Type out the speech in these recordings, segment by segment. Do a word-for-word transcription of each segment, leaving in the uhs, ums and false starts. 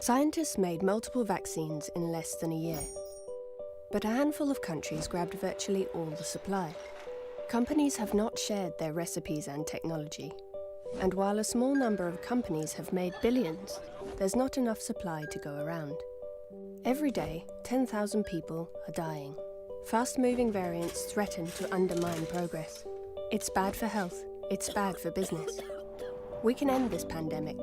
Scientists made multiple vaccines in less than a year, but a handful of countries grabbed virtually all the supply. Companies have not shared their recipes and technology, and while a small number of companies have made billions, there's not enough supply to go around. Every day, ten thousand people are dying. Fast moving variants threaten to undermine progress. It's bad for health, it's bad for business. We can end this pandemic.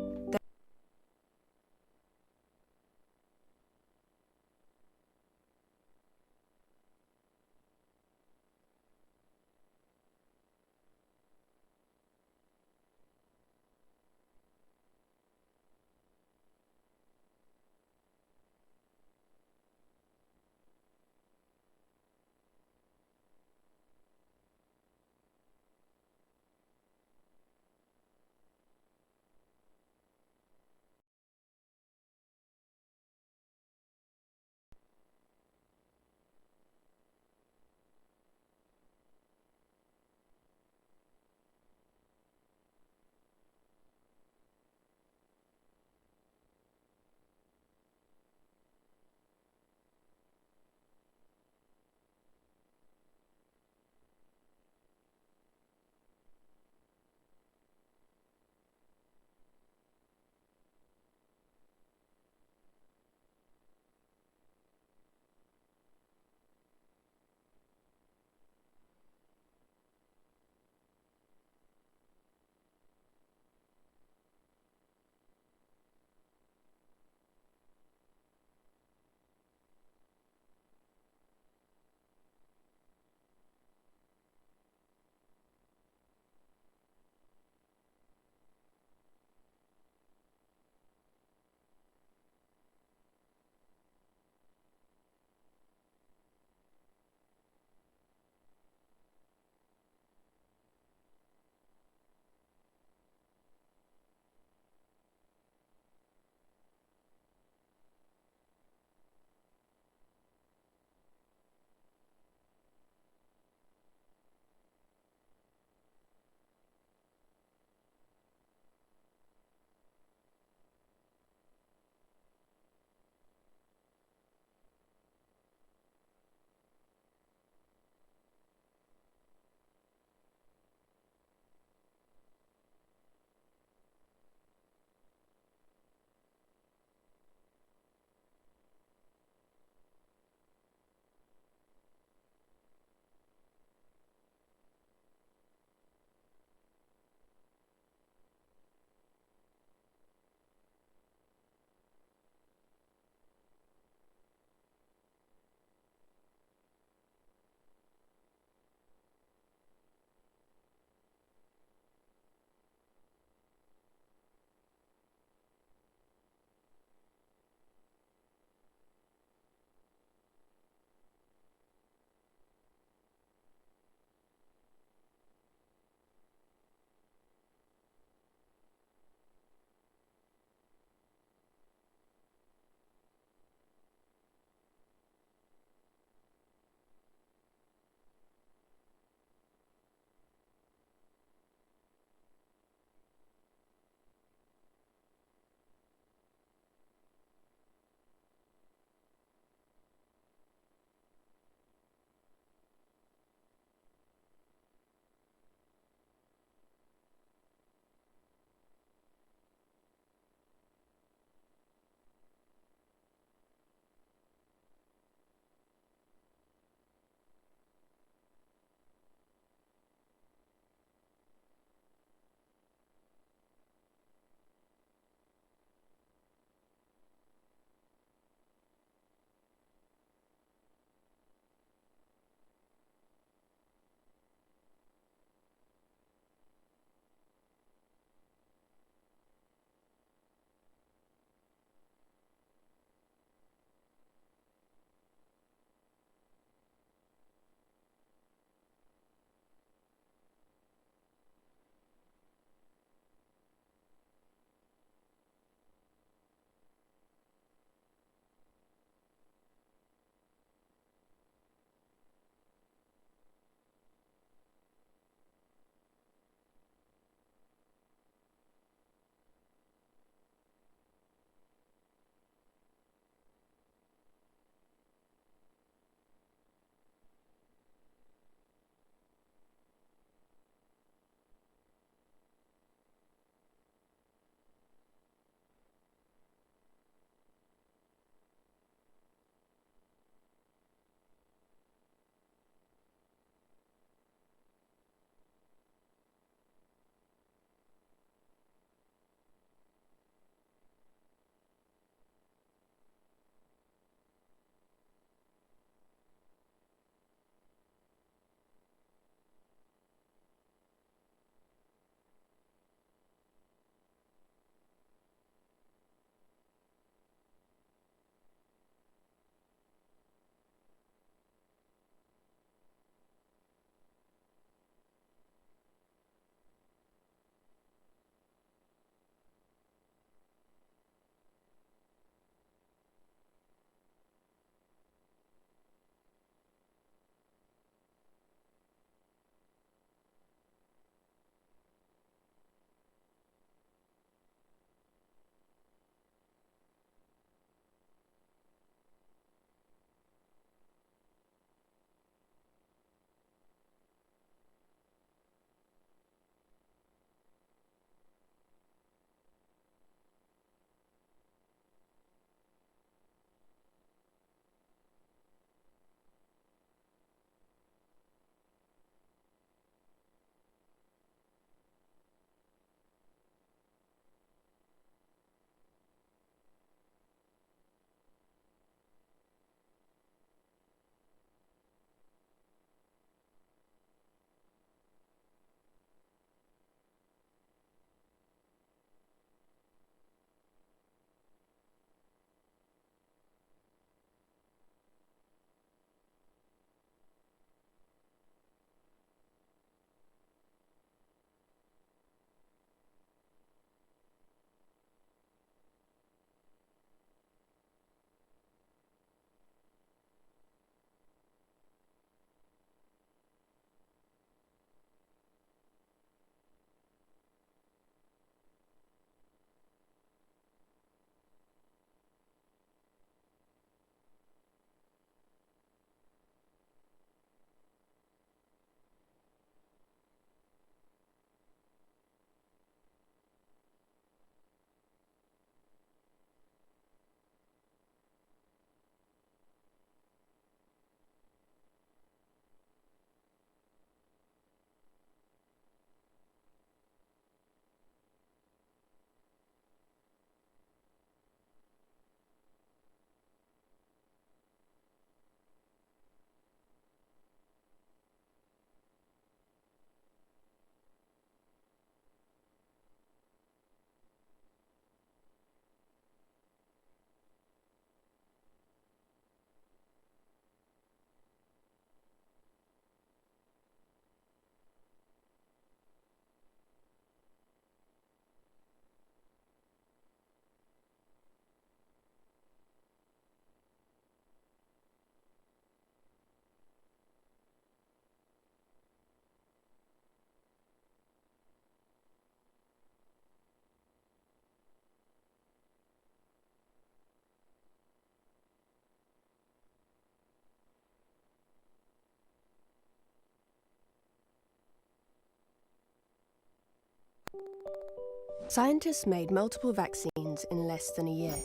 Scientists made multiple vaccines in less than a year,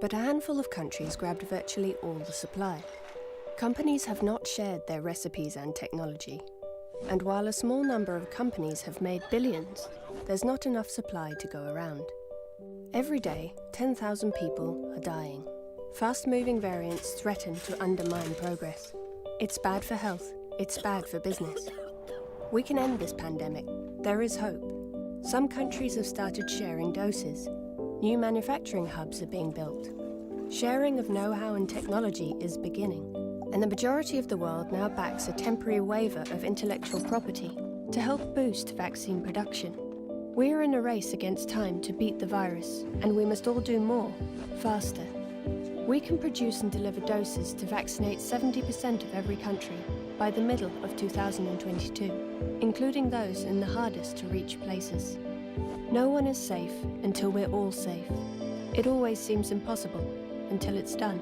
but a handful of countries grabbed virtually all the supply. Companies have not shared their recipes and technology, and while a small number of companies have made billions, there's not enough supply to go around. Every day, ten thousand people are dying. Fast-moving variants threaten to undermine progress. It's bad for health, it's bad for business. We can end this pandemic. There is hope. Some countries have started sharing doses. New manufacturing hubs are being built. Sharing of know-how and technology is beginning, and the majority of the world now backs a temporary waiver of intellectual property to help boost vaccine production. We are in a race against time to beat the virus, and we must all do more, faster. We can produce and deliver doses to vaccinate seventy percent of every country by the middle of two thousand and twenty-two, including those in the hardest to reach places. No one is safe until we're all safe. It always seems impossible until it's done.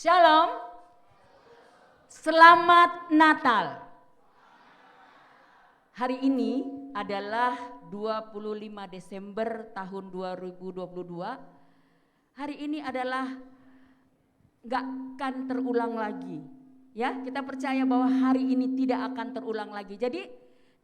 Shalom. Selamat Natal. Hari ini adalah dua puluh lima Desember tahun dua ribu dua puluh dua. Hari ini adalah nggak akan terulang lagi. Ya, kita percaya bahwa hari ini tidak akan terulang lagi. Jadi,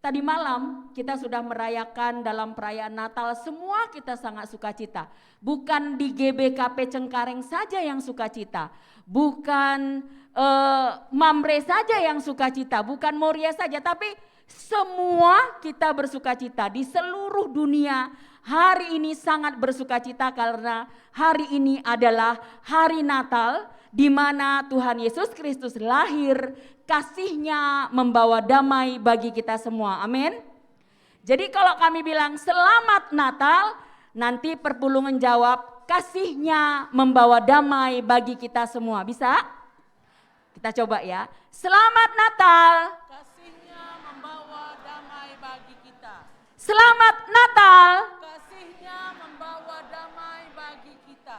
tadi malam kita sudah merayakan dalam perayaan Natal, semua kita sangat sukacita. Bukan di G B K P Cengkareng saja yang sukacita, bukan, eh, Mamre saja yang sukacita, bukan Moria saja, tapi semua kita bersukacita di seluruh dunia. Hari ini sangat bersukacita karena hari ini adalah hari Natal, di mana Tuhan Yesus Kristus lahir, kasih-Nya membawa damai bagi kita semua. Amin. Jadi, kalau kami bilang, "Selamat Natal," nanti perpulungen jawab, "Kasih-Nya membawa damai bagi kita semua." Bisa? Kita coba, ya. Selamat Natal. Kasih-Nya membawa damai bagi kita. Selamat Natal. Kasih-Nya membawa damai bagi kita.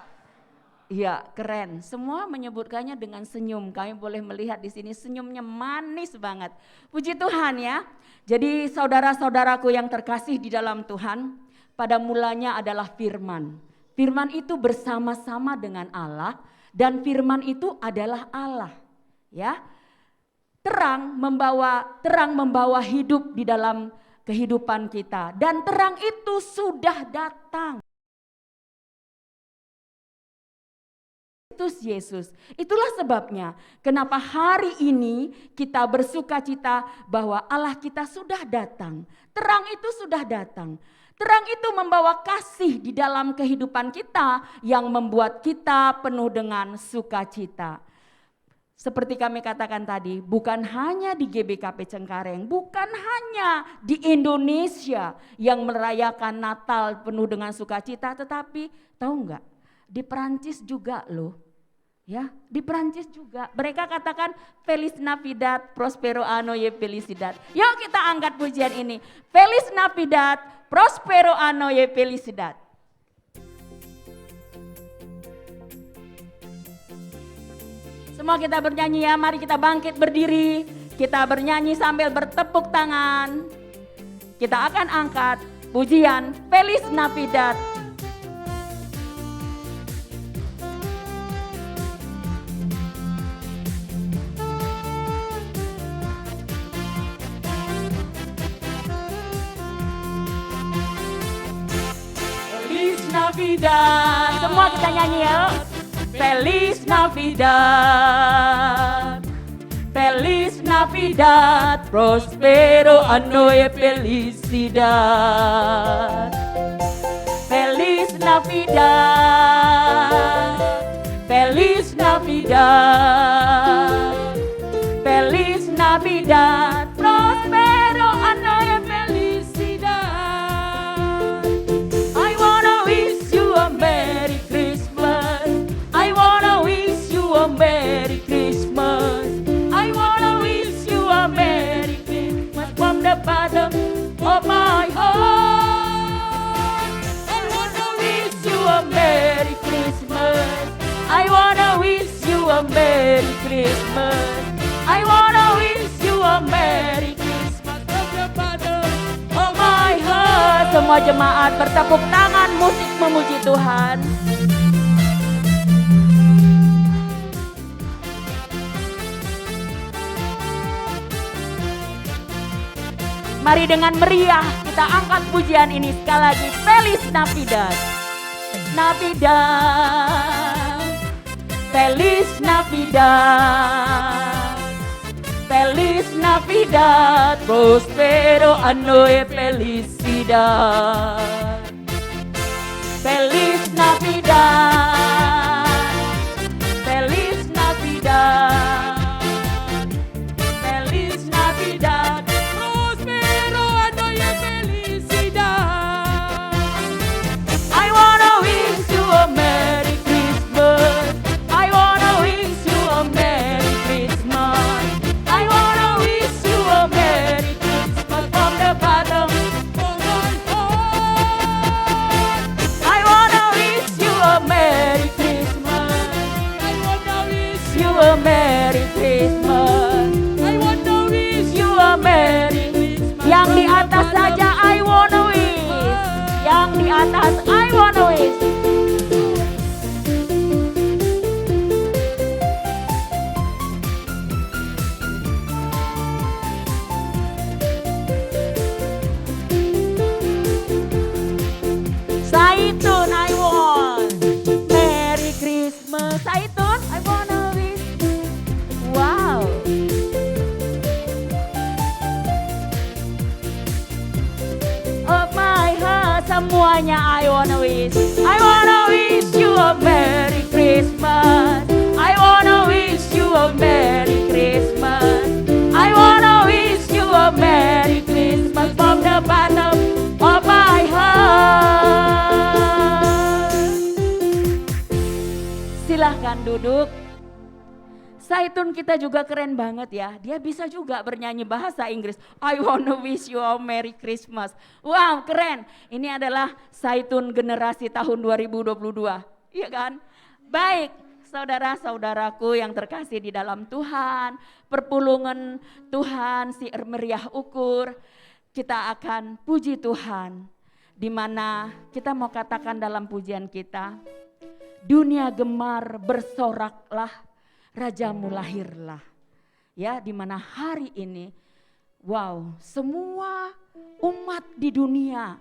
Iya, keren. Semua menyebutkannya dengan senyum. Kami boleh melihat di sini senyumnya manis banget. Puji Tuhan, ya. Jadi, saudara-saudaraku yang terkasih di dalam Tuhan, pada mulanya adalah Firman. Firman itu bersama-sama dengan Allah, dan Firman itu adalah Allah. Ya. Terang membawa, terang membawa hidup di dalam kehidupan kita. Dan terang itu sudah datang. Kristus Yesus. Itulah sebabnya kenapa hari ini kita bersukacita bahwa Allah kita sudah datang. Terang itu sudah datang. Terang itu membawa kasih di dalam kehidupan kita yang membuat kita penuh dengan sukacita. Seperti kami katakan tadi, bukan hanya di G B K P Cengkareng, bukan hanya di Indonesia yang merayakan Natal penuh dengan sukacita, tetapi tahu nggak? Di Perancis juga loh. Ya, di Perancis juga. Mereka katakan, "Feliz Navidad, Prospero Anno ye Felicidad." Yuk kita angkat pujian ini. "Feliz Navidad, Prospero Anno ye Felicidad." Semua kita bernyanyi, ya, mari kita bangkit berdiri, kita bernyanyi sambil bertepuk tangan. Kita akan angkat pujian Feliz Navidad. Feliz Navidad. Semua kita nyanyi, ya. Feliz Navidad. Feliz Navidad, Prospero Anno e Felicidad. Feliz Navidad, Feliz Navidad, Jemaat bertepuk tangan, musik memuji Tuhan. Mari dengan meriah kita angkat pujian ini sekali lagi. Feliz Navidad. Navidad. Feliz Navidad. Feliz Navidad. Prospero anno e felicidad. Feliz Navidad. Feliz Navidad. Feliz Navidad. Prospero anno e felicidad. I wanna wish you a Merry Christmas. I wanna wish you a Merry Christmas. I wanna wish you a Merry Christmas from the bottom of my heart. I wanna wish you a Merry Christmas. I wanna wish you a Merry Christmas. I wanna wish you a Merry Christmas. Yang di atas saja, I wanna wish. Yang di atas, I wanna wish. Saitun, I want. Merry Christmas. Saitun, I wanna wish. Wow. Of my heart, semuanya, I wanna wish. I wanna wish you a Merry Christmas. I wanna wish you a Merry Christmas. I wanna wish you a Merry Christmas from the bottom of my heart. Silahkan duduk. Saitun kita juga keren banget ya. Dia bisa juga bernyanyi bahasa Inggris. I wanna wish you a Merry Christmas. Wow, keren. Ini adalah Saitun generasi tahun dua ribu dua puluh dua. Iya kan? Baik, saudara-saudaraku yang terkasih di dalam Tuhan, perpulungen Tuhan si ermeriah ukur, kita akan puji Tuhan, di mana kita mau katakan dalam pujian kita, "Dunia gemar, bersoraklah, Rajamu lahirlah." Ya, di mana hari ini, wow, semua umat di dunia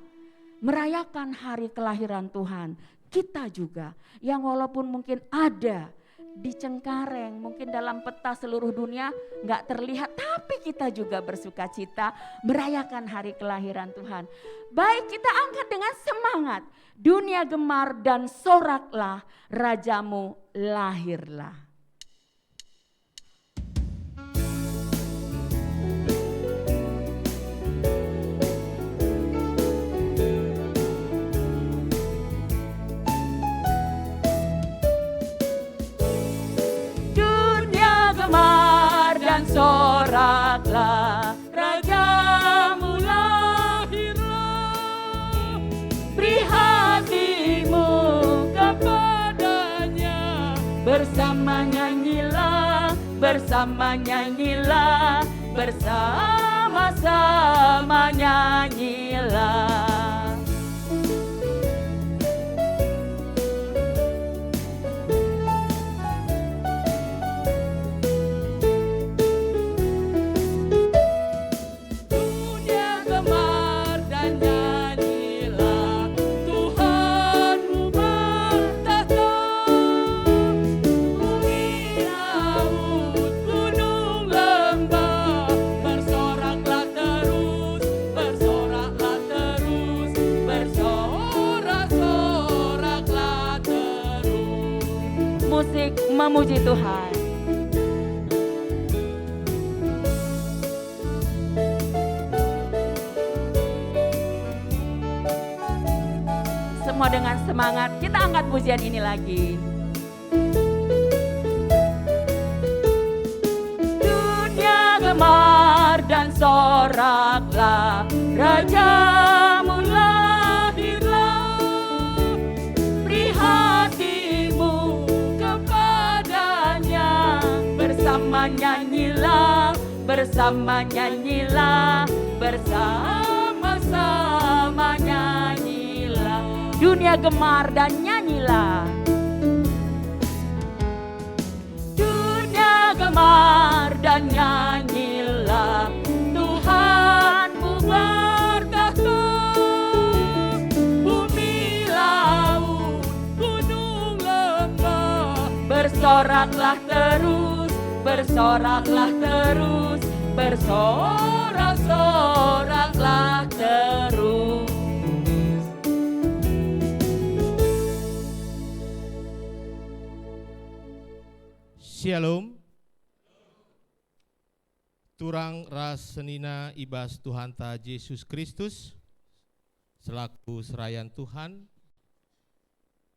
merayakan hari kelahiran Tuhan. Kita juga, yang walaupun mungkin ada di Cengkareng, mungkin dalam peta seluruh dunia nggak terlihat, tapi kita juga bersuka cita merayakan hari kelahiran Tuhan. Baik, kita angkat dengan semangat. Dunia gemar dan soraklah, Rajamu lahirlah. Dunia gemar dan soraklah, Rajamu lahirlah, beri hatimu kepada-Nya. Bersama nyanyilah, bersama nyanyilah, bersama-sama nyanyilah. Dunia gemar dan nyanyilah, Tuhanmu bertakhta. Bumi laut, gunung lembah, bersoraklah terus, bersoraklah terus, bersorak-soraklah terus. Musik memuji Tuhan. Semua dengan semangat, kita angkat pujian ini lagi. Dunia gemar dan soraklah, Rajamu lahirlah. Beri hatimu kepada-Nya, bersama nyanyilah, bersama nyanyilah, bersama-sama nyanyi. Dunia gemar dan nyanyilah. Dunia gemar dan nyanyilah, Tuhanmu berkata, bumi, laut, gunung, lembah, bersoraklah terus, bersoraklah terus, bersorak-soraklah terus. Shalom. Turang ras senina i bas Tuhanta Jesus Kristus, selaku serayan Tuhan,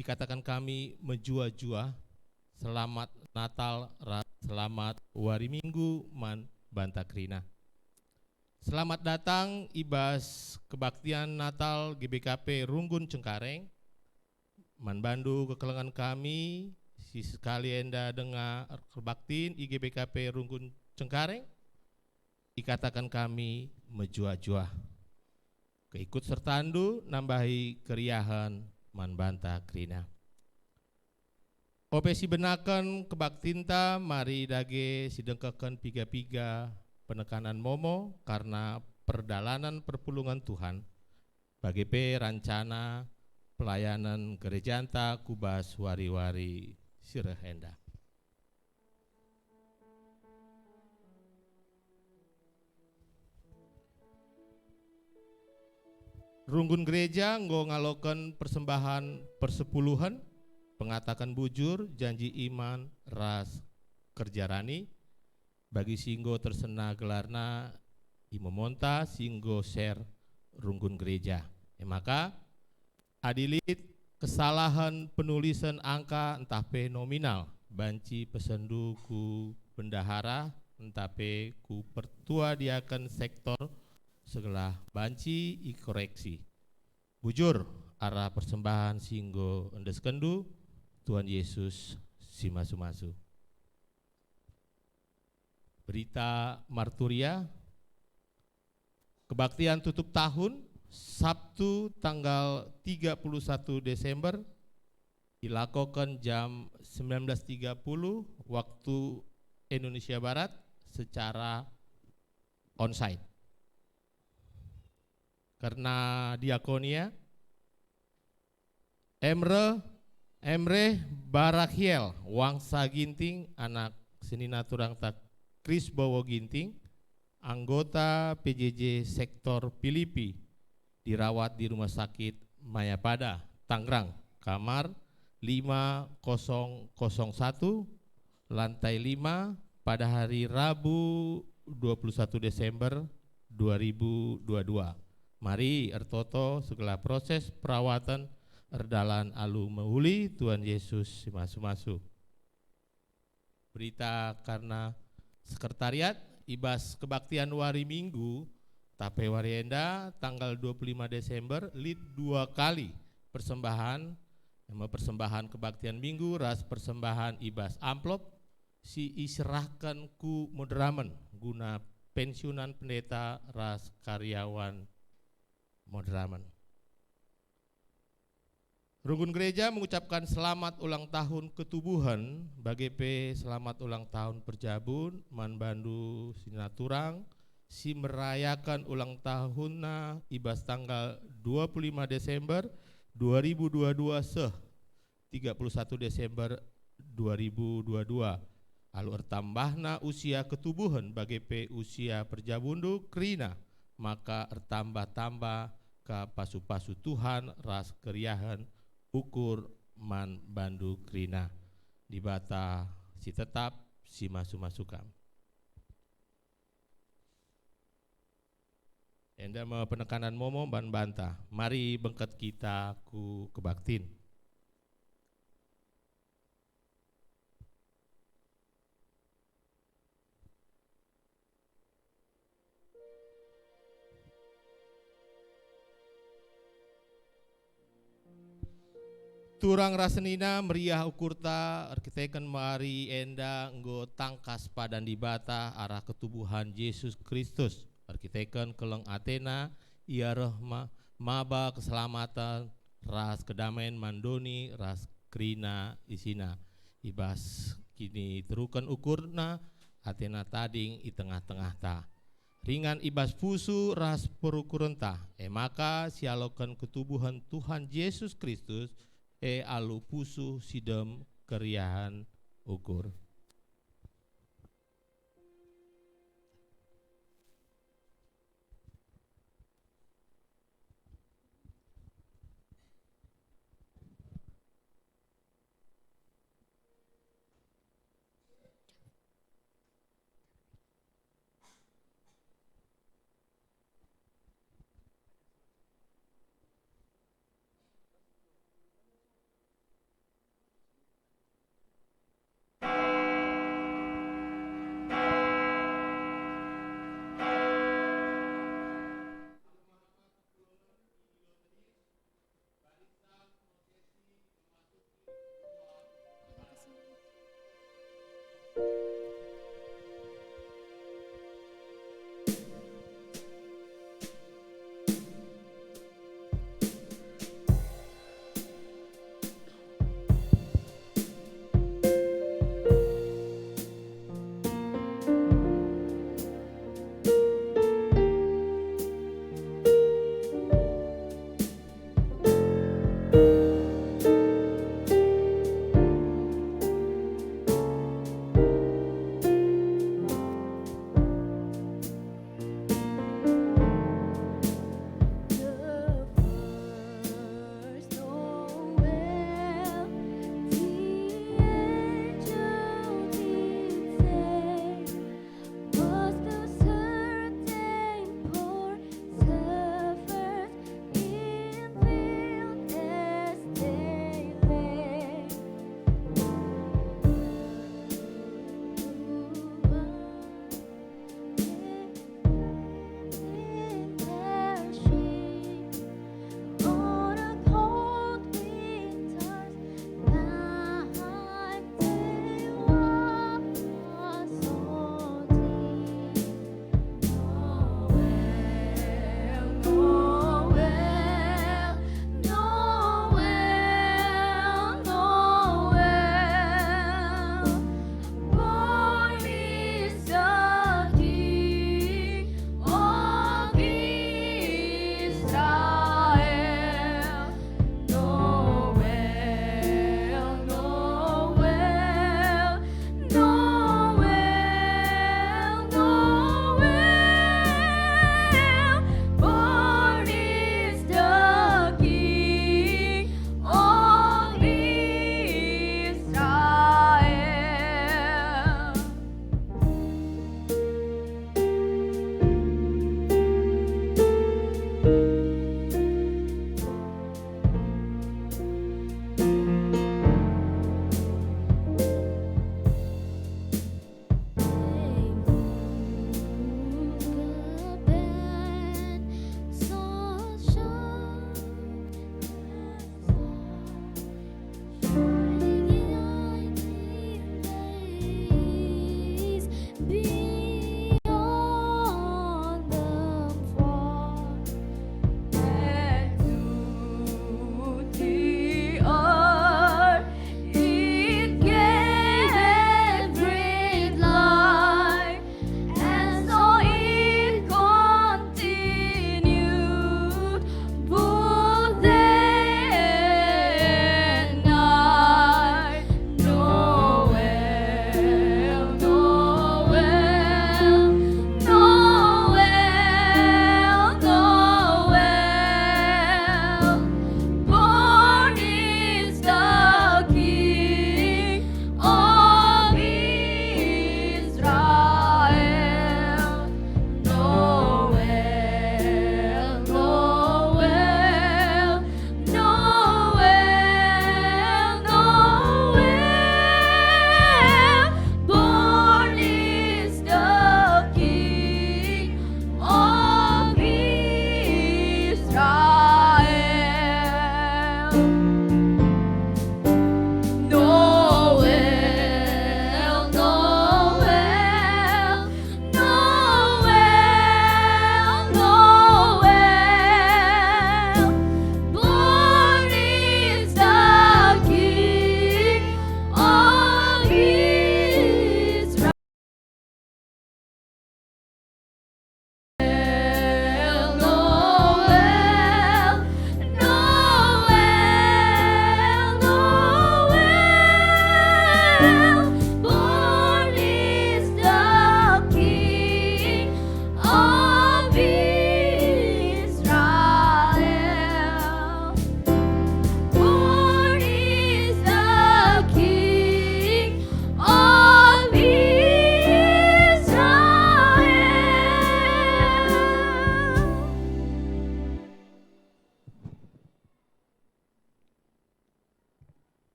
ikataken kami mejuah-juah, selamat Natal ras selamat Wari Minggu man banta kerina. Selamat datang i bas kebaktian Natal G B K P Runggun Cengkareng. Man bandu kekelengen kami, si sekali enda denga kebaktin i G B K P Runggun Cengkareng, ikataken kami mejuah-juah. Keikut sertandu nambahi keriahen man banta kerina. Ope sibenaken kebaktinta, mari dage sidengkehken piga-piga penekanan momo karna perdalanen perpulungen Tuhan, bage pe rancana pelayanen gerejanta ku bas wari-wari si reh enda. Runggun gereja enggo ngaloken persembahan persepuluhen, pengataken bujur, janji iman, ras kerja rani. Bagi si enggo tersena gelarna, imomonta si enggo share runggun gereja. E maka, adi lit kesalahen penulisen angka ntah pe nominal, banci pesenndu ku bendahara ntah pe ku pertua diaken sektor, segelah banci ikoreksi. Bujur arah persembahan si enggo endeskenndu, Tuhan Yesus si masu-masu. Berita Marturia, kebaktian tutup tahun, Sabtu tanggal tiga puluh satu Desember, ilakoken jam sembilan belas tiga puluh waktu Indonesia Barat secara onsite. Kerna diakonia, Emre, Emre Barakiel, wangsa Ginting, anak senina turangta Krisbowo Ginting, anggota P J J sektor Pilipi, dirawat di Rumah Sakit Mayapada, Tangerang, kamar lima kosong kosong satu, lantai lima, pada hari Rabu, dua puluh satu Desember dua ribu dua dua. Mari ertoto segelah proses perawatan erdalan alu mehuli Tuhan Yesus si masu-masu. Berita karena sekretariat, i bas kebaktian wari Minggu, tape wari enda, tanggal dua puluh lima Desember, lit dua kali persembahan, e me persembahan kebaktian Minggu ras persembahan i bas amplop, si iserahken ku moderamen guna pensiunan pendeta ras karyawan moderamen. Runggun gereja mengucapkan selamat ulang tahun ketubuhen, bage pe selamat ulang tahun perjabun man bandu senina turang si merayaken ulang tahunna i bas tanggal dua puluh lima Desember dua ribu dua dua seh tiga puluh satu Desember dua ribu dua dua. Alu ertambahna usia ketubuhen bage pe usia perjabundu kerina, maka ertambah-tambah ka pasu-pasu Tuhan ras keriahen ukur man bandu kerina. Dibata si tetap si masu-masu kam. Enda me penekanan momo man banta. Mari bengket kita ku kebaktin. Turang ras senina, meriah ukurta erkiteken mari enda enggo tangkas padan Dibata arah ketubuhen Jesus Kristus, erkiteken keleng atena ia reh ma-, maba keselamaten ras kedamaian man doni ras kerina isina. I bas kiniteruken ukurna, atena tading i tengah-tengahta. Ringan i bas pusuh ras perukurenta, e maka sialoken ketubuhen Tuhan Jesus Kristus, e alu pusuh si dem keriahen ukur.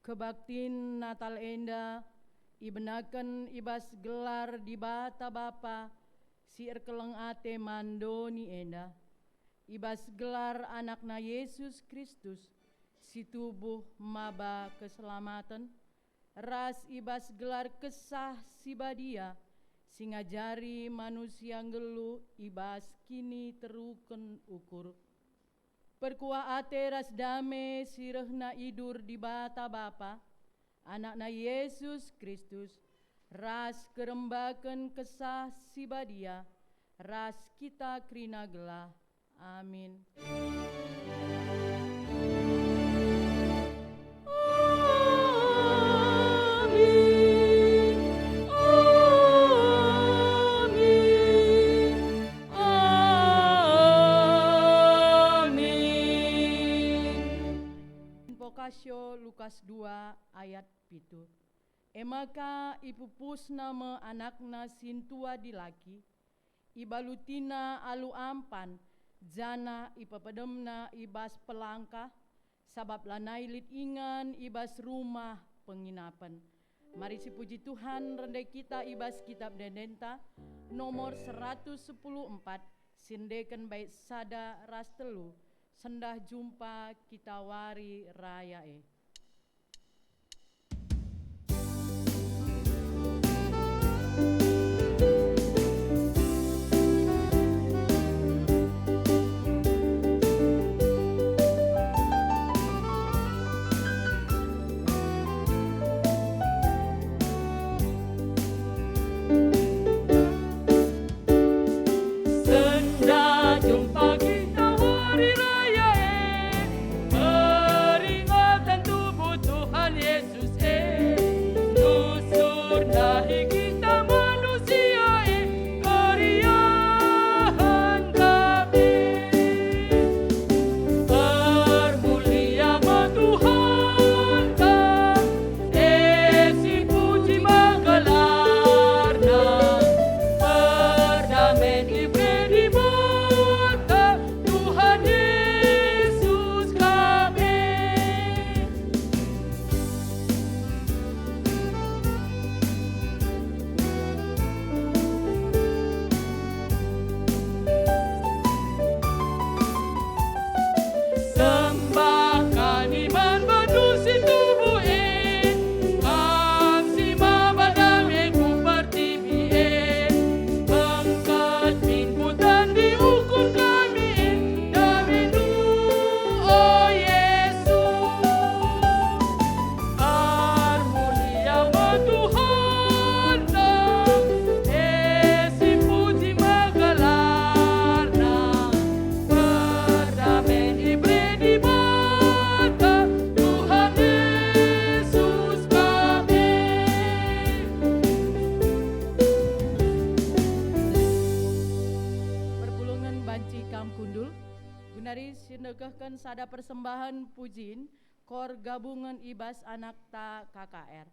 Kebaktin Natal enda ibenaken i bas gelar Dibata Bapa si erkeleng ate man doni enda, i bas gelar AnakNa Yesus Kristus si tubuh maba keselamaten, ras i bas gelar Kesah Si Badia si ngajari manusia nggeluh i bas kiniteruken ukur. Perkuah ate ras dame si rehna idur Dibata Bapa, AnakNa Yesus Kristus, ras kerembaken Kesah Si Badia, ras kita kerina gelah. Amin. Amin. Amin. Amin. Invokasio Lukas dua ayat pitu. E maka ipupusna me anakna sintua dilaki, ibalutina alu ampan, janah ipepedemna i bas pelangkah, sabap lanai lit ingan i bas rumah penginapen. Mari sipuji Tuhan, rende kita i bas Kitap Ende-endenta nomor seratus sepuluh empat, si endeken bait sada ras telu, sendah jumpa kita wari raya e. Sendah jumpa kita wari raya e, peringatan tubuh Tuhan Yesus e, nusur dahi kita manusia e, keriahen kap e. Permulia me Tuhanta, e, sipuji me gelarNa, perdamen ibere Dibata, Tuhan Yesus kap e. Sembah kami man bandu si tubuh e, Kam si maba dame ku pertibi e, bengket min kutan diukur kami e, damendu, o Yesus. Ermulia me Tuhanta, e, sipuji me gelarNa, perdamen ibere Dibata, Tuhan Yesus kap e. Perpulungen banci kam kundul, genari sinekehken sada persembahen pujin, kor gabungen i bas anakta K K R.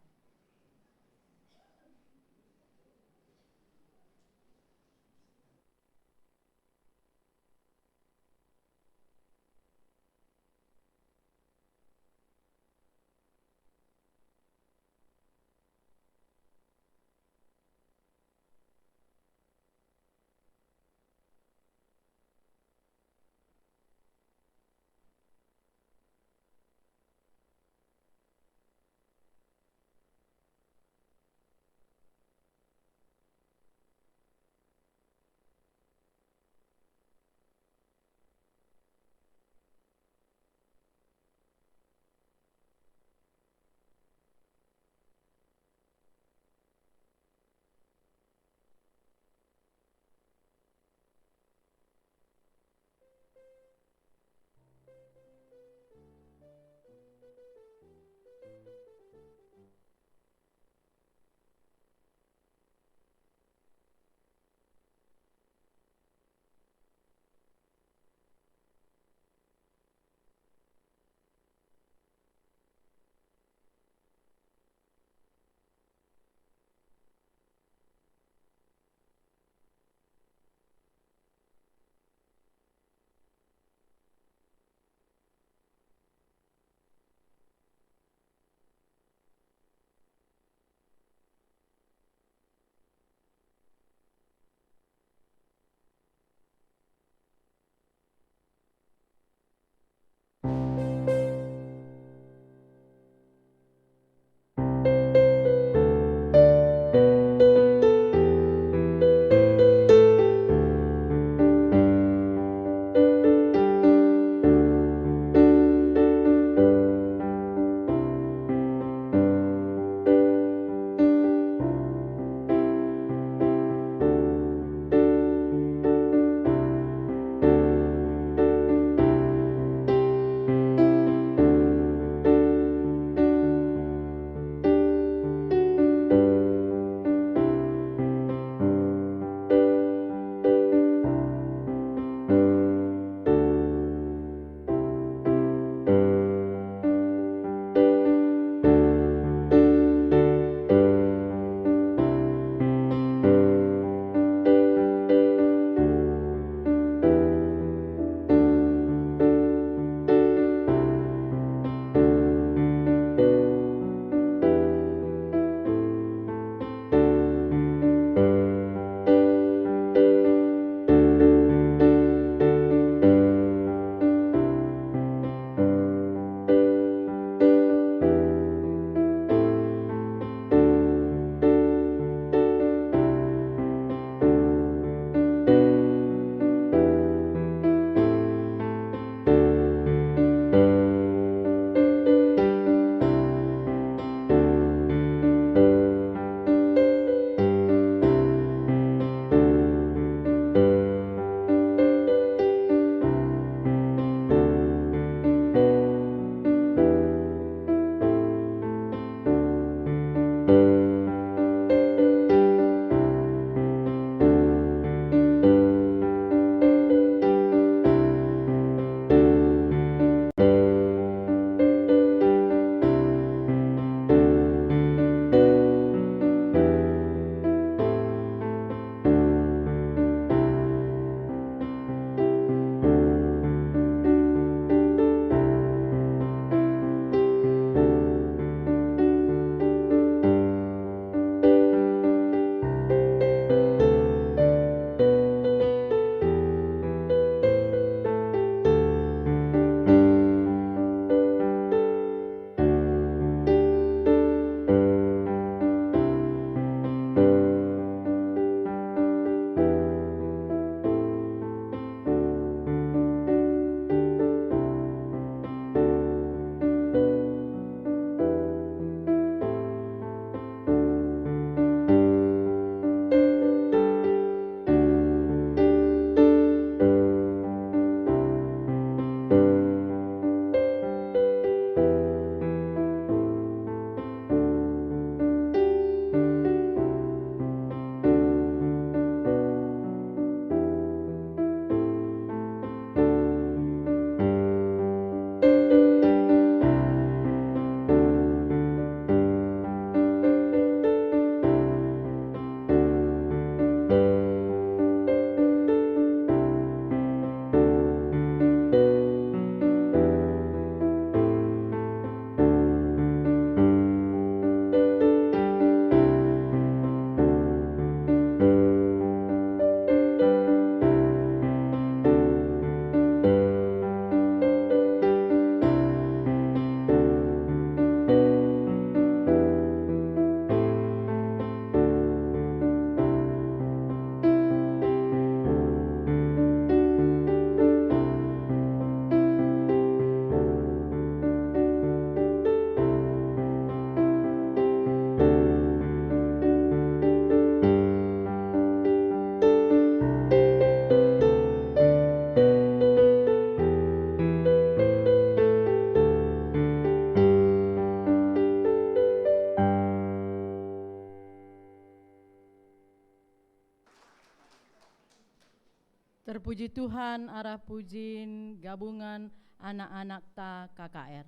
Puji Tuhan arah pujin gabungan anak-anakta K K R.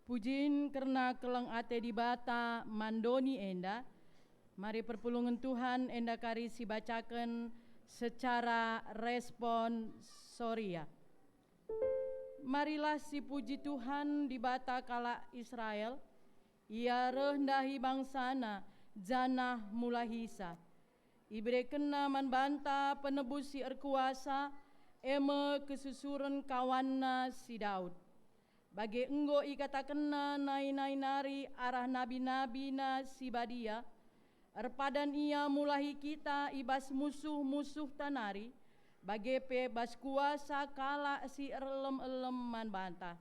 Pujin kerna keleng ate Dibata man doni enda, mari perpulungen Tuhan enda kari sibacaken secara responsoria. Marilah sipuji Tuhan Dibata kalak Israel, Ia reh ndahi bangsaNa janah mulahisa. IberekenNa man banta penebus si erkuasa, e me kesusuren kawanNa si Daud. Bage enggo ikatakenNa nai-nai nari arah nabi-nabiNa si badia, erpadan Ia mulahi kita i bas musuh-musuhta nari, bage pe bas kuasa kalak si erelem-elem man banta.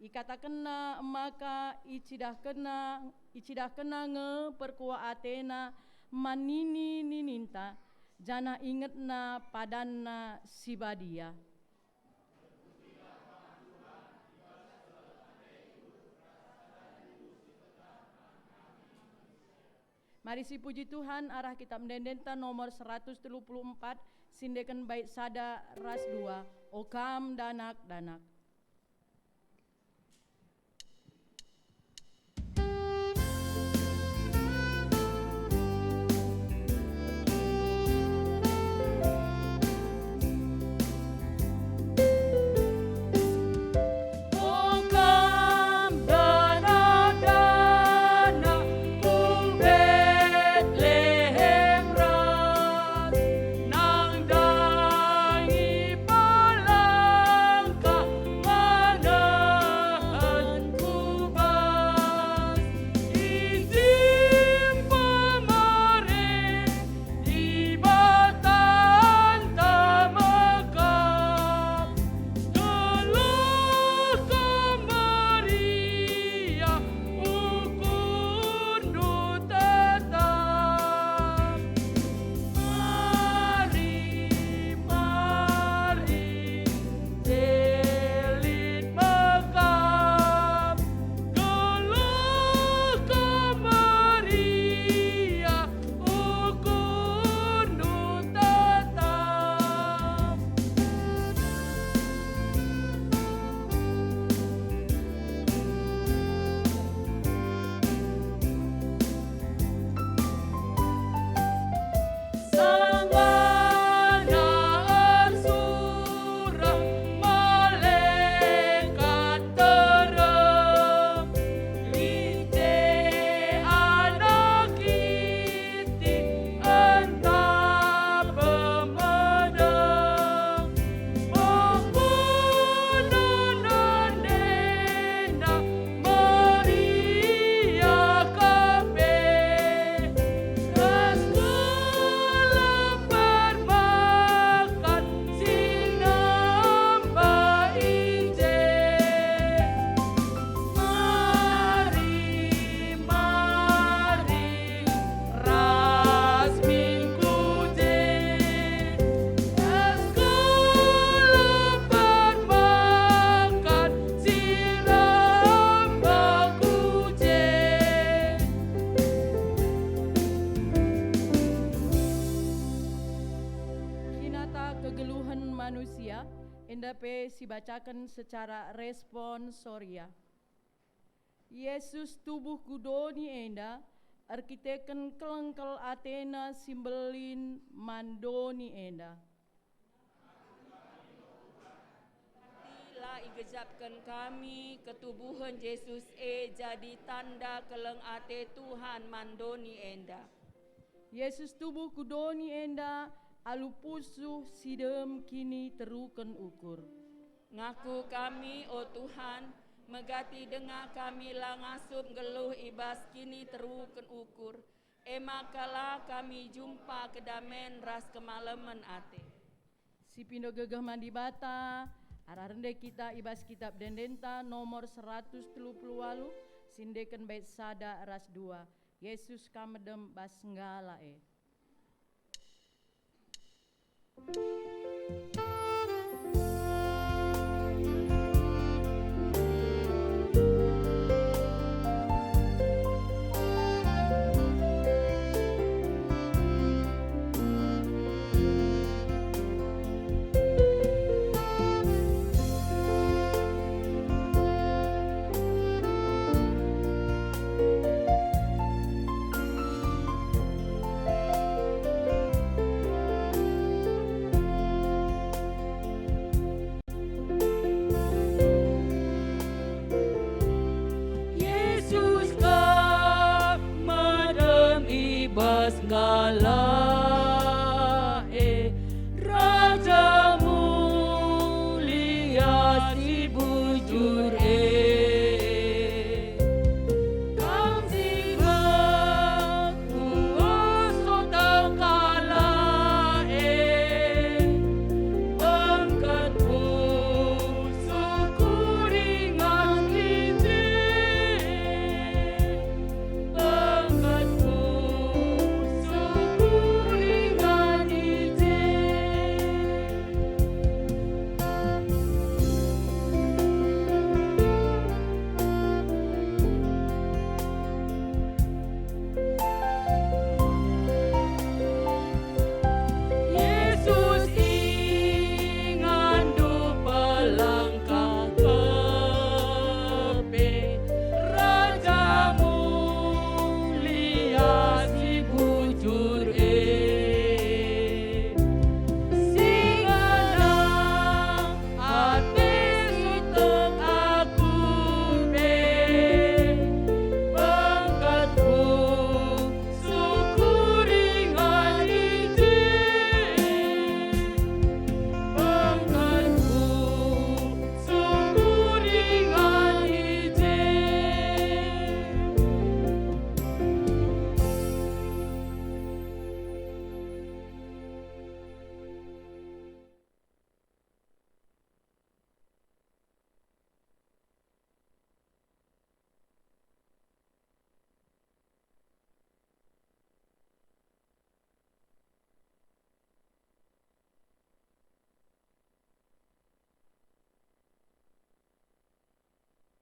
IkatakenNa maka icidahkenNa, icidahkenNa nge perkuah ateNa man nini-nininta, janah ingetNa padanNa si badia. Mari sipuji Tuhan arah Kitab Ende-endenta nomor seratus telu puluh empat, siendeken bait sada ras dua, O kam danak-danak. Nandangi pelangkah ngenehen ku bas, i jim pemere Dibatanta mekap. Geluh kemeriah ukurndu tetap. Mari, mari, jelit mekap. Geluh kemeriah ukurndu tetap. Sangana ersurak malekat terem, lit e anak kinti enda pemedem. Pembunuh nandena meriah kepe, ras gelah permekat si nembah i je. Mari, mari, ras min ku je, ras gelah permekat si nembah ku je. Kinata kegeluhen manusia, enda pe sibacaken secara responsoria. Yesus tubuh ku doni enda erkiteken keleng kal ateNa si mbelin man doni enda. Berarti la igejapken kami ketubuhen Jesus e jadi tanda keleng ate Tuhan man doni enda. Yesus tubuh ku doni enda alu pusuh si dem kiniteruken ukur. Ngaku kami, o Tuhan, megati denga kami la ngasup nggeluh i bas kiniteruken ukur, e maka la kami jumpa kedamen ras kemalemen ate. Sipindo gegeh man Dibata, arah rende kita i bas Kitab Ende-endenta nomor seratus telu puluh waluh, siendeken bait sada ras dua. Yesus kam medem bas nggala e. Jesus kap madem i bas ngala e, Raja mulia si bujur e. Kam si mek kuasa kalak e, bengket ku suku ringan i je. Bengket ku suku ringan i je. Jesus ingandu pelangkah kepe, Raja mulia si bujur e. Singana ate si tek aku pe, bengket ku suku ringan i je. Bengket ku suku ringan i je.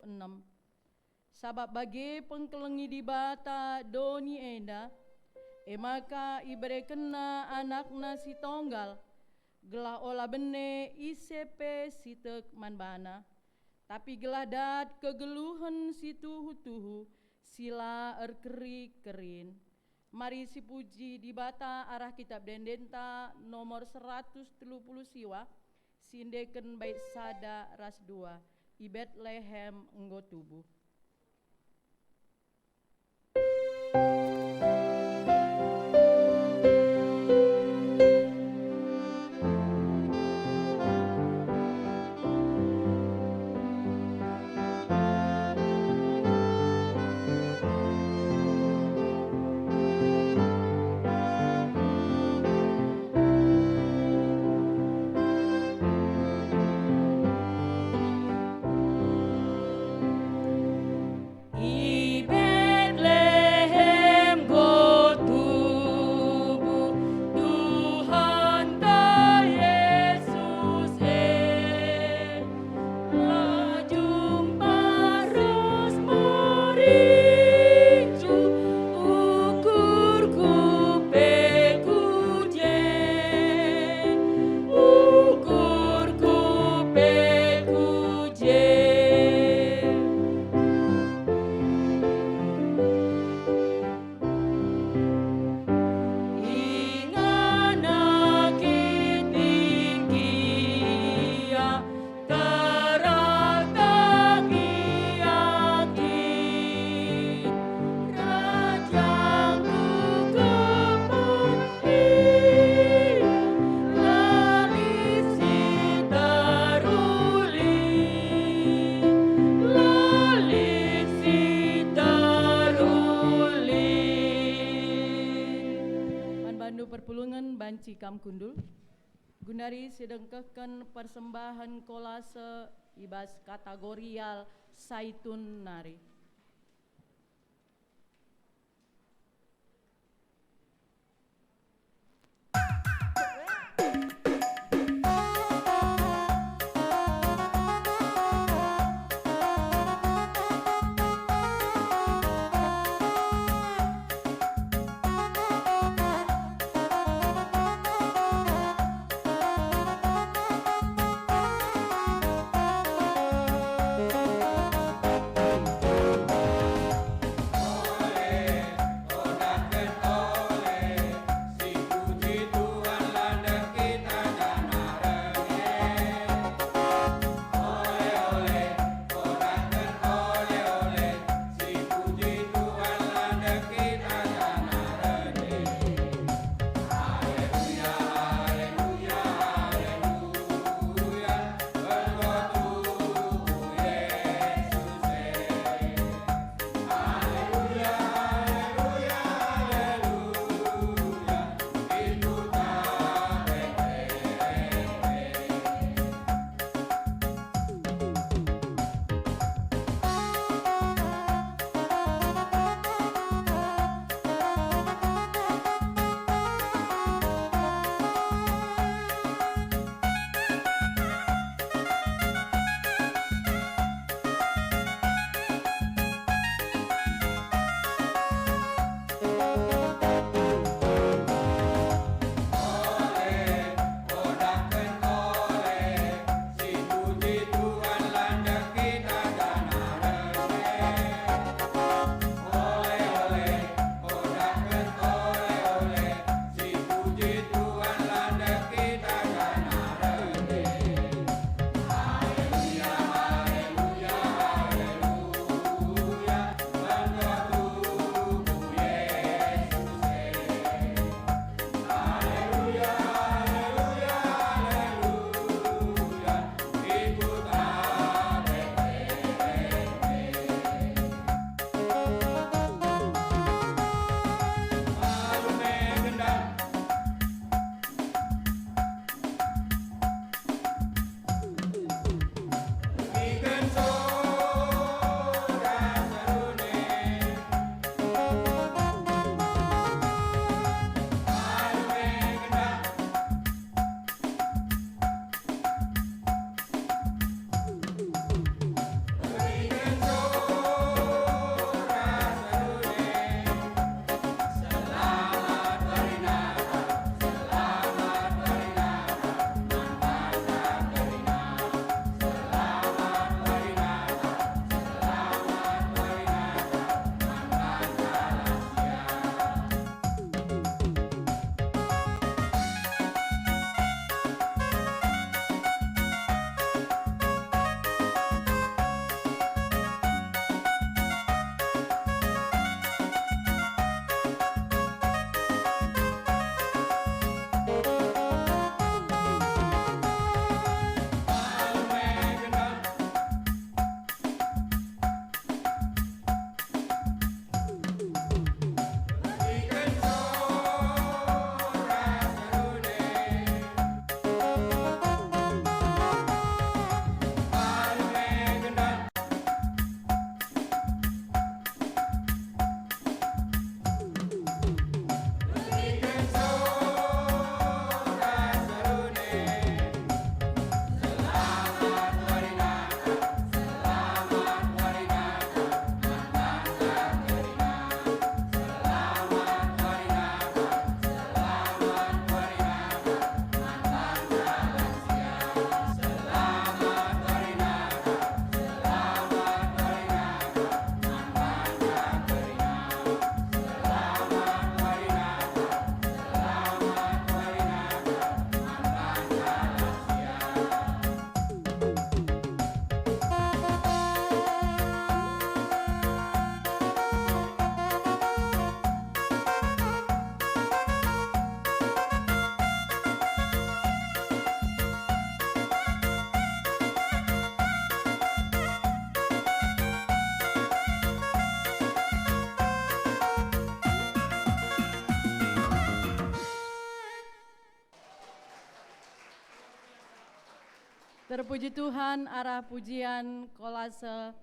Enem. Sabap bage pengkelengi Dibata doni enda, e maka iberekenNa AnakNa si Tonggal, gelah ola bene ise pe si tek man baNa, tapi gelah dat kegeluhen si tuhu-tuhu, si la erkeri-kerin. Mari sipuji Dibata arah Kitab Ende-Endenta nomor seratus telu puluh siwa, si endeken bait sada ras dua, I Betlehem Enggo Tubuh. I Betlehem enggo tubuh Tuhanta Jesus e. La jumpa ras muridnju, ukurku pe ku je, ukurku pe ku je. Ingana kin bingkia, terata gia kin, rajangku kepun ia, la lit si teruli, la lit si teruli. Man bandu perpulungen banci kam kundul. Gundari sidengkehken persembahen kolase i bas kategorial Saitun nari. Terpuji Tuhan, arah pujian kolase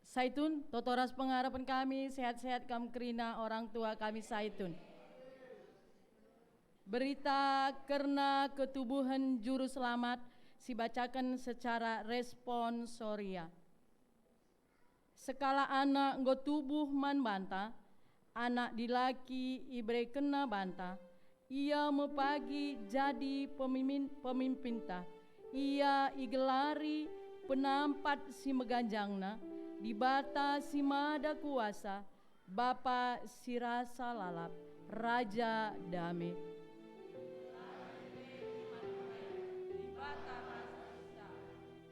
Saitun, toto ras pengharapen kami, sehat-sehat kam kerina orang tua kami Saitun. Berita kerna ketubuhen Juru Selamat sibacaken secara responsoria. Sekalak anak enggo tubuh man banta, anak dilaki iberekenNa banta, ia me pagi jadi pemimin-, pemimpinta. Ia igelari Penampat si Meganjangna, Dibata si Mada Kuasa, Bapa si rasa lalap, Raja Dame.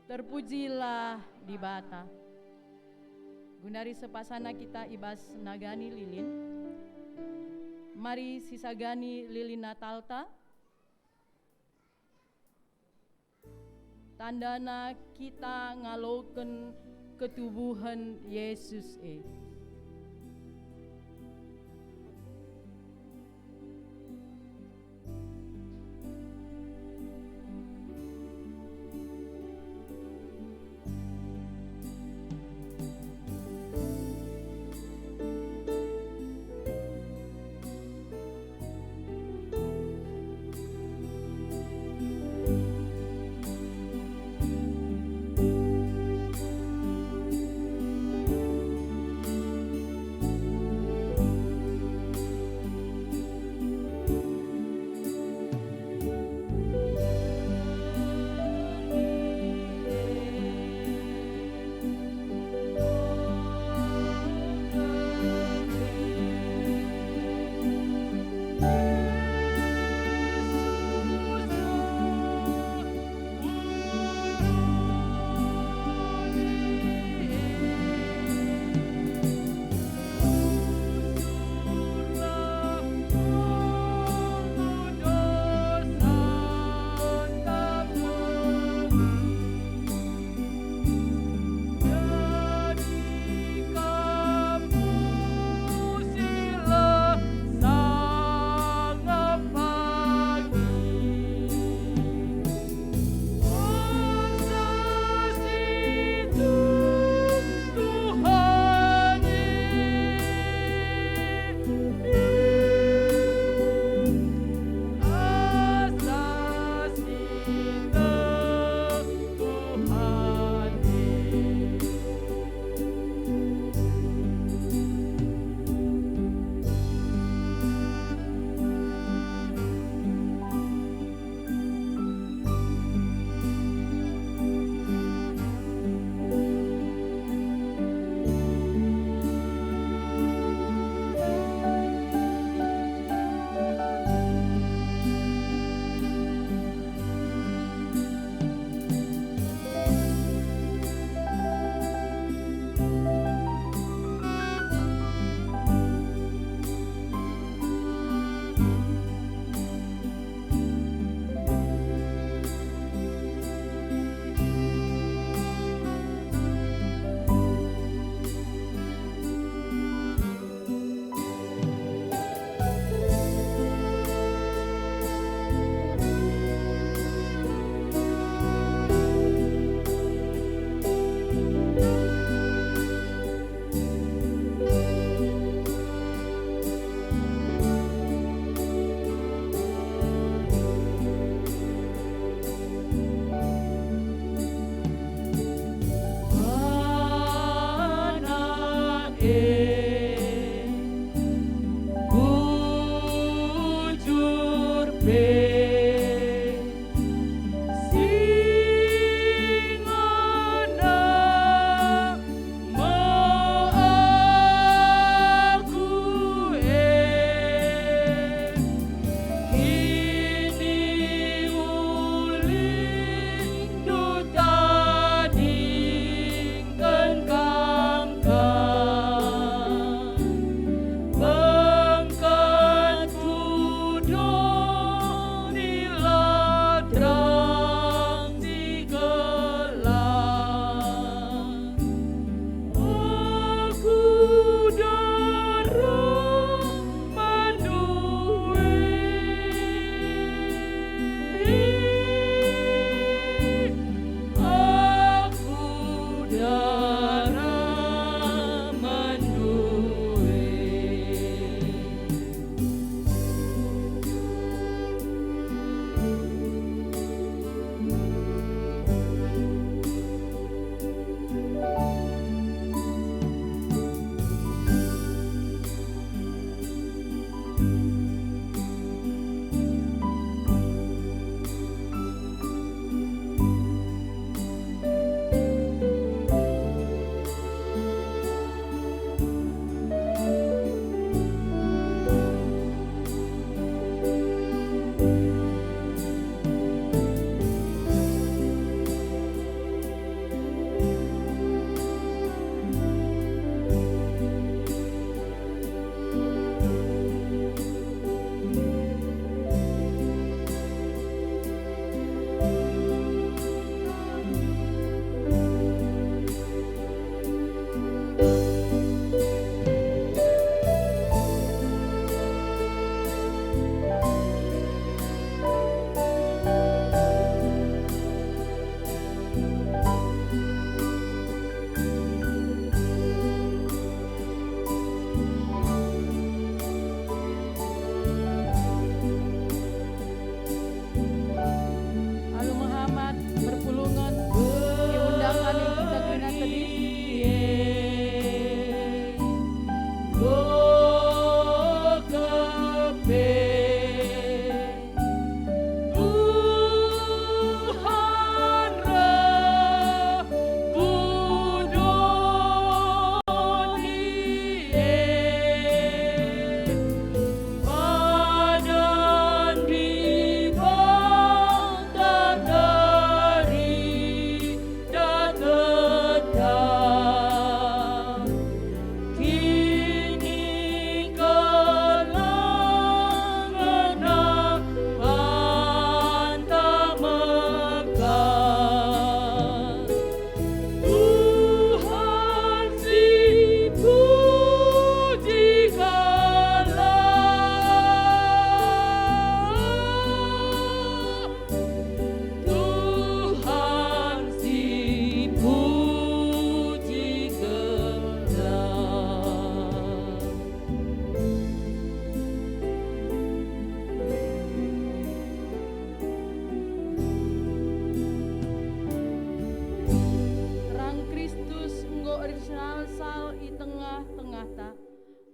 Terpujilah Dibata. Gundari sepasana kita i bas nagani lilin. Mari sisagani lilin Natalta. Tandana kita ngaloken ketubuhen Yesus e. Sinalsal i tengah-tengahta,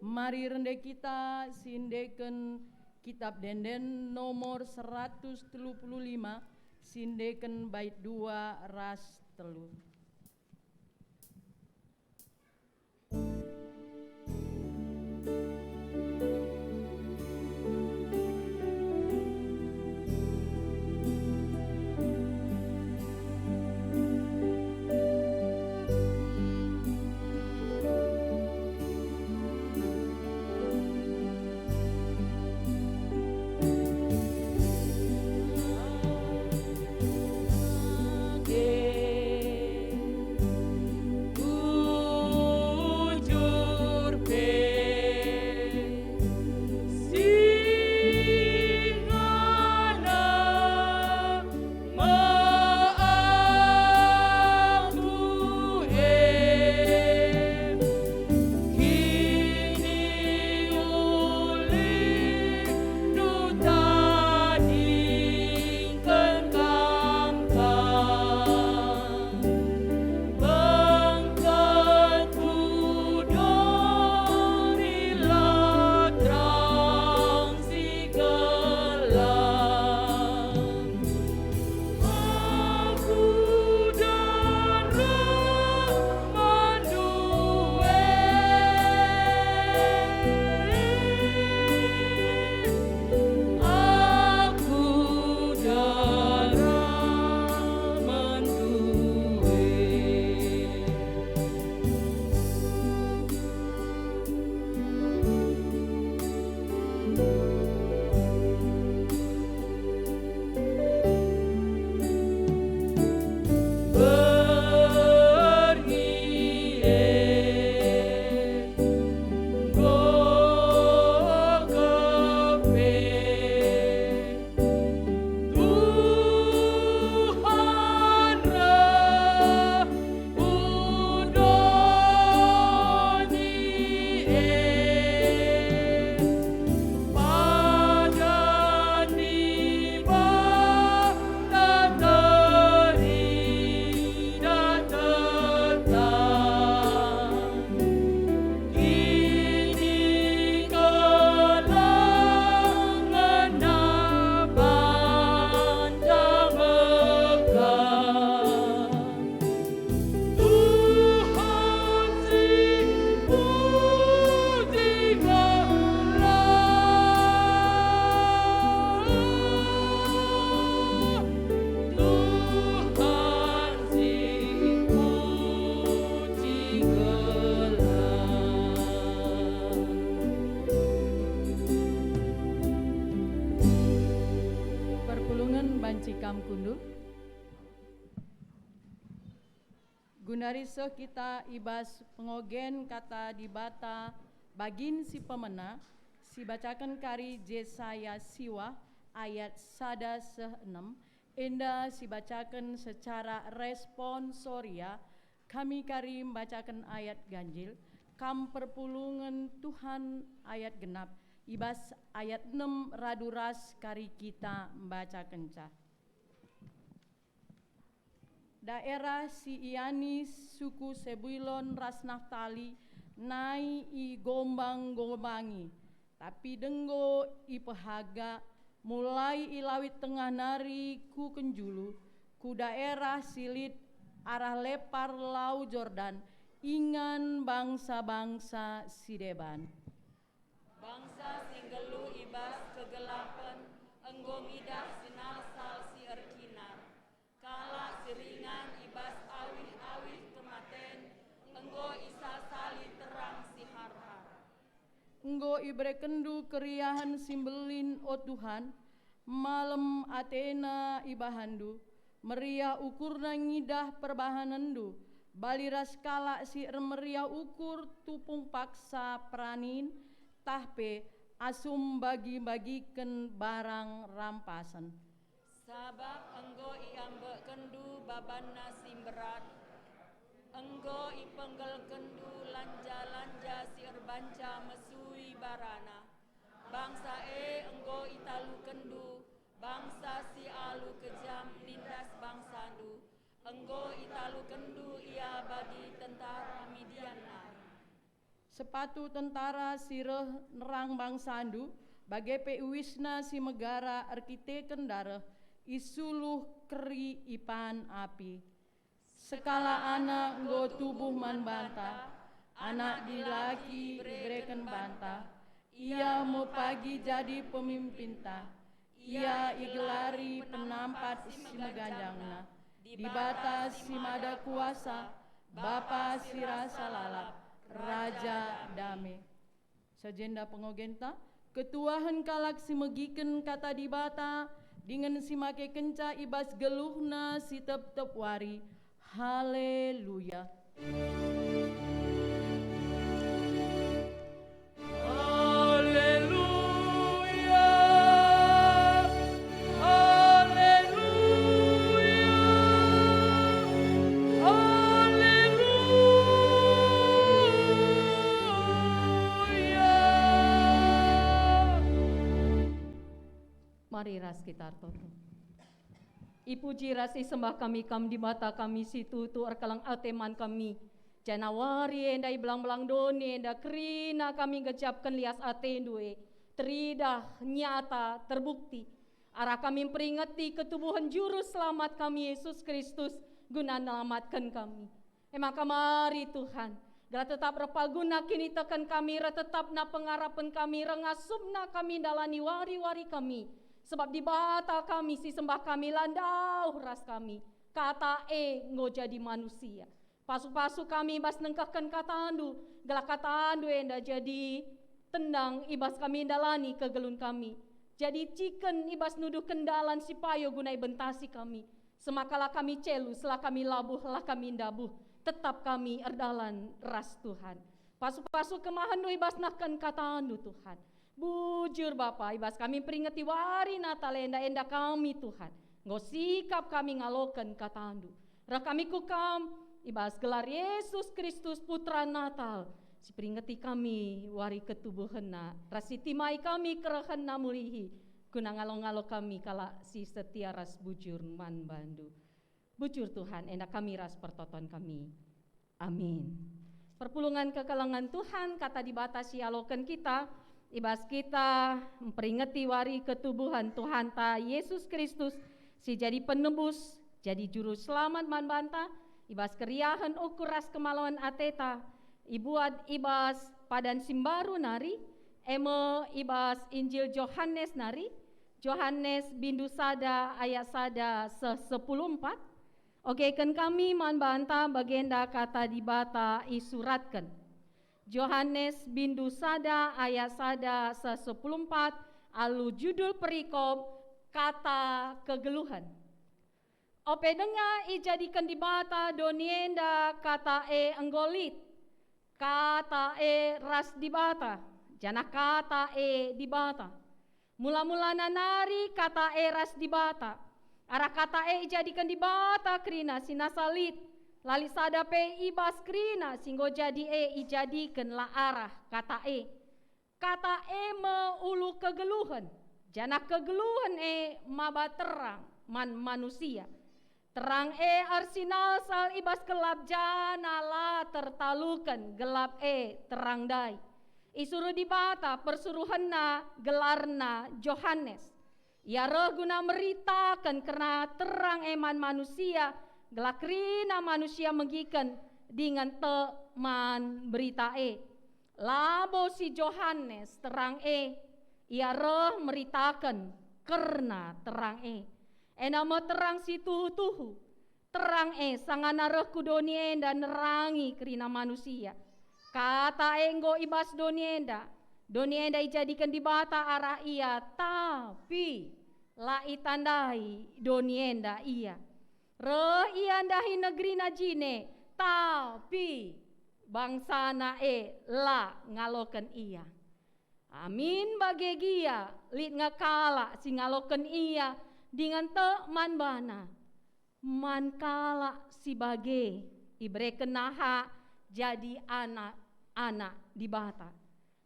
mari rende kita siendeken Kitab Ende-enden nomor seratus telu puluh lima, siendeken bait dua ras telu. Perpulungen banci kam kundul. Guna riseh kita i bas pengogen Kata Dibata bagin si pemena, sibacaken kari Jesaya siwah ayat sada seh enem, enda sibacaken secara responsoria, kami kari mbacaken ayat ganjil, kam perpulungen Tuhan ayat genap, i bas ayat enem radu ras kari kita mbacakenca. Daerah si iani suku Sebulon ras Naftali nai igombang-gombangi, tapi denggo ipehaga, mulai i Lawit Tengah nari ku kenjulu, ku daerah si lit arah lepar Lau Jordan, ingan bangsa-bangsa si deban. Bangsa si nggeluh i bas kegelapen enggo ngidah sinalsal si erkinar. Kalak si ringan i bas awih-awih kematen enggo isalsali terang si har-har. Enggo iberekenndu keriahen si mbelin, o Tuhan, malem atena ibahanndu, meriah ukurna ngidah perbahanenndu, bali ras kalak si ermeriah ukur tupung paksa peranin, tah pe asum bagi-bagiken barang rampasen. Sabap enggo iambekkenndu babanna si mberat, enggo ipenggelkenndu lanja-lanja si erbanca mesui barana. Bangsa e enggo italukenndu, bangsa si alu kejam nindas bangsandu. Enggo italukenndu ia bagi tentara Midian. Sepatu tentara si reh nerang bangsandu, bage pe uisna si megara erkiteken dareh, isuluh keri ipan api. Sekalak anak enggo tubuh man banta, anak dilaki ibereken banta, ia me pagi jadi pemimpinta. Ia igelari Penampat si Meganjangna, Dibata si Mada Kuasa, Bapa si Rasa Lalap, Raja Dame. Sajenda pengogenta, ketuahen kalak si megiken Kata Dibata, dingen si makekenca i bas geluhna si tep-tep wari. Haleluya! Haleluya! Haleluya! Haleluya! Mari ras kita ertoto. Ipuji ras isembah kami Kam, Dibata kami si tuhu erkeleng ate man kami. Janah wari enda i belang-belang doni enda kerina kami ngejapken lias ateNdu e, teridah, nyata, terbukti. Arah kami mperingeti ketubuhen Juru Selamat kami, Yesus Kristus, guna nelamatken kami. E maka mari, Tuhan, gelah tetap erpaguna kiniteken kami, reh tetapna pengarapen kami, reh ngasupna kami ndalani wari-wari kami. Sebab Dibata kami si sembah kami la ndauh ras kami, Kata e enggo jadi manusia. Pasu-pasu kami bas nengkehken KataNdu, gelah KataNdu enda jadi tendang i bas kami ndalani kegeluhen kami. Jadi ciken i bas nuduhken dalan si payo guna ibentasi kami. Semaka la kami celu, sela kami labuh, la kami ndabuh, tetap kami erdalan ras Tuhan. Pasu-pasu kemahenNdu i bas nehken KataNdu, Tuhan. Bujur, Bapa, i bas kami mperingeti wari Natal enda, enda kami, Tuhan, enggo sikap kami ngaloken KataNdu. Reh kami ku Kam, i bas gelar Yesus Kristus, Putra Natal, si peringeti kami wari ketubuhenNa, ras si timai kami kerehenNa mulihi, guna ngalo-ngalo kami kalak si setia ras bujur man bandu. Bujur Tuhan, enda kami ras pertoton kami. Amin. Perpulungen kekelengen Tuhan, Kata Dibata si ialoken kita, i bas kita mperingeti wari ketubuhen Tuhanta Yesus Kristus, si jadi penebus, jadi juru selamat man banta, i bas keriahen ukur ras kemaloen ateta, ibuat i bas padan si mbaru nari, e me i bas Injil Johanes nari, Johanes bindu sada ayat sada seh sepuluh empat. Ogeken kami man banta bagenda Kata Dibata isuratken. Johanes bindu sada ayat sada seh sepuluh empat, alu judul perikop, Kata Kegeluhen. Ope denga ijadiken Dibata doni enda, Kata e enggo lit. Kata e ras Dibata, janah Kata e Dibata. Mula-mulana nari Kata e ras Dibata. Arah Kata e ijadiken Dibata kerina si nasa lit. La lit sada pe i bas kerina si enggo jadi e ijadiken la arah Kata e. Kata e me ulu kegeluhen, janah kegeluhen e maba terang man manusia. Terang e ersinalsal i bas gelap janah la tertaluken gelap e terang ndai. Isuruh Dibata persuruhenNa gelarna Johanes. Ia reh guna meritaken kerna terang e man manusia, gelah kerina manusia megiken dingen tek man berita e. Labo si Johanes terang e, ia reh meritaken kerna terang e. Enda me terang si tuhu-tuhu. Terang e sangana reh ku doni enda nerangi kerina manusia. Kata e enggo i bas doni enda. Doni enda ijadiken Dibata arah ia, tapi la itandai doni enda ia. Reh ia ndahi negerina jine, tapi bangsana e la ngaloken ia. Amin bage gia, lit nge kalak si ngaloken ia dingen tek man bana. Man kalak si bage iberekenna hak jadi anak-anak Dibata.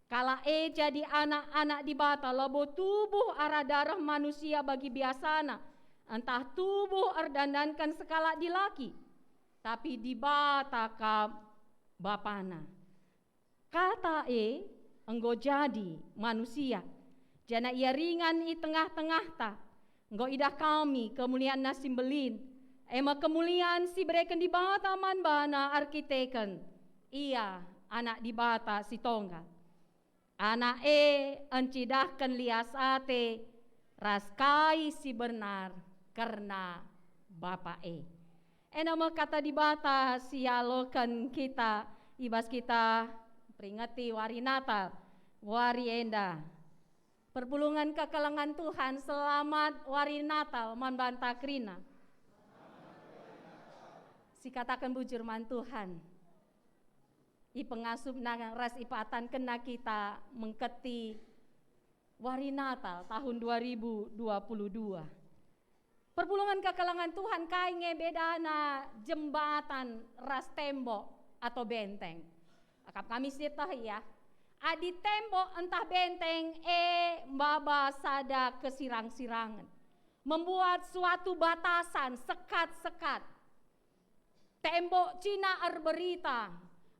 Kalak e jadi anak-anak Dibata labo tubuh arah dareh manusia bagi biasana, ntah tubuh erdandanken sekalak dilaki, tapi Dibata kap Bapana. Kata e enggo jadi manusia, janah ia ringan i tengah-tengahta. Enggo idah kami kemulianNa si mbelin, e me kemulian si ibereken Dibata man baNa erkiteken Ia Anak Dibata si Tonggal. Anak e encidahken lias ate ras kai si benar kerna Bapa e. Enda me kata Dibata si ialoken kita i bas kita mperingeti wari Natal, wari enda. Perpulungen kekelengen Tuhan, selamat wari Natal man banta kerina. Sikataken bujur man Tuhan. Ipengasupna ras ipatankenna kita mengketi wari Natal tahun dua ribu dua puluh dua. Perpulungen kekelengen Tuhan, kai nge bedana jembatan ras tembok atau benteng? Akap kami sieteh ya. Adi tembok ntah benteng e maba sada kesirang-sirangen, membuat suatu batasan, sekat-sekat. Tembok Cina erberita,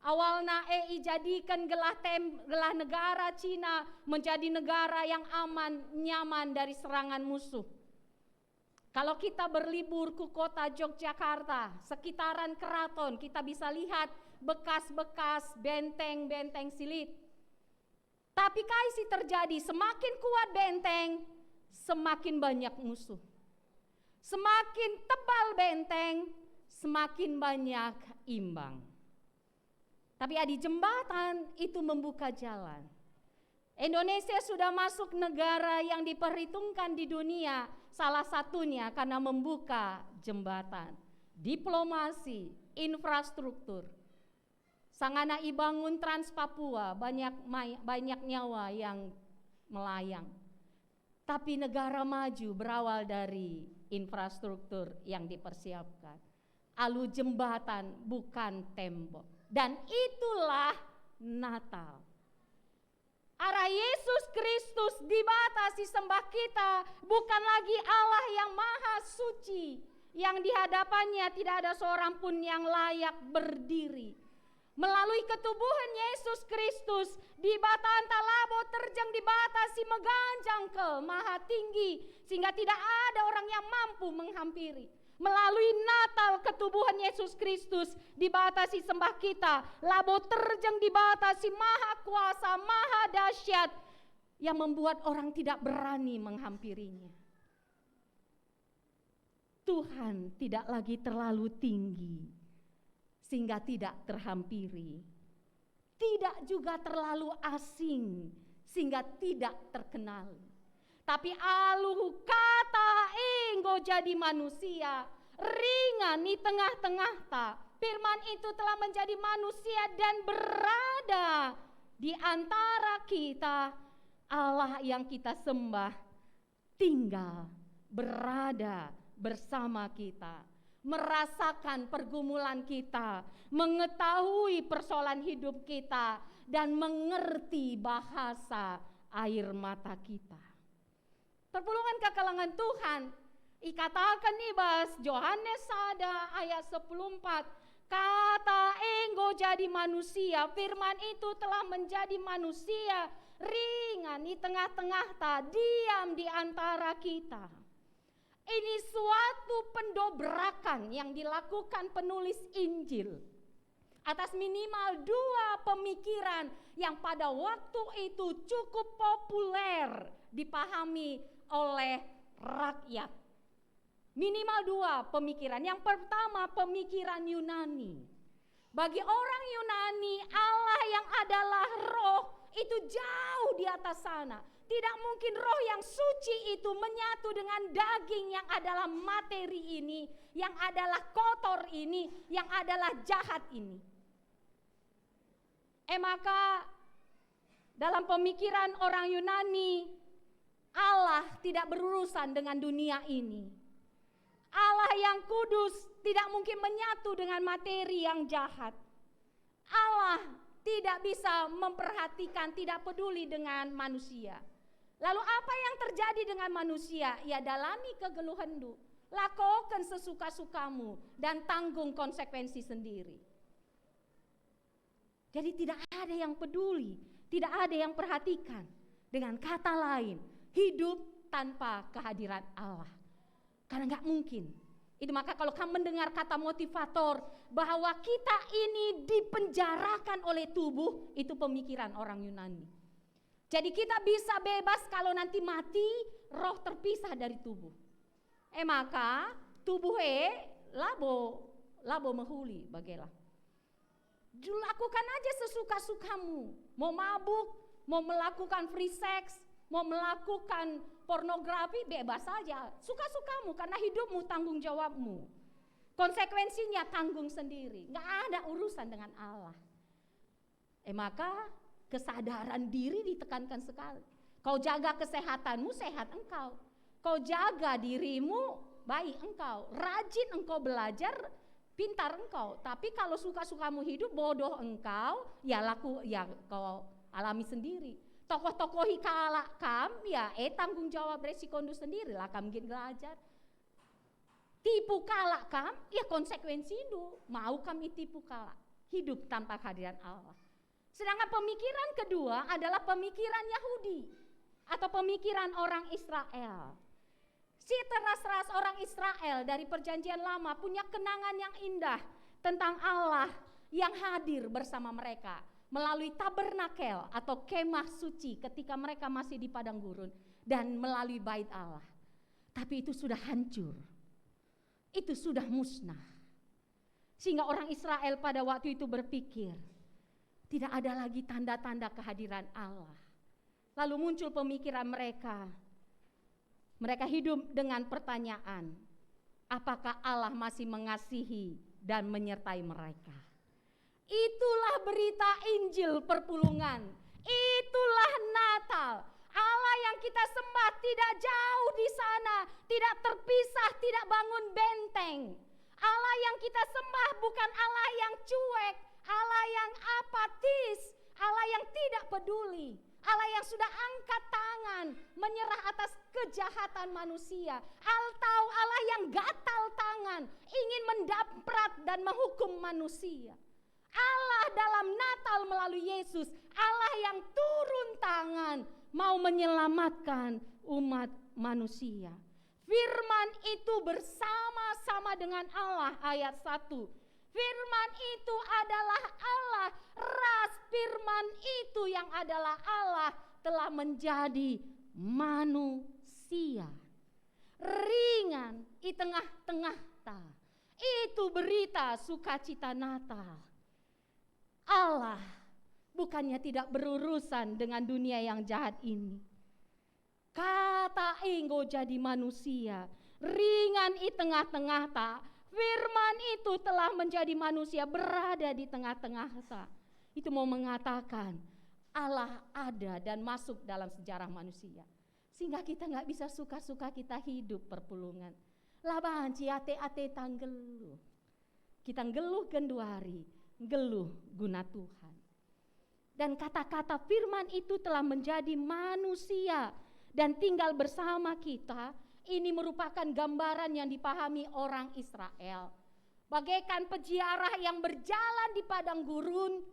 awalna e ijadiken gelah tem-, gelah negara Cina menjadi negara yang aman, nyaman dari serangan musuh. Kalau kita berlibur ku kota Yogyakarta, sekitaran keraton, kita bisa lihat bekas-bekas benteng-benteng silit. Tapi kai si terjadi? Semakin kuat benteng, semakin banyak musuh. Semakin tebal benteng, semakin banyak imbang. Tapi adi jembatan itu membuka jalan. Indonesia sudah masuk negara yang diperhitungkan di dunia, salah satunya karena membuka jembatan, diplomasi, infrastruktur. Sangana ibangun Trans Papua, banyak mai-, banyak nyawa yang melayang. Tapi negara maju berawal dari infrastruktur yang dipersiapkan. Alu jembatan, bukan tembok. Dan itulah Natal. Arah Yesus Kristus, Dibata si sembah kita, bukan lagi Allah yang Maha Suci, yang di hadapan-Nya tidak ada seorang pun yang layak berdiri. Melalui ketubuhen Yesus Kristus, Dibata ntah labo terjeng Dibata si meganjang kal, maha tinggi, sehingga tidak ada orang yang mampu menghampiri. Melalui Natal ketubuhen Yesus Kristus, Dibata si sembah kita, labo terjeng Dibata si maha kuasa, maha dahsyat, yang membuat orang tidak berani menghampirinya. Tuhan tidak lagi terlalu tinggi sehingga tidak terhampiri, tidak juga terlalu asing sehingga tidak terkenali. Tapi alu Kata e enggo jadi manusia, ringan i tengah-tengahta. Firman itu telah menjadi manusia dan berada di antara kita. Allah yang kita sembah tinggal, berada bersama kita, merasakan pergumulan kita, mengetahui persoalan hidup kita, dan mengerti bahasa air mata kita. Perpulungen kekelengen Tuhan, ikataken i bas Johanes sada ayat sepuluh empat, Kata enggo jadi manusia, Firman itu telah menjadi manusia, ringan i tengah-tengahta, diam di antara kita. Ini suatu pendobrakan yang dilakukan penulis Injil atas minimal dua pemikiran yang pada waktu itu cukup populer dipahami oleh rakyat. Minimal dua pemikiran. Yang pertama, pemikiran Yunani. Bagi orang Yunani, Allah yang adalah Roh itu jauh di atas sana. Tidak mungkin Roh yang suci itu menyatu dengan daging yang adalah materi ini, yang adalah kotor ini, yang adalah jahat ini. E maka, dalam pemikiran orang Yunani, Allah tidak berurusan dengan dunia ini. Allah yang kudus tidak mungkin menyatu dengan materi yang jahat. Allah tidak bisa memperhatikan, tidak peduli dengan manusia. Lalu apa yang terjadi dengan manusia? Ia dalami kegeluhenndu, lakoken sesuka-sukamu, dan tanggung konsekuensi sendiri. Jadi tidak ada yang peduli, tidak ada yang perhatikan. Dengan kata lain, hidup tanpa kehadiran Allah. Karena nggak mungkin. Itu maka kalau kamu mendengar kata motivator bahwa kita ini dipenjarakan oleh tubuh, itu pemikiran orang Yunani. Jadi kita bisa bebas kalau nanti mati, roh terpisah dari tubuh. E maka tubuh e labo labo mehuli bagela. Lakukan aja sesuka-sukamu. Mau mabuk, mau melakukan free sex, mau melakukan pornografi, bebas saja. Suka-sukamu karena hidupmu tanggung jawabmu. Konsekuensinya tanggung sendiri. Nggak ada urusan dengan Allah. E maka kesadaran diri ditekankan sekali. Kau jaga kesehatanmu, sehat engkau. Kau jaga dirimu, baik engkau. Rajin engkau belajar, pintar engkau. Tapi kalau suka-sukamu hidup, bodoh engkau, ya laku, ya kau alami sendiri. Tokoh-tokohi kalak kam, ya e tanggung jawab resikondu sendiri lah kam gin belajar. Tipu kalak kam, ya konsekuensindu, mau kam itipu kalak. Hidup tanpa kehadiran Allah. Sedangkan pemikiran kedua adalah pemikiran Yahudi atau pemikiran orang Israel. Si teras-teras orang Israel dari Perjanjian Lama punya kenangan yang indah tentang Allah yang hadir bersama mereka melalui tabernakel atau kemah suci ketika mereka masih di padang gurun dan melalui bait Allah. Tapi itu sudah hancur. Itu sudah musnah. Sehingga orang Israel pada waktu itu berpikir, tidak ada lagi tanda-tanda kehadiran Allah. Lalu muncul pemikiran mereka. Mereka hidup dengan pertanyaan, apakah Allah masih mengasihi dan menyertai mereka? Itulah berita Injil perpulungan. Itulah Natal. Allah yang kita sembah tidak jauh di sana, tidak terpisah, tidak bangun benteng. Allah yang kita sembah bukan Allah yang cuek, Allah yang apatis, Allah yang tidak peduli, Allah yang sudah angkat tangan menyerah atas kejahatan manusia, atau Allah yang gatal tangan ingin mendaprat dan menghukum manusia. Allah dalam Natal melalui Yesus, Allah yang turun tangan mau menyelamatkan umat manusia. Firman itu bersama-sama dengan Allah, ayat satu. Firman itu adalah Allah, ras Firman itu yang adalah Allah telah menjadi manusia. Ringan i tengah-tengahta. Itu berita sukacita Natal. Allah bukannya tidak berurusan dengan dunia yang jahat ini. Kata enggo jadi manusia, ringan i tengah-tengahta. Firman itu telah menjadi manusia, berada di tengah-tengahta. Itu mau mengatakan Allah ada dan masuk dalam sejarah manusia. Sehingga kita nggak bisa suka-suka kita hidup perpulungan. La banci ate-ateta nggeluh. Kita nggeluh genduari, nggeluh guna Tuhan. Dan kata-kata firman itu telah menjadi manusia dan tinggal bersama kita. Ini merupakan gambaran yang dipahami orang Israel. Bagaikan peziarah yang berjalan di padang gurun,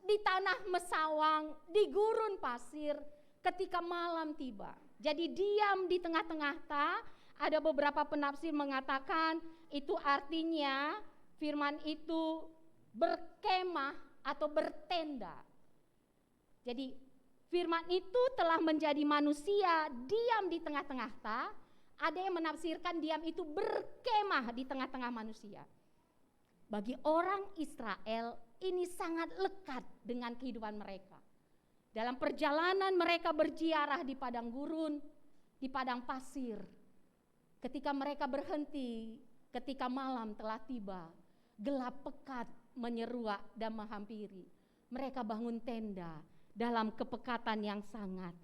di tanah mesawang, di gurun pasir, ketika malam tiba. Jadi diam di tengah-tengahta, ada beberapa penafsir mengatakan itu artinya firman itu berkemah atau bertenda. Jadi firman itu telah menjadi manusia, diam di tengah-tengahta. Ada yang menafsirkan diam itu berkemah di tengah-tengah manusia. Bagi orang Israel, ini sangat lekat dengan kehidupan mereka. Dalam perjalanan mereka berziarah di padang gurun, di padang pasir, ketika mereka berhenti, ketika malam telah tiba, gelap pekat menyeruak dan menghampiri. Mereka bangun tenda dalam kepekatan yang sangat.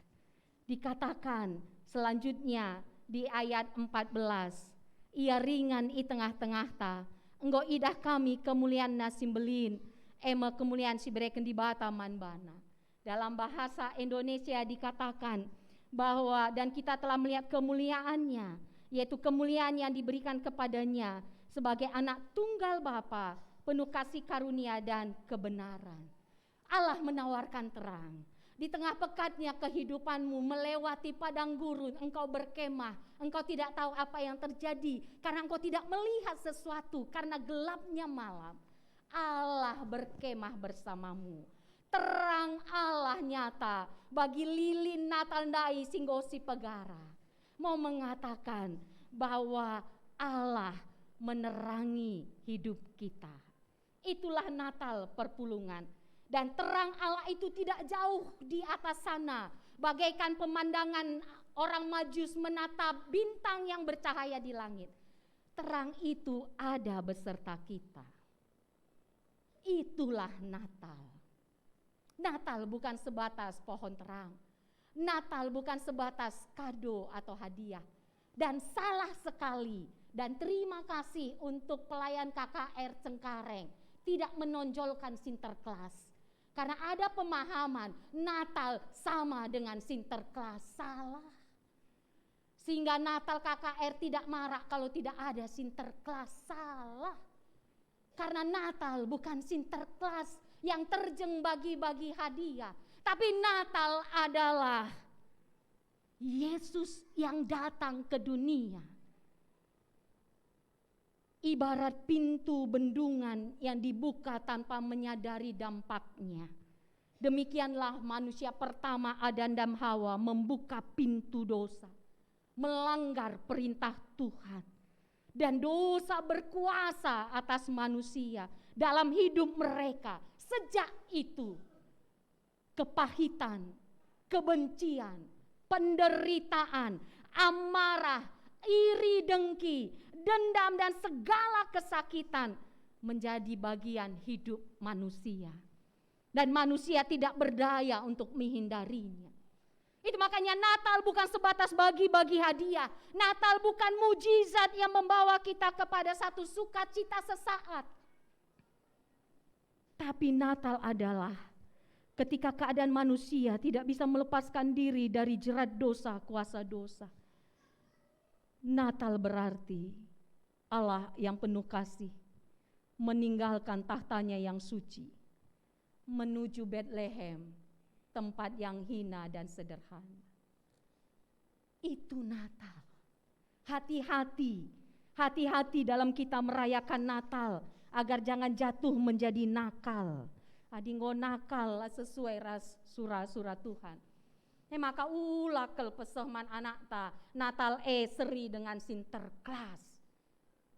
Dikatakan selanjutnya di ayat empat belas, "Ia ringan i tengah-tengahta, enggo idah kami kemulianNa si mbelin, e me kemulian si ibereken Dibata man baNa." Dalam bahasa Indonesia dikatakan bahwa, "Dan kita telah melihat kemuliaannya, yaitu kemuliaan yang diberikan kepadanya sebagai anak tunggal Bapa, penuh kasih karunia dan kebenaran." Allah menawarkan terang. Di tengah pekatnya kehidupanmu melewati padang gurun, engkau berkemah, engkau tidak tahu apa yang terjadi karena engkau tidak melihat sesuatu karena gelapnya malam. Allah berkemah bersamamu. Terang Allah nyata bagi lilin Natal ndai si nggo sipegara. Mau mengatakan bahwa Allah menerangi hidup kita. Itulah Natal perpulungan. Dan terang Allah itu tidak jauh di atas sana, bagaikan pemandangan orang Majus menatap bintang yang bercahaya di langit. Terang itu ada beserta kita. Itulah Natal. Natal bukan sebatas pohon terang. Natal bukan sebatas kado atau hadiah. Dan salah sekali, dan terima kasih untuk pelayan K K R Cengkareng, tidak menonjolkan Sinterklas. Karena ada pemahaman Natal sama dengan Sinterklas. Salah. Sehingga Natal K K R tidak marak kalau tidak ada Sinterklas. Salah. Karena Natal bukan Sinterklas yang terjeng bagi-bagi hadiah, tapi Natal adalah Yesus yang datang ke dunia. Ibarat pintu bendungan yang dibuka tanpa menyadari dampaknya. Demikianlah manusia pertama, Adam dan Hawa, membuka pintu dosa, melanggar perintah Tuhan. Dan dosa berkuasa atas manusia dalam hidup mereka. Sejak itu, kepahitan, kebencian, penderitaan, amarah, iri dengki, dendam, dan segala kesakitan menjadi bagian hidup manusia. Dan manusia tidak berdaya untuk menghindarinya. Itu makanya Natal bukan sebatas bagi-bagi hadiah. Natal bukan mujizat yang membawa kita kepada satu sukacita sesaat. Tapi Natal adalah ketika keadaan manusia tidak bisa melepaskan diri dari jerat dosa, kuasa dosa. Natal berarti Allah yang penuh kasih meninggalkan tahtanya yang suci, menuju Betlehem, tempat yang hina dan sederhana. Itu Natal. Hati-hati, hati-hati dalam kita merayakan Natal, agar jangan jatuh menjadi nakal. Adi enggo nakal la sesuai ras sura-sura Tuhan. E maka ula kal peseh man anakta, Natal e seri dengan Sinterklas.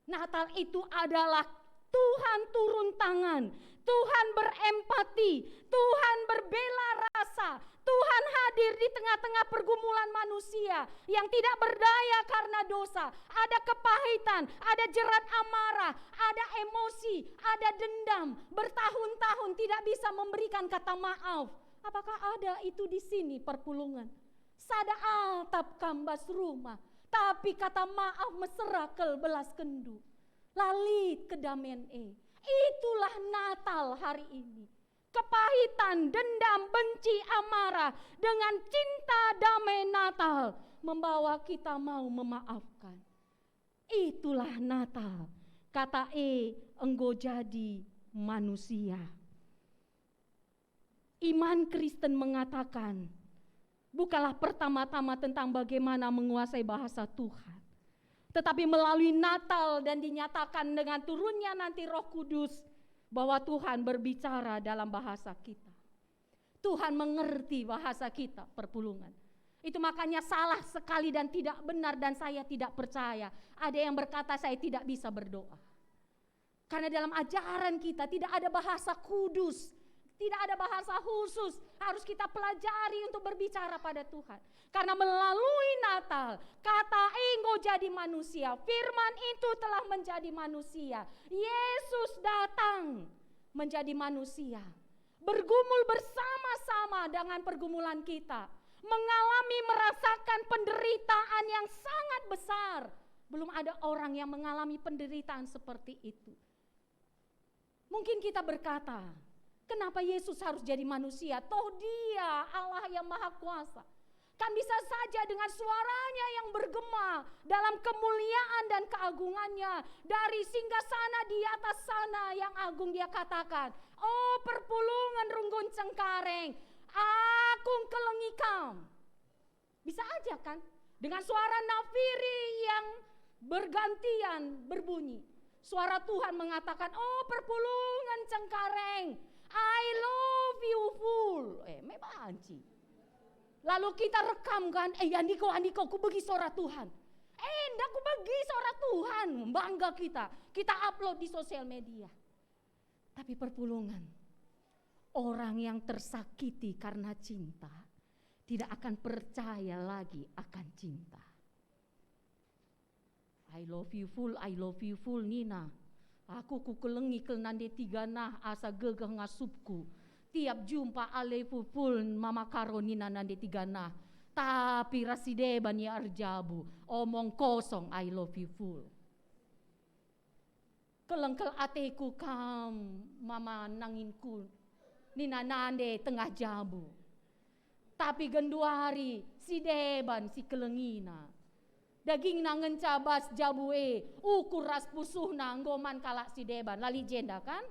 Natal itu adalah Tuhan turun tangan, Tuhan berempati, Tuhan berbela rasa, Tuhan hadir di tengah-tengah pergumulan manusia yang tidak berdaya karena dosa. Ada kepahitan, ada jerat amarah, ada emosi, ada dendam, bertahun-tahun tidak bisa memberikan kata maaf. Apakah ada itu di sini perpulungan? Sada atap kam bas rumah, tapi kata maaf mesera kal belaskenndu. La lit kedamen e. Itulah Natal hari ini. Kepahitan, dendam, benci, amarah dengan cinta damai Natal membawa kita mau memaafkan. Itulah Natal. Kata e enggo jadi manusia. Iman Kristen mengatakan, bukanlah pertama-tama tentang bagaimana menguasai bahasa Tuhan, tetapi melalui Natal dan dinyatakan dengan turunnya nanti Roh Kudus bahwa Tuhan berbicara dalam bahasa kita. Tuhan mengerti bahasa kita, perpulungan. Itu makanya salah sekali dan tidak benar dan saya tidak percaya. Ada yang berkata, "Saya tidak bisa berdoa." Karena dalam ajaran kita tidak ada bahasa kudus, tidak ada bahasa khusus harus kita pelajari untuk berbicara pada Tuhan. Karena melalui Natal, kata enggo jadi manusia, firman itu telah menjadi manusia. Yesus datang menjadi manusia, bergumul bersama-sama dengan pergumulan kita, mengalami, merasakan penderitaan yang sangat besar. Belum ada orang yang mengalami penderitaan seperti itu. Mungkin kita berkata, "Kenapa Yesus harus jadi manusia? Toh Dia Allah yang Maha Kuasa." Kan bisa saja dengan suaranya yang bergema dalam kemuliaan dan keagungannya, dari singgasana di atas sana yang agung Dia katakan, "O perpulungen runggun cengkareng, aku ngkelengi kam. Bisa aja kan? Dengan suara nafiri yang bergantian berbunyi. Suara Tuhan mengatakan, "Oh, perpulungen cengkareng, I love you full." Eh, me banci. Lalu kita rekam kan, eh, andiko, andiko, kubegi suara Tuhan. Eh, ndak kubegi suara Tuhan, bangga kita. Kita upload di sosial media. Tapi perpulungen, orang yang tersakiti karena cinta tidak akan percaya lagi akan cinta. "I love you full, I love you full," nina. "Aku kukelengi kal nande tiga nah asa gegeh ngasupku. Tiap jumpa I love you full, Mama Karo," nina nande tiga nah. Tapi ras si deban ia erjabu, omong kosong, "I love you full." "Keleng kal ateku kam, Mama nanginku," nina nande tengah jabu. Tapi genduari si deban si kelengina. Dagingna ngenca bas jabu e, ukur ras pusuhna enggo man kalak si deban. La lit jenda kan?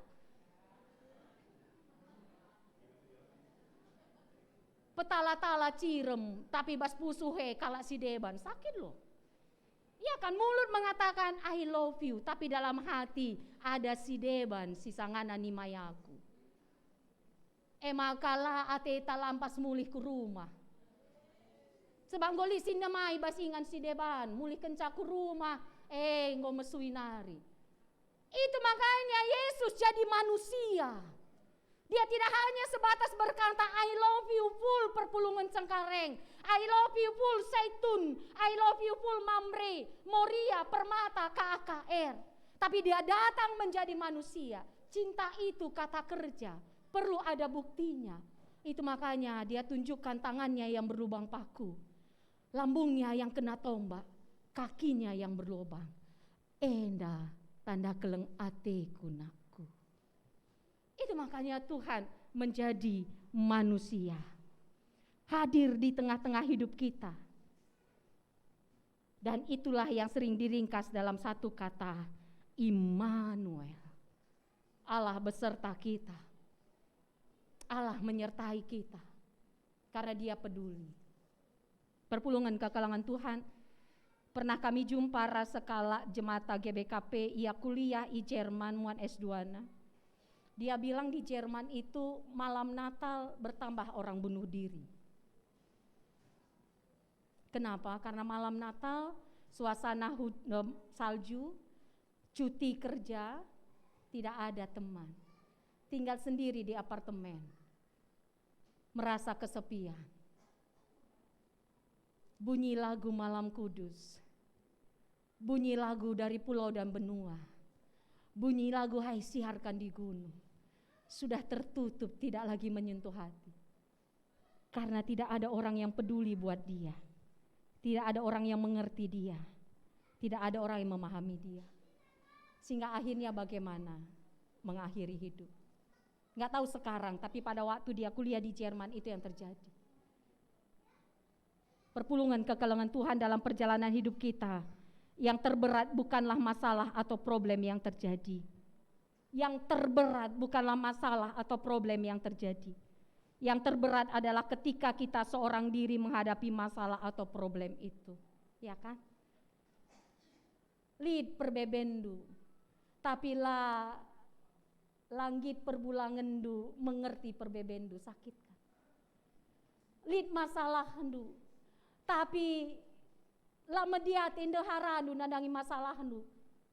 Petala-tala cirem, tapi bas pusuh e kalak si deban. Sakit loh. Ia kan mulut mengatakan, "I love you," tapi dalam hati ada si deban si sangana nimai aku. E maka la ateta lampas mulih ku rumah. Sebab enggo lit si nimai bas ingan si deban, mulih kenca ku rumah, eh, enggo mesui nari. Itu makanya Yesus jadi manusia. Dia tidak hanya sebatas berkata, "I love you full perpulungen Cengkareng, I love you full Saitun, I love you full Mamre, Moria, Permata, K A K R." Tapi dia datang menjadi manusia. Cinta itu kata kerja, perlu ada buktinya. Itu makanya dia tunjukkan tangannya yang berlubang paku, lambungnya yang kena tombak, kakinya yang berlobang. Enda tanda keleng ateku, nakku. Itu makanya Tuhan menjadi manusia, hadir di tengah-tengah hidup kita. Dan itulah yang sering diringkas dalam satu kata, Immanuel. Allah beserta kita. Allah menyertai kita karena Dia peduli. Perpulungen kekelengen Tuhan, pernah kami jumpa ras sekalak jemata G B K P, ia kuliah i Jerman, muat S dua-na. Dia bilang di Jerman itu malam Natal bertambah orang bunuh diri. Kenapa? Karena malam Natal, suasana hu-, em, salju, cuti kerja, tidak ada teman. Tinggal sendiri di apartemen. Merasa kesepian. Bunyi lagu Malam Kudus. Bunyi lagu dari pulau dan benua. Bunyi lagu Hai Siarkan di Gunung. Sudah tertutup, tidak lagi menyentuh hati. Karena tidak ada orang yang peduli buat dia. Tidak ada orang yang mengerti dia. Tidak ada orang yang memahami dia. Sehingga akhirnya bagaimana mengakhiri hidup. Nggak tahu sekarang, tapi pada waktu dia kuliah di Jerman itu yang terjadi. Perpulungen kekelengen Tuhan dalam perjalanan hidup kita, yang terberat bukanlah masalah atau problem yang terjadi. Yang terberat bukanlah masalah atau problem yang terjadi. Yang terberat adalah ketika kita seorang diri menghadapi masalah atau problem itu. Ya kan? Lit perbebenndu, tapi la, la nggit perbulangenndu mengerti perbebenndu, sakit kan? Lit masalahndu, tapi la mediat ndeharandu nandangi masalahndu,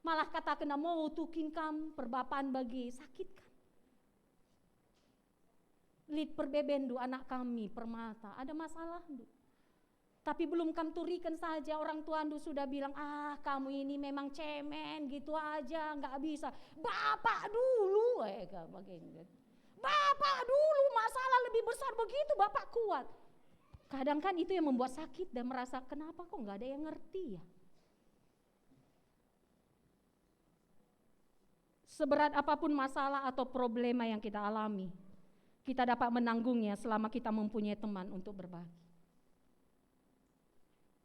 malah katakenna, "Motu kin kam perbapan bage," sakit kan? Lit perbebenndu, anak kami Permata, ada masalahndu. Tapi belum kam turiken saja orang tuandu sudah bilang, "Ah, kamu ini memang cemen, gitu aja, nggak bisa." Bapak dulu, eh, ka-, bage. Bapak dulu masalah lebih besar begitu, Bapak kuat. Kadang kan itu yang membuat sakit dan merasa, "Kenapa kok nggak ada yang ngerti ya?" Seberat apapun masalah atau problema yang kita alami, kita dapat menanggungnya selama kita mempunyai teman untuk berbagi.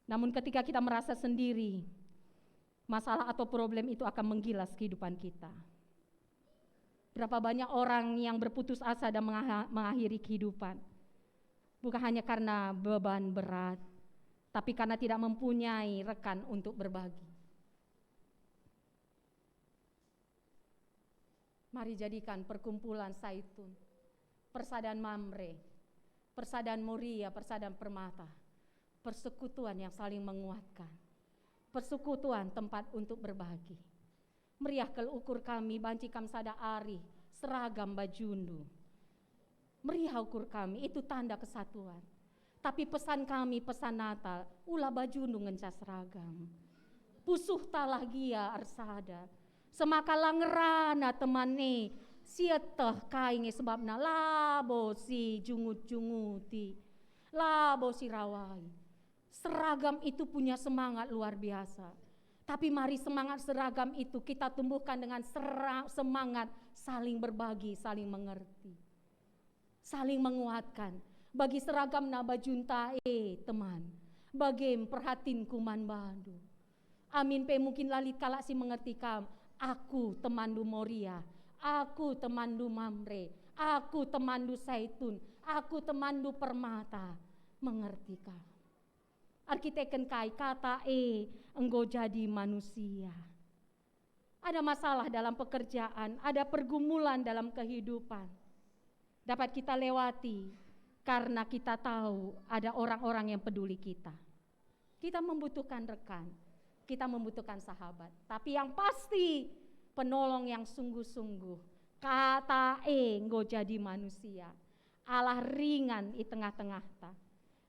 Namun ketika kita merasa sendiri, masalah atau problem itu akan menggilas kehidupan kita. Berapa banyak orang yang berputus asa dan mengaha-, mengakhiri kehidupan, bukan hanya karena beban berat, tapi karena tidak mempunyai rekan untuk berbagi. Mari jadikan perkumpulan Saitun, persadan Mamre, persadan Moria, persadan Permata, persekutuan yang saling menguatkan, persekutuan tempat untuk berbagi. Meriah kal ukur kami banci kam sada arih seragam bajundu. Meriah ukur kami, itu tanda kesatuan. Tapi pesan kami, pesan Natal, ula bajundu ngenca seragam. Pusuhtalah gia ersada. Semaka la ngerana teman e, sieteh kai nge sebabna labo si jungut-junguti, labo si rawai. Seragam itu punya semangat luar biasa. Tapi mari semangat seragam itu kita tumbuhkan dengan sera-, semangat saling berbagi, saling mengerti, saling menguatkan. Bagi seragamna bajunta e, teman, bage perhatinku man bandu. Amin pe mungkin la lit kalak si mengerti kam. Aku temanndu Moria, aku temanndu Mamre, aku temanndu Saitun, aku temanndu Permata. Mengerti kam. Erkiteken kai kata e enggo jadi manusia. Ada masalah dalam pekerjaan, ada pergumulan dalam kehidupan. Dapat kita lewati karena kita tahu ada orang-orang yang peduli kita. Kita membutuhkan rekan, kita membutuhkan sahabat. Tapi yang pasti, penolong yang sungguh-sungguh. Kata e enggo jadi manusia. Allah ringan i tengah-tengahta.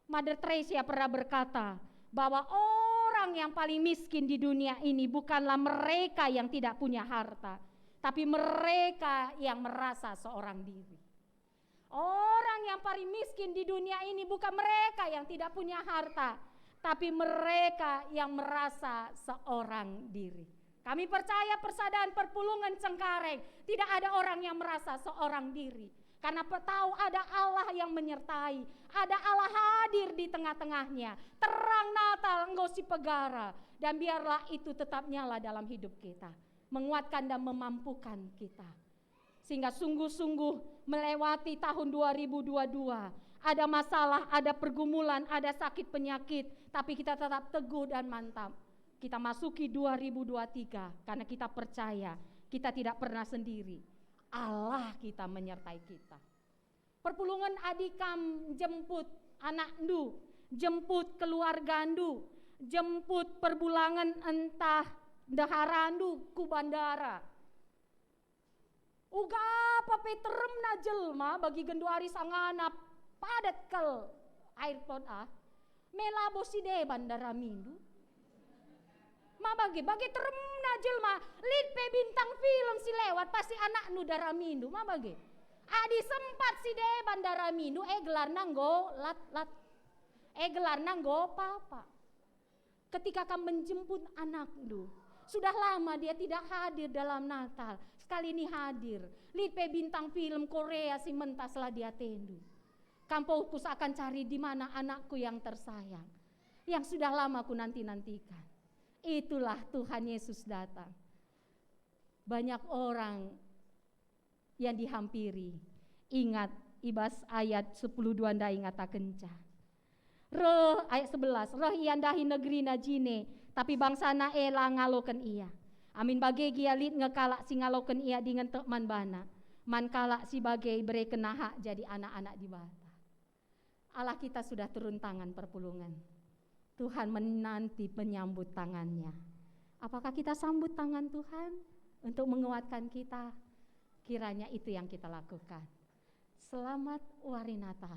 Mother Teresa pernah berkata bahwa orang yang paling miskin di dunia ini bukanlah mereka yang tidak punya harta, tapi mereka yang merasa seorang diri. Orang yang paling miskin di dunia ini bukan mereka yang tidak punya harta, tapi mereka yang merasa seorang diri. Kami percaya Persadan Perpulungen Cengkareng tidak ada orang yang merasa seorang diri. Karena pe-, tahu ada Allah yang menyertai, ada Allah hadir di tengah-tengahnya. Terang Natal enggo sipegara, dan biarlah itu tetap nyala dalam hidup kita, menguatkan dan memampukan kita. Sehingga sungguh-sungguh melewati tahun dua ribu dua dua, ada masalah, ada pergumulan, ada sakit penyakit, tapi kita tetap teguh dan mantap. Kita masuki dua ribu dua tiga karena kita percaya kita tidak pernah sendiri. Allah kita menyertai kita. Perpulungen adi kam jemput anakndu, jemput keluargandu, jemput perbulangen ntah ndeharandu ku bandara. Uga apa pe teremna jelma bagi genduari sangana padat kal airport ah. Me labo si deban daramindu. Ma bage, bage teremna jelma, lit pe bintang film si lewat pasti anakndu daramindu, ma bage. Adi sempat si deban daramindu, e gelarna enggo lat-lat. E gelarna enggo papa. Ketika kam menjemput anakndu, sudah lama dia tidak hadir dalam Natal, sekali ini hadir. Lit pe bintang film Korea si mentas la diatendu. Kam fokus akan cari di mana anakku yang tersayang, yang sudah lama ku nanti-nantikan. Itulah Tuhan Yesus datang. Banyak orang yang dihampiri. Ingat, i bas ayat sepuluh dua ndai ngatakenca. Reh, ayat sebelas, reh ia ndahi negerina jine, tapi bangsana e la ngaloken ia. Amin bage gia lit nge kalak si ngaloken ia dingen tek man bana. Man kalak si bage iberekenna hak jadi anak-anak Dibata. Allah kita sudah turun tangan perpulungen. Tuhan menanti menyambut tangannya. Apakah kita sambut tangan Tuhan untuk menguatkan kita? Kiranya itu yang kita lakukan. Selamat Wari Natal.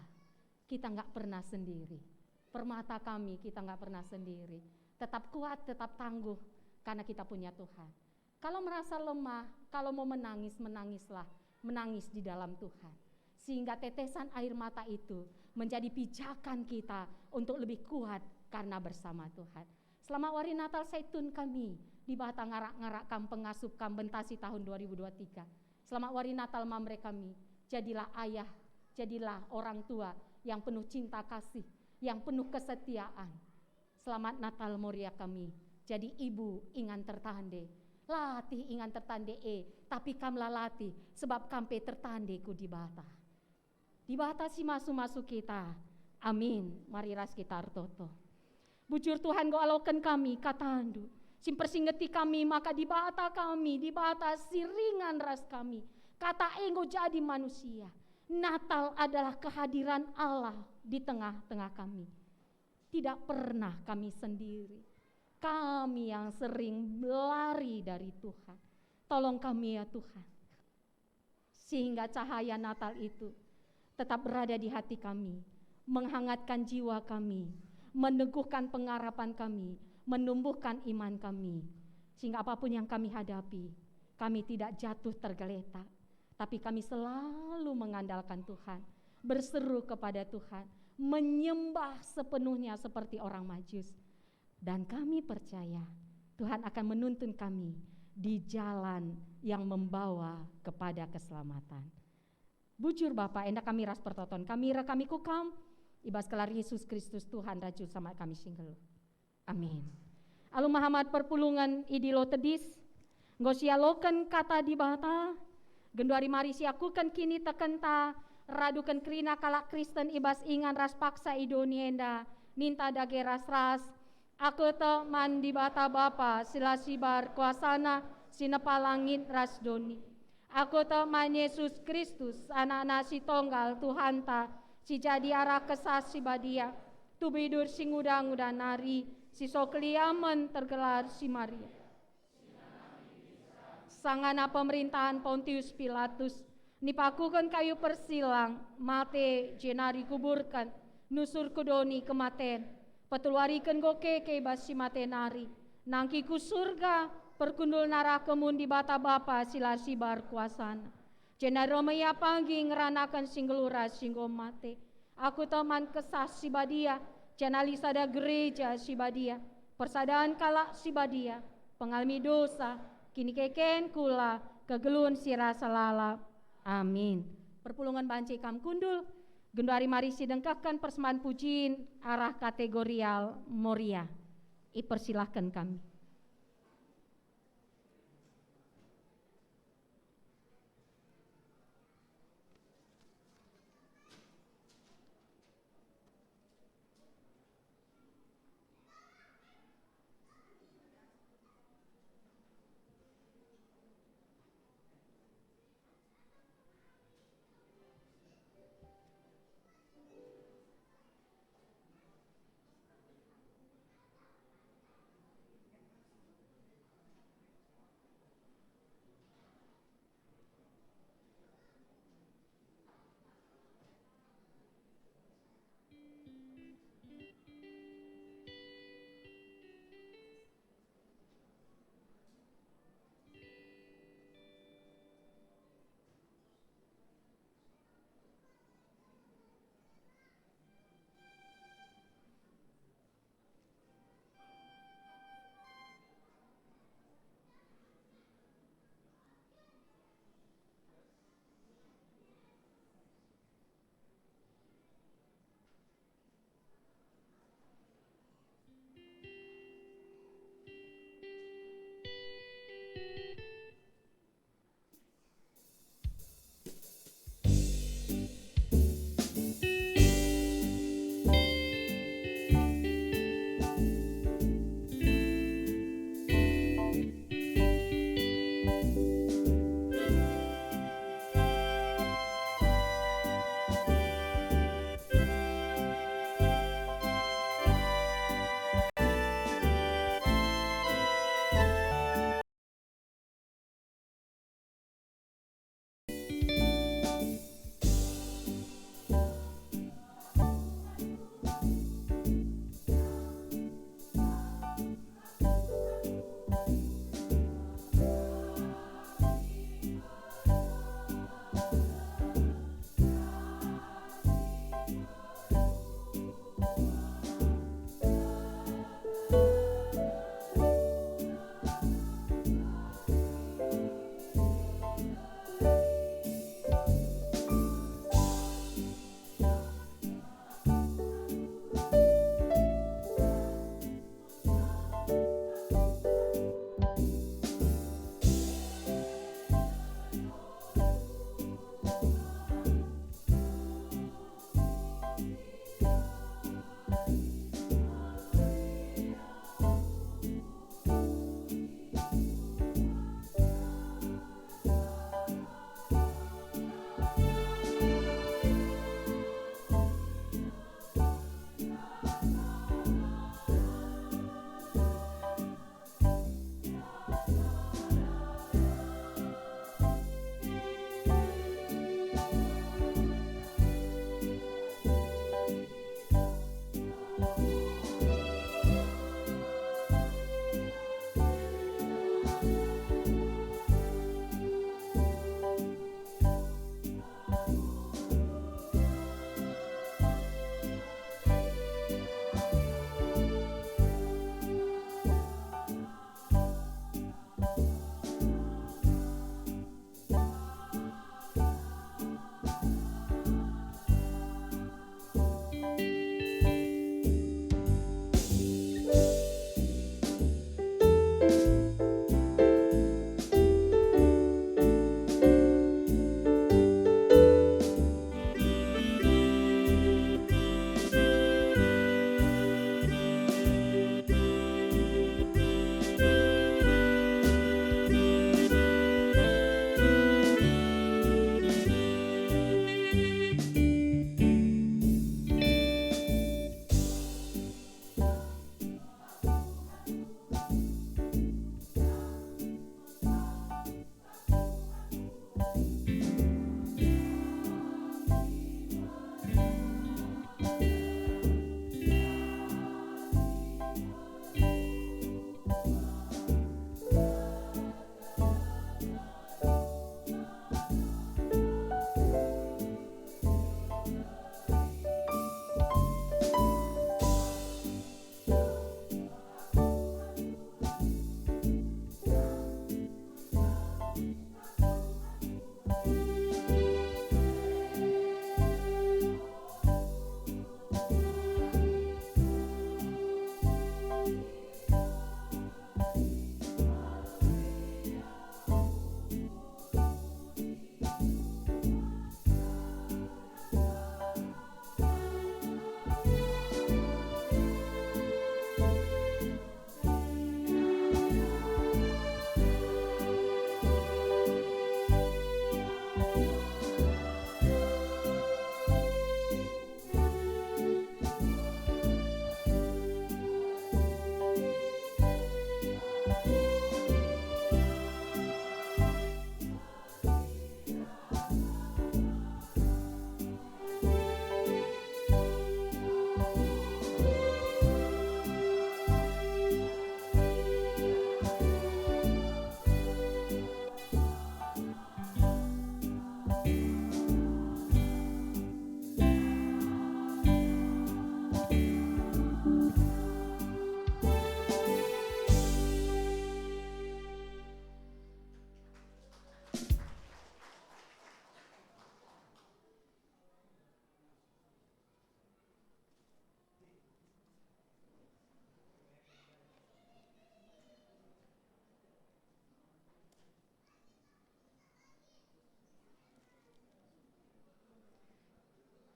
Kita nggak pernah sendiri. Permata kami, kita nggak pernah sendiri. Tetap kuat, tetap tangguh, karena kita punya Tuhan. Kalau merasa lemah, kalau mau menangis, menangislah. Menangis di dalam Tuhan. Sehingga tetesan air mata itu menjadi pijakan kita untuk lebih kuat karena bersama Tuhan. Selamat Wari Natal Saitun kami, Dibata ngarak-ngarak kam, pengasup kam bentasi tahun dua ribu dua tiga. Selamat Wari Natal Mamre kami, jadilah ayah, jadilah orang tua yang penuh cinta kasih, yang penuh kesetiaan. Selamat Natal Moria kami, jadi ibu ingan tertande, Latih ingan tertande e, tapi kam la latih, sebab kam pe tertande ku Dibata. Dibata si masu-masu kita. Amin. Mari ras kita ertoto. Bujur Tuhan, enggo aloken kami kataNdu, si mpersingeti kami maka Dibata kami, Dibata si ringan ras kami. Kata e enggo jadi manusia. Natal adalah kehadiran Allah di tengah-tengah kami. Tidak pernah kami sendiri. Kami yang sering lari dari Tuhan. Tolong kami ya Tuhan. Sehingga cahaya Natal itu tetap berada di hati kami, menghangatkan jiwa kami, meneguhkan pengharapan kami, menumbuhkan iman kami. Sehingga apapun yang kami hadapi, kami tidak jatuh tergeletak, tapi kami selalu mengandalkan Tuhan, berseru kepada Tuhan, menyembah sepenuhnya seperti orang Majus. Dan kami percaya Tuhan akan menuntun kami di jalan yang membawa kepada keselamatan. Bujur Bapa, enda kami ras pertoton kami, reh kami ku Kam, i bas gelar Yesus Kristus Tuhan ras Juru Selamat kami si nggeluh. Amin. Alu mehamat perpulungen idilo tedis, enggo sialoken Kata Dibata, genduari mari siakuken kinitekenta, raduken kerina kalak Kristen i bas ingan ras paksa i doni enda, ninta dage ras-ras, Aku tek man Dibata Bapa si la sibar kuasaNa si nepa langit ras doni. Aku tek man Yesus Kristus, AnakNa si Tonggal, Tuhanta, si jadi arah Kesah Si Badia, tubuh-tubuh si nguda-nguda nari, si so keliamen tergelar si Maria. Sangana pemerintahen Pontius Pilatus, nipakuken kayu persilang, mate, jenari kuburken, nusur ku doni kematen. Peteluariken enggo keke i bas si mate nari, nangkih ku Surga, perkundul narah kemun Dibata Bapa si la sibar kuasaNa. Jenari reh me Ia pagi ngeranaken si nggeluh ras si enggo mate. Aku tek man Kesah Si Badia, janah lit sada gereja si badia, persadan kalak si badia, pengalemi dosa, kinikeken kula, kegeluhen si rasa lalap. Amin. Perpulungen banci kam kundul, genduari mari sidengkehken persembahen pujin arah kategorial Moria. Ipersilahken kami.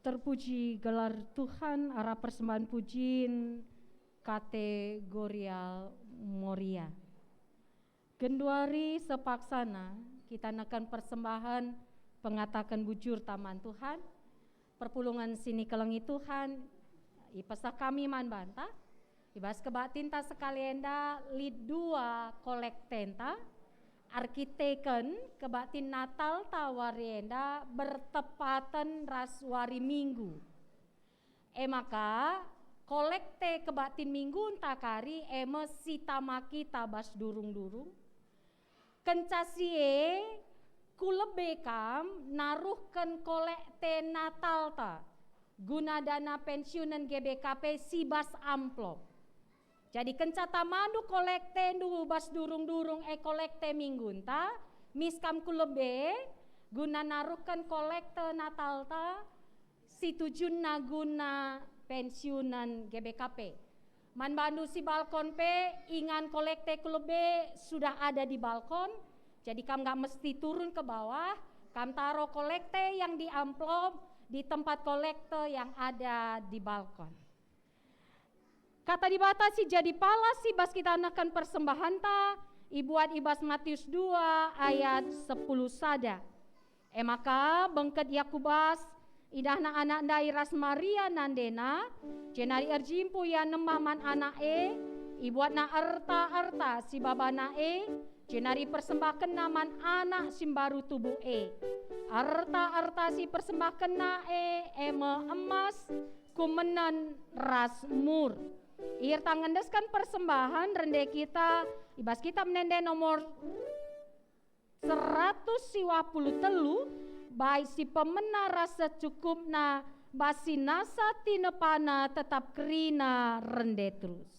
Terpuji gelar Tuhan arah persembahan pujin kategorial Moria. Genduari sepaksana kita neken persembahan pengataken bujur taman Tuhan, perpulungen si nikelengi Tuhan, ipeseh kami man banta. I bas kebaktinta sekali enda lit dua kolektenta, erkiteken kebaktin Natalta wari enda bertepaten ras wari Minggu. E maka, kolekte kebaktin Minggunta kari e me si tama kita bas durung-durung. Kenca si e, ku lebe kam naruhken kolekte Natalta guna dana pensiunen G B K P si bas amplop. Jadi kenca tamandu kolektendu bas durung-durung e kolekte Minggunta, mis kam ku lebe guna naruhken kolekte Natalta si tujunna guna pensiunen G B K P. Man bandu si balkon pe, ingan kolekte ku lebe sudah ada di balkon, jadi kam nggak mesti turun ke bawah, kam taro kolekte yang di amplop di tempat kolekte yang ada di balkon. Kata Dibata si jadi palas si bas kita neken persembahenta ibuat i bas Matius dua ayat sepuluh sada. E maka bengket ia ku bas, idahna anak ndai ras Maria nandena, jenari erjimpuh ia nemah man anak e, ibuatna erta-erta si babana e, jenari ipersembahkenna man anak si mbaru tubuh e. Erta-erta si ipersembahkenna e, e me emas, kumenen ras mur. Ia erta ngendesken persembahan rende kita i bas Kitab Ende-enden nomor seratus siwah puluh telu, baik si pemena ras secukupna, bas si nasa tinepana tetap kerina rende terus.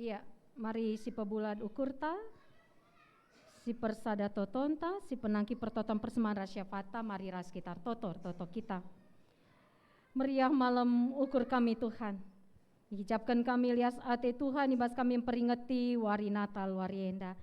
Iya, mari sipebulat ukurta, sipersada totonta, sipenangki pertoton persembahen ras syafatta, mari ras kita ertoto, ertoto kita. Meriah malem ukur kami, Tuhan. Iijapken kami lias ate Tuhan, ibas kami mperingeti wari Natal wari enda.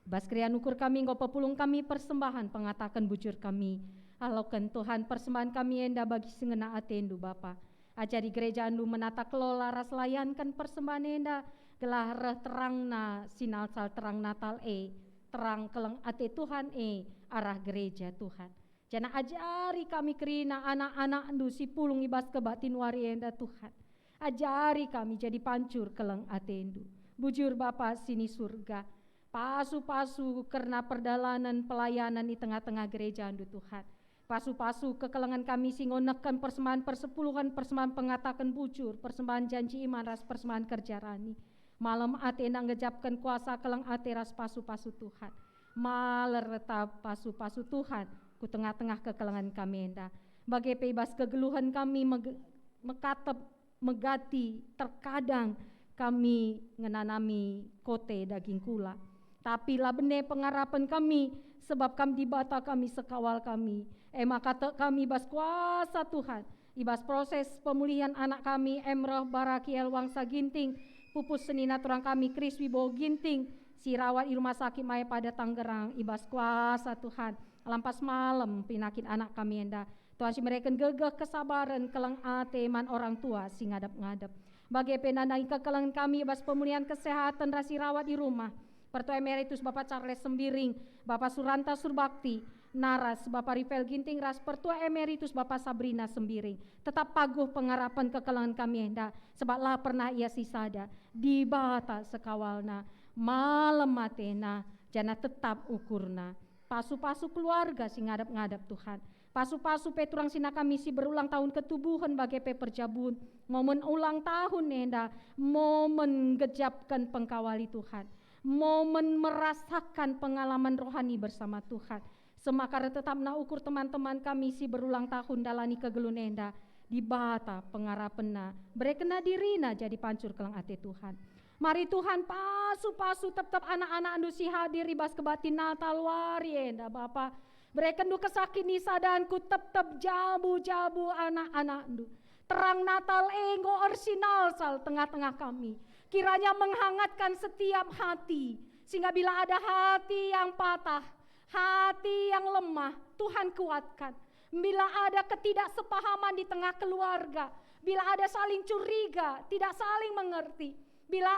Ibas keriahen ukur kami enggo pepulung kami persembahen pengataken bujur kami. Aloken, Tuhan, persembahen kami enda bagi si ngena ateNdu, Bapa. Ajari gerejaNdu menata kelola ras layanken persembahen enda, gelah reh terangna si nalsal terang Natal e, terang keleng ate Tuhan e arah gereja, Tuhan. Janah ajari kami kerina anak-anakNdu si pulung ibas kebaktin wari enda, Tuhan. Ajari kami jadi pancur keleng ateNdu. Bujur, Bapa si ni Surga, pasu-pasu kerna perdalanen pelayanan i tengah-tengah gerejaNdu, Tuhan. Pasu-pasu kekelengen kami si enggo nehken persembahen persepuluhen, persembahen pengataken bujur, persembahen janji iman ras persembahen kerja rani. Malem ate enda ngejapken kuasa keleng ate ras pasu-pasu Tuhan. Maler retap pasu-pasu Tuhan ku tengah-tengah kekelengen kami enda. Bage pe ibas kegeluhen kami mege-, mekatep, megati, terkadang kami ngenanami kote daging kula. Tapi la bene pengarapen kami, sebab Kam Dibata kami, sekawal kami. E maka tek kami ibas kuasa Tuhan, ibas proses pemulihan anak kami, Emroh Barakiel Wangsa Ginting, pupus senina turang kami, Kris Wibowo Ginting, si rawat i Rumah Sakit Maya Pada Tangerang, ibas kuasa Tuhan. Lampas malem pinakit anak kami enda. Tuhan si mereken gegeh, kesabaren, keleng ate man orang tua si ngadep-ngadep. Bage pe nandangi kekelengen kami bas pemulihan kesehatan ras si rawat i rumah. Pertua Emeritus Bapa Charles Sembiring, Bapa Suranta Surbakti, naras Bapa Rivel Ginting ras Pertua Emeritus Bapa Sabrina Sembiring. Tetap paguh pengarapen kekelengen kami enda, sebab la pernah ia sisada. Dibata sekawalna, malem atena, janah tetap ukurna. Pasu-pasu keluarga si ngadep-ngadep, Tuhan. Pasu-pasu pe turang senina kami si berulang tahun ketubuhen bage pe perjabun. Momen ulang tahun enda, momen nggejapken pengkawali Tuhan. Momen merasakan pengalaman rohani bersama Tuhan. Semaka ertetapna ukur teman-teman kami si berulang tahun ndalani kegeluhen enda, Dibata pengarapenna, berekenna dirina jadi pancur keleng ate Tuhan. Mari Tuhan pasu-pasu tep-tep anak-anakNdu si hadir i bas kebaktin Natal wari enda, Bapa. BerekenNdu Kesah Kinisadanku tep-tep jabu-jabu anak-anakNdu. Terang Natal e enggo ersinalsal tengah-tengah kami. Kiranya menghangatkan setiap hati, sehingga bila ada hati yang patah, hati yang lemah, Tuhan kuatkan. Bila ada ketidaksepahaman di tengah keluarga, bila ada saling curiga, tidak saling mengerti, bila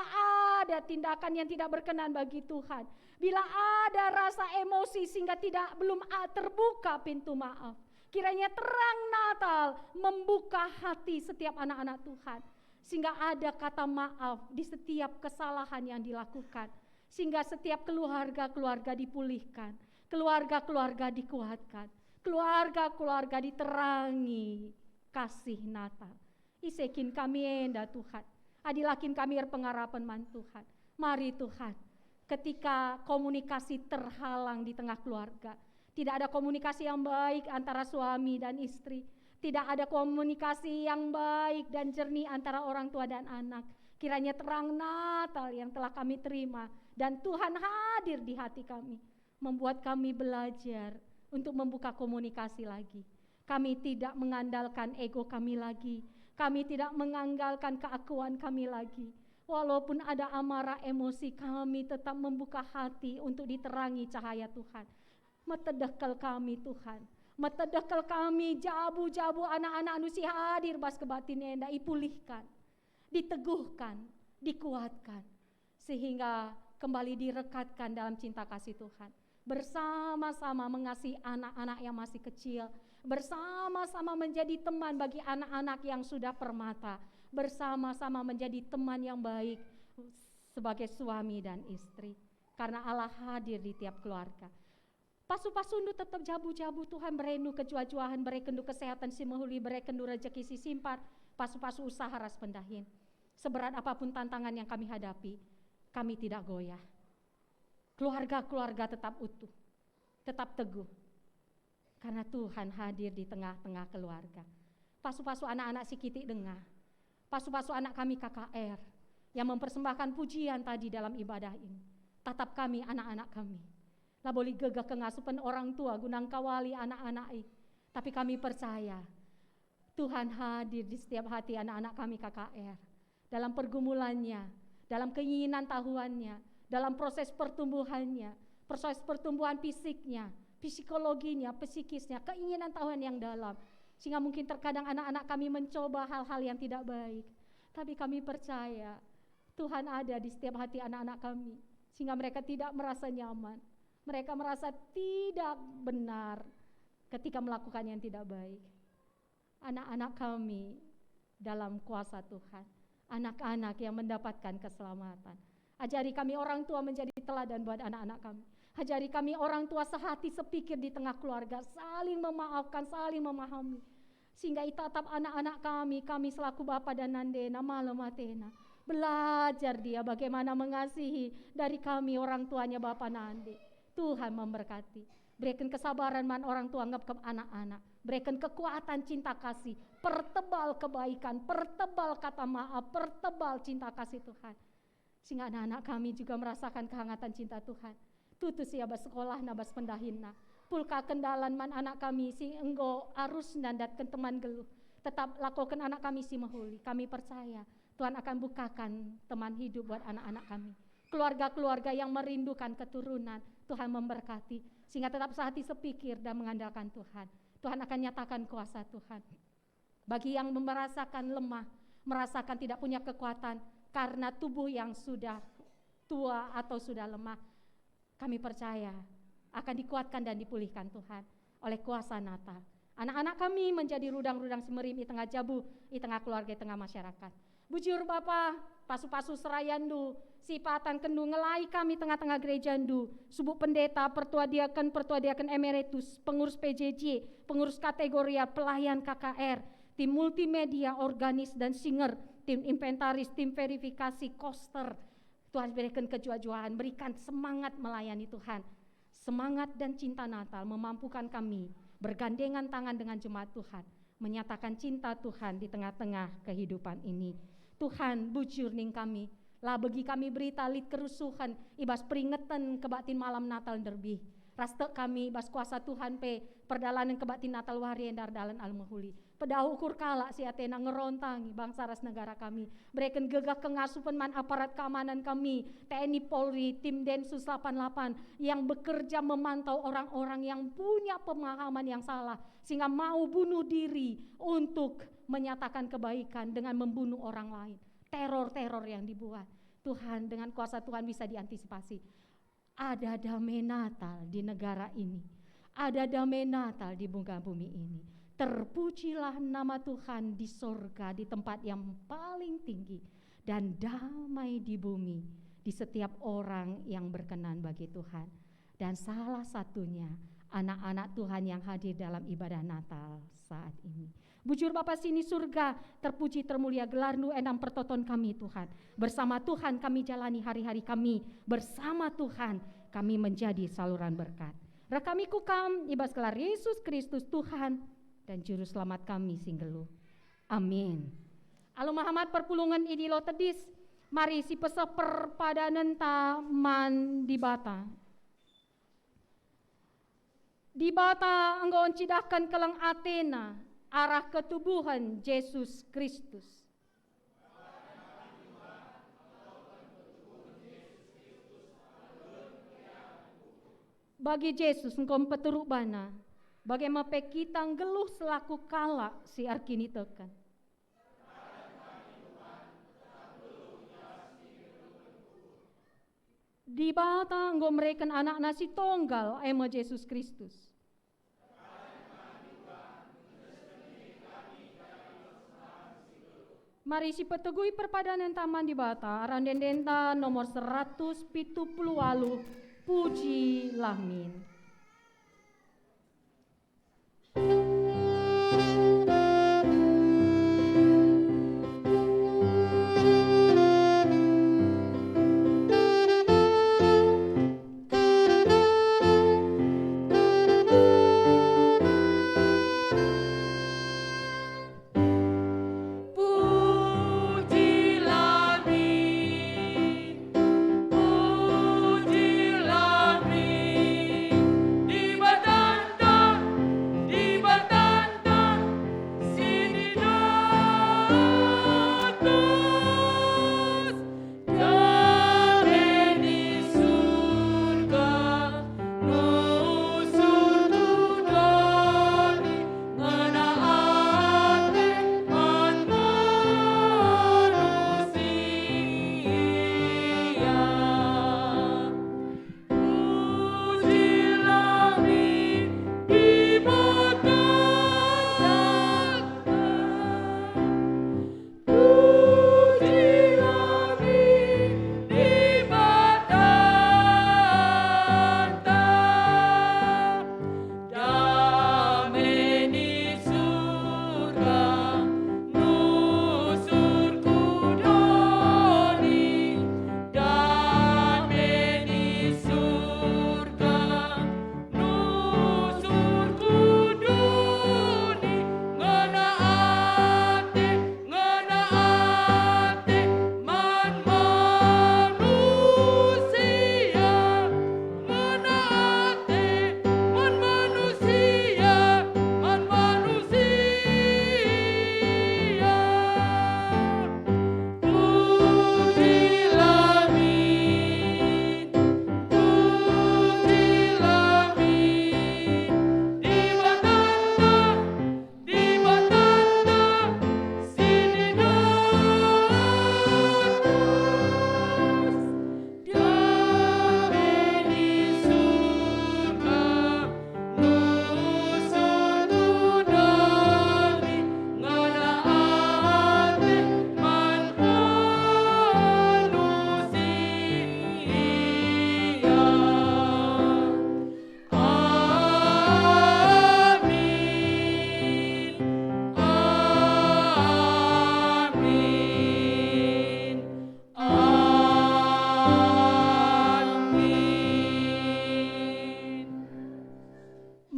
ada tindakan yang tidak berkenan bagi Tuhan, bila ada rasa emosi sehingga tidak, belum a-, terbuka pintu maaf, kiranya terang Natal membuka hati setiap anak-anak Tuhan, sehingga ada kata maaf di setiap kesalahan yang dilakukan, sehingga setiap keluarga-keluarga dipulihkan, keluarga-keluarga dikuatkan, keluarga-keluarga diterangi kasih Natal. Ise kin kami enda, Tuhan? Adi la kin kami erpengarapen man Tuhan? Mari, Tuhan, ketika komunikasi terhalang di tengah keluarga, tidak ada komunikasi yang baik antara suami dan istri, tidak ada komunikasi yang baik dan jernih antara orang tua dan anak, kiranya terang Natal yang telah kami terima dan Tuhan hadir di hati kami, membuat kami belajar untuk membuka komunikasi lagi. Kami tidak mengandalkan ego kami lagi. Kami tidak mengandalkan keakuan kami lagi. Walaupun ada amarah, emosi, kami tetap membuka hati untuk diterangi cahaya Tuhan. Metedeh kal kami, Tuhan. Metedeh kal kami, jabu-jabu anak-anakNdu si hadir bas kebaktin enda ipulihkan, diteguhkan, dikuatkan, sehingga kembali direkatkan dalam cinta kasih Tuhan. Bersama-sama mengasihi anak-anak yang masih kecil, bersama-sama menjadi teman bagi anak-anak yang sudah permata, bersama-sama menjadi teman yang baik sebagai suami dan istri. Karena Allah hadir di tiap keluarga. Pasu-pasundu tetap jabu-jabu, Tuhan, bereNdu kejuah-juahen, berekenNdu kesehatan si mehuli, berekenNdu rejeki si simpar, pasu-pasu usaha ras pendahin. Seberat apapun tantangan yang kami hadapi, kami tidak goyah. Keluarga-keluarga tetap utuh, tetap teguh. Karena Tuhan hadir di tengah-tengah keluarga. Pasu-pasu anak-anak si kitik denga. Pasu-pasu anak kami K K R. yang mempersembahkan pujian tadi dalam ibadah ini. Tatap kami, anak-anak kami. Labo lit gegeh kengasupen orang tua guna engkawali anak-anak i. Tapi kami percaya, Tuhan hadir di setiap hati anak-anak kami K K R. Dalam pergumulannya, dalam keinginan tahuannya, dalam proses pertumbuhannya, proses pertumbuhan fisiknya, psikologinya, psikisnya, keinginan tahuan yang dalam. Sehingga mungkin terkadang anak-anak kami mencoba hal-hal yang tidak baik. Tapi kami percaya Tuhan ada di setiap hati anak-anak kami. Sehingga mereka tidak merasa nyaman. Mereka merasa tidak benar ketika melakukan yang tidak baik. Anak-anak kami dalam kuasa Tuhan, anak-anak yang mendapatkan keselamatan. Ajari kami orang tua menjadi teladan buat anak-anak kami. Ajari kami orang tua sehati sepikir di tengah keluarga, saling memaafkan, saling memahami. Sehingga itatap anak-anak kami, kami selaku bapa dan nandena, malem atena. Belajar dia bagaimana mengasihi dari kami orang tuanya bapa nande. Tuhan memberkati. Bereken kesabaran man orang tua ngepkep anak-anak. Bereken kekuatan cinta kasih. Pertebal kebaikan, pertebal kata maaf, pertebal cinta kasih Tuhan. Sehingga anak-anak kami juga merasakan kehangatan cinta Tuhan. Tutus ia bas sekolah, na bas pendahinna. Pulkaken dalan man anak kami si enggo arus nandatken teman geluh. Tetap lakoken anak kami si mehuli. Kami percaya Tuhan akan bukakan teman hidup buat anak-anak kami. Keluarga-keluarga yang merindukan keturunan, Tuhan memberkati, sehingga tetap sehati sepikir dan mengandalkan Tuhan. Tuhan akan nyatakan kuasa Tuhan. Bagi yang merasakan lemah, merasakan tidak punya kekuatan karena tubuh yang sudah tua atau sudah lemah, kami percaya akan dikuatkan dan dipulihkan Tuhan oleh kuasa Natal. Anak-anak kami menjadi rudang-rudang si merim i tengah jabu, i tengah keluarga, i tengah masyarakat. Bujur Bapa, pasu-pasu serayandu, si patankenndu ngelai kami tengah-tengah gerejandu, subuk pendeta, pertua diaken, pertua diaken emeritus, pengurus P J J, pengurus kategorial, pelayan K K R, tim multimedia, organis dan singer, tim inventaris, tim verifikasi, koster. Tuhan, berikan kejuah-juahan, berikan semangat melayani Tuhan. Semangat dan cinta Natal memampukan kami bergandengan tangan dengan jemaat Tuhan, menyatakan cinta Tuhan di tengah-tengah kehidupan ini. Tuhan, bujur ning kami, la begi kami berita lit kerusuhen i bas peringeten kebaktin malam Natal nderbih. Ras tek kami i bas kuasa Tuhan pe perdalanen kebaktin Natal wari enda erdalan alu mehuli. Pedauh ukur kalak si atena ngerontangi bangsa ras negara kami. Bereken gegeh kengasupen man aparat keamanan kami, T N I, Polri, tim Densus delapan delapan yang bekerja memantau orang-orang yang punya pemahaman yang salah, sehingga mau bunuh diri untuk menyatakan kebaikan dengan membunuh orang lain. Teror-teror yang dibuat. Tuhan, dengan kuasa Tuhan bisa diantisipasi. Ada dame Natal di negara ini. Ada dame Natal di muka bumi ini. Terpujilah nama Tuhan di sorga, di tempat yang paling tinggi, dan damai di bumi di setiap orang yang berkenan bagi Tuhan. Dan salah satunya anak-anak Tuhan yang hadir dalam ibadah Natal saat ini. Bujur Bapa si ni surga, terpuji termulia gelarNdu, endang pertoton kami, Tuhan. Bersama Tuhan kami jalani hari-hari kami, bersama Tuhan kami menjadi saluran berkat. Reh kami ku Kam, i bas gelar Yesus Kristus, Tuhan dan Juru Selamat kami si nggeluh. Amin. Alu mehamat perpulungen i Dilo Tedis, mari sipeseh perpadanenta man Dibata. Dibata enggo ncidahken keleng ateNa arah ketubuhen Jesus Kristus. Bagi Jesus enggo mpeturuk bana, bage me pe kita nggeluh selaku kalak si erkiniteken. Dibata enggo mereken AnakNa si tonggal, e me Jesus Kristus. Mari sipetegui perpadanenta man Dibata, arah ende-endenta nomor seratus pitu puluh waluh, Pujilah Min. Pujilah Min.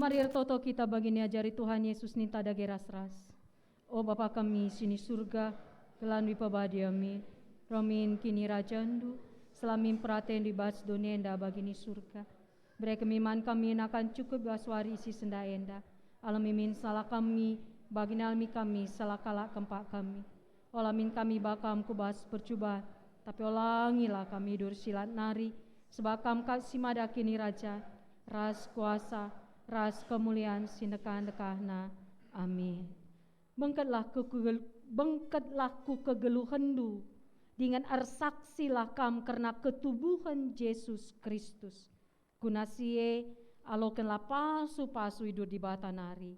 Mari ertoto kita bagi niajari Tuhan Yesus ninta dage ras-ras. O Bapa kami si ni Surga, gelarNdu ipebadiami, romin kinirajanNdu, selamin peratenNdu i bas doni enda bagi ni Surga. Bere kami man kami nakan cukup i bas wari si sendah enda. Alemi min salah kami, bagi nalemi kami salah kalak kempak kami. Ola min kami ibahan Kam ku bas percuban, tapi olangilah kami idur si lat nari, sebab Kam kap si mada kinirajan, ras kuasa, ras kemulian si ndekah-ndekahna. Amin. Bengketlah ku kegel-, bengketlah ku kegeluhenNdu, dingen ersaksilah kam kerna ketubuhen Jesus Kristus. Guna si e, alokenlah pasu-pasu idur Dibata nari.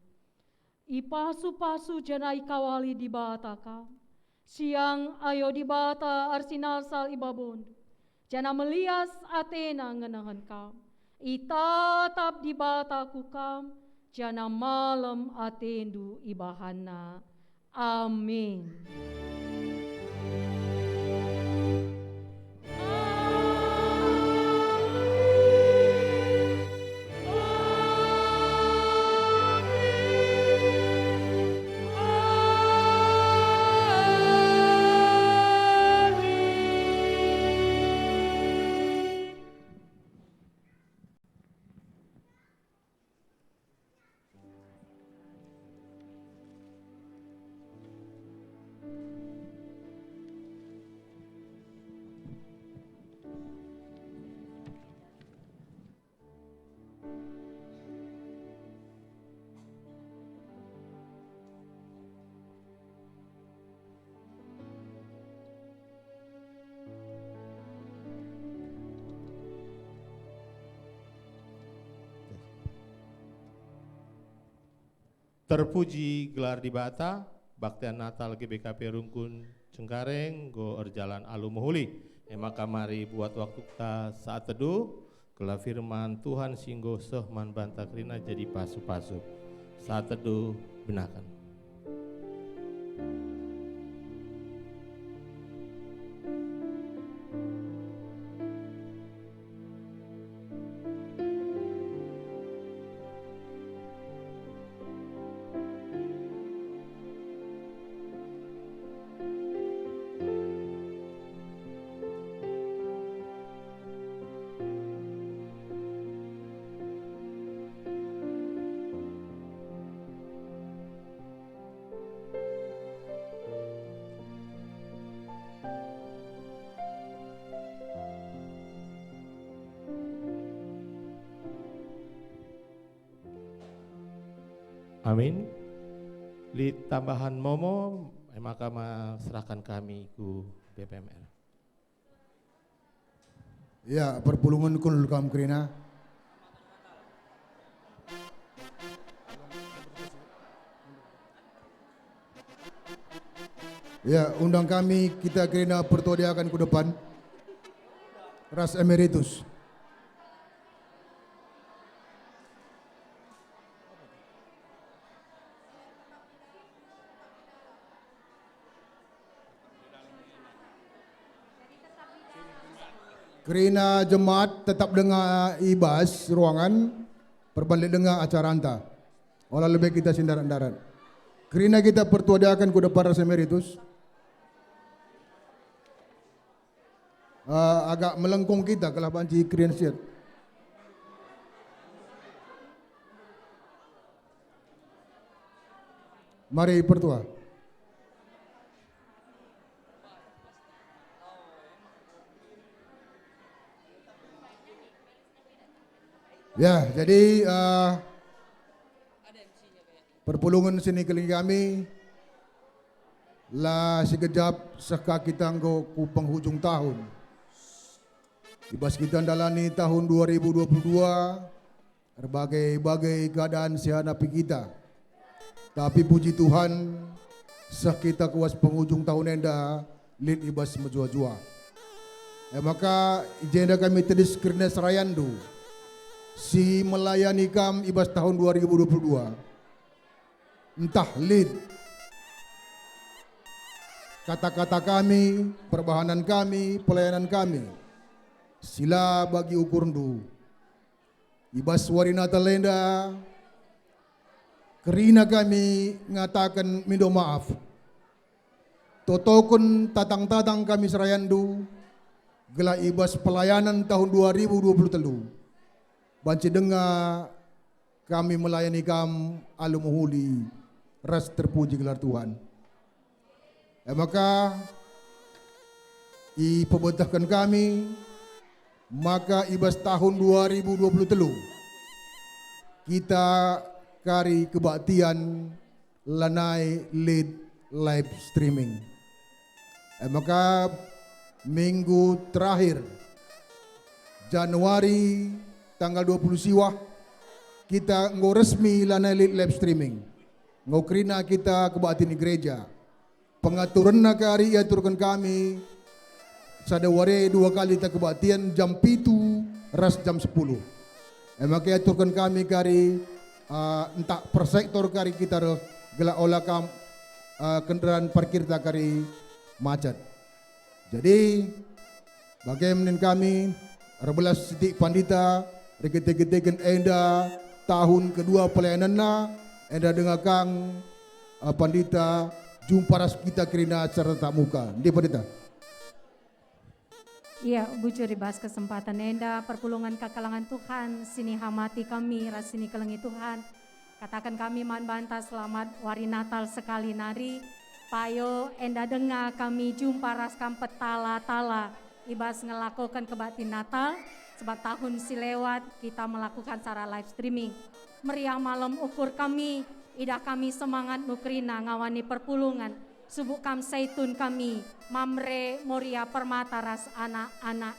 Ipasu-pasu janah ikawali Dibata kam. Siang ayo Dibata ersinalsal i babondu, janah melias ateNa ngenehen kam. Itatap Dibata ku kam, janah malem atendu ibahanNa. Amin. Terpuji gelar Dibata, baktian Natal G B K P Rungkun Cengkareng enggo erjalan alu mehuli. E maka mari buat waktukta saat teduh, gelah firman Tuhan si enggo seh man banta kerina jadi pasu-pasu. Saat teduh, benaken. Amin. Lit tambahan momo, e maka ma serahkan kami ku B P M R. Ya, perpulungen kul kam kerina. Ya, undang kami kita kerina pertua diaken ku depan. Ras emeritus. Kerina jemaat tetap denga i bas ruangan, perban lit denga acaranta. Ola lebe kita si ndarat-ndarat. Kerina kita pertua diaken ku depan ras emeritus. Eh, agak melengkung kita, gelah banci kerina siat. Mari pertua. Ya, jadi, eh, perpulungen si nikelengi kami, la sigejap seh ka kita enggo ku penghujung tahun. I bas kita ndalani tahun dua ribu dua puluh dua, erbagai-bagai keadaan si hanapi kita. Tapi puji Tuhan, seh kita ku bas penghujung tahun enda lit i bas mejuah-juah. E maka, i jenda kami tedis kerina serayanNdu si melayani kam i bas tahun dua ribu dua puluh dua. Ntah lit kata-kata kami, perbahanen kami, pelayanan kami si la bagi ukurNdu. I bas wari Natal enda, Kerina kami ngataken mindo maaf. Totoken tatang-tatang kami serayandu, gelah i bas pelayanan tahun dua ribu dua puluh telu, banci denga kami melayani kam alu mehuli ras terpuji gelar Tuhan. E maka, ipebetehken kami maka i bas tahun dua ribu dua puluh telu kita kari kebaktian lanai lit live streaming. E maka, minggu terakhir Januari, tanggal dua puluh siwah, kita enggo resmi lanai lit live streaming. Enggo kerina kita kebaktin i gereja. Pengaturenna kari iaturken kami, sada wari dua kali kita kebaktin, jam pitu ras jam sepuluh. E maka iaturken kami kari, ah, ntah per sektor kari kita reh, gelah ola kam, ah, kendaraan parkirta kari macet. Jadi, bage min kami, erbelas sitik pandita, erkite-kiteken enda tahun kedua pelayananna, enda denga kang, eh, pandita, jumpa ras kita kerina secara tatap muka. Ndi pandita? Iya, bujur i bas kesempatan enda, perpulungen kakalangen Tuhan, sinihamati kami ras sinikelengi Tuhan. Kataken kami man banta selamat wari Natal sekali nari. Payo enda denga kami jumpa ras kam petala-tala i bas ngelakoken kebaktin Natal, sebab tahun si lewat kita melakukan secara live streaming. Meriah malem ukur kami, idah kami semangat nukerina ngawani perpulungen. Subuk kam Saitun kami, Mamre, Moria, Permata ras anak-anak.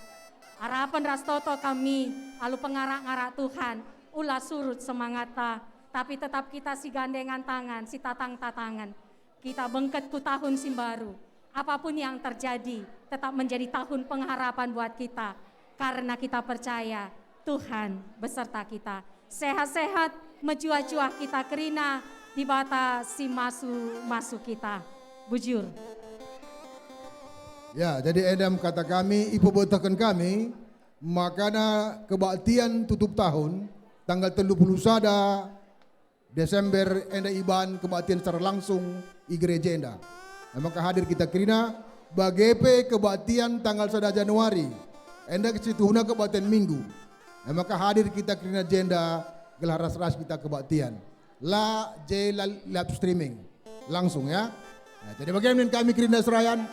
Arapen ras toto kami, alu pengarak-ngarak Tuhan, ula surut semangatta, tapi tetap kita sigandengan tangan, sitatang-tatangen. Kita bengket ku tahun si mbaru. Apapun yang terjadi, tetap menjadi tahun pengharapan buat kita. Karena kita percaya Tuhan beserta kita. Sehat-sehat, mejuah-juah kita kerina Dibata si masu-masu kita. Bujur. Ya, jadi enda me kata kami, ipebetehken kami, makana kebaktian tutup tahun, tanggal telu puluh sada Desember enda iban kebaktian secara langsung i gereja enda. E maka hadir kita kerina, bage pe kebaktian tanggal sada Januari, enda situhuna kebaktian Minggu. E maka hadir kita kerina jenda gelah ras-ras kita kebaktian. La je la live streaming. Langsung ya. Nah, jadi bage min kami kerina serayan.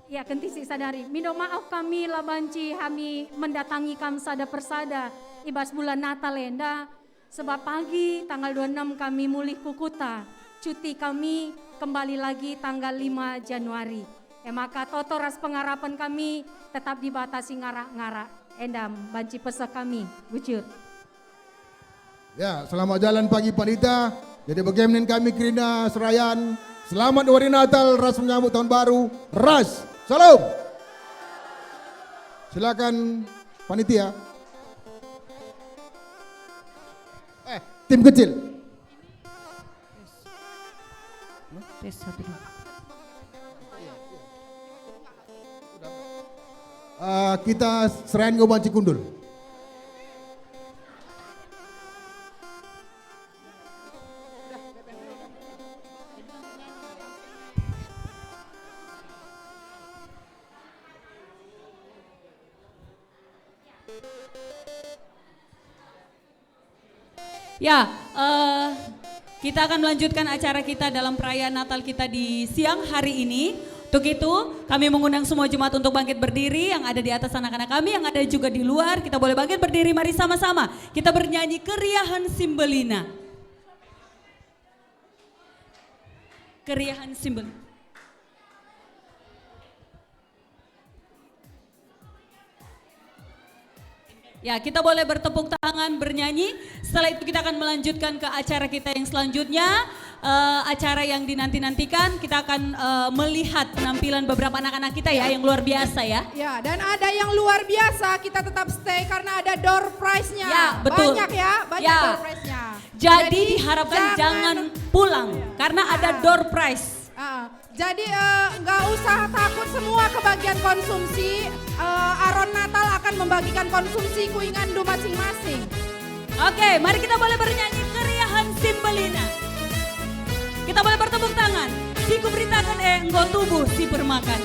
Ya, kentisik sadari. Mindo maaf kami la banci kami mendatangi kam sada persada i bas bulan Natal enda. Sebab pagi tanggal dua enem kami mulih ku kuta, cuti kami kembali lagi tanggal lima Januari. E maka toto ras pengarapen kami tetap Dibata si ngarak-ngarak. Enda banci peseh kami, bujur. Ya, selamat jalan pagi pandita. Jadi bage min kami kerina serayan. Selamat Wari Natal ras menyambut tahun baru. Ras. Salam. Silakan panitia. Eh, tim kecil. Tes, satu, dua. Eh, kita serayan enggo banci kundul. Ya, eh, kita akan melanjutkan acara kita dalam perayaan Natal kita di siang hari ini. Untuk itu, kami mengundang semua jemaat untuk bangkit berdiri, yang ada di atas anak-anak kami, yang ada juga di luar. Kita boleh bangkit berdiri, mari sama-sama kita bernyanyi Keriahen Simbelina. Keriahen Simbelina. Ya, kita boleh bertepuk tangan, bernyanyi. Setelah itu kita akan melanjutkan ke acara kita yang selanjutnya. Eh, acara yang dinanti-nantikan, kita akan, eh, melihat penampilan beberapa anak-anak kita ya, yang luar biasa ya. Ya, dan ada yang luar biasa, kita tetap stay karena ada door prize-nya. Ya, betul. Banyak ya, banyak Ya. door prize-nya. Jadi Jadi, diharapkan jangan jangan pulang, Ya. karena ada Ah. door prize. Ah, jadi, eh, nggak usah takut, semua kebagian konsumsi. Eh, Aron Natal akan membagikan konsumsi ku inganndu masing-masing. Oke, mari kita boleh bernyanyi Keriahen Simbelina. Kita boleh bertepuk tangan. Si kuberitaken e enggo tubuh si permakan.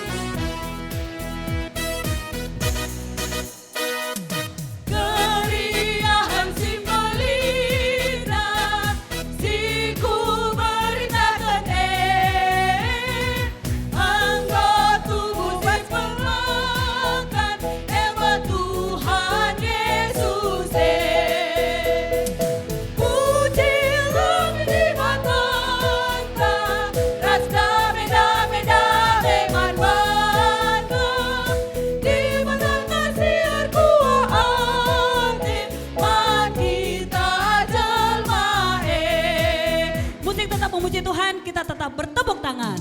Keriahen Simbelina si kuberitaken e, enggo tubuh si permakan, e me Tuhan Yesus e. Pujilah Dibatanta, ras dame, dame, dame man banta. Dibatanta si erkuah ate man kita jelma e. Musik tetap memuji Tuhan, kita tetap bertepuk tangan.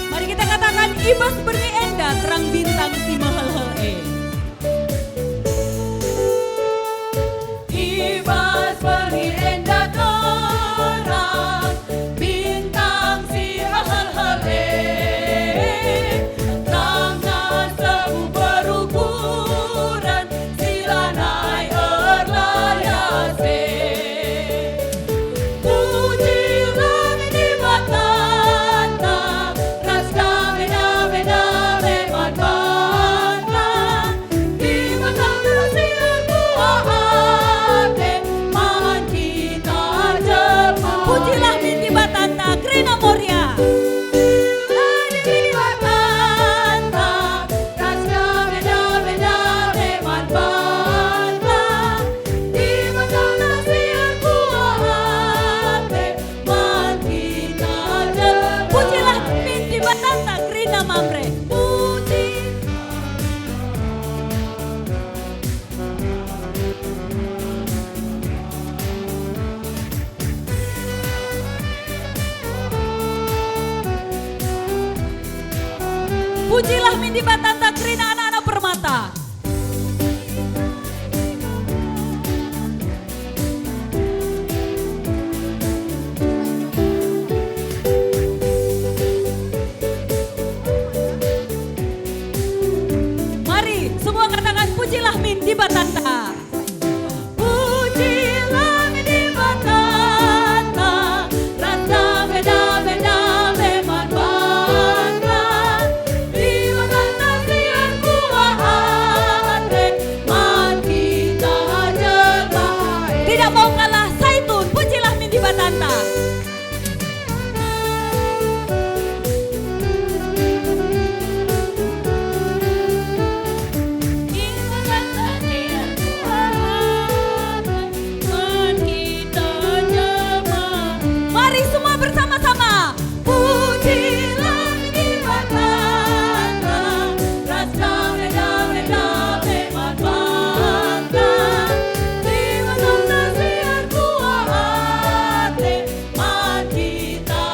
Mari kita katakan, "I bas berngi enda terang bintang si mehelhel e." I bas berngi enda terang bintang si mehelhel e, terangna semu berukuren si lanai erlayas e. Pujilah Dibatanta, ras dame, dame, dame man banta. Dibatanta si erkuah ate man kita jelma. Pujilah min Dibatanta, kerina Moria. Pujilah Dibatanta, ras dame, dame, dame man banta. Dibatanta si erkuah ate man kita jelma. Pujilah min Dibatanta, kerina Mamre. Puji. Pujilah min Dibatanta, kerina anak-anak Permata. Mari, semua katakan, "Pujilah min Dibatanta." Pujilah min Dibatanta, ras dame, dame, dame man banta. Dibatanta si erkuah ate man kita jelma e. Tidak mau kalah Saitun, pujilah min Dibatanta. Mari semua bersama-sama. Pujilah Dibatanta, ras dame, dame, dame man banta. Dibatanta si erkuah ate man kita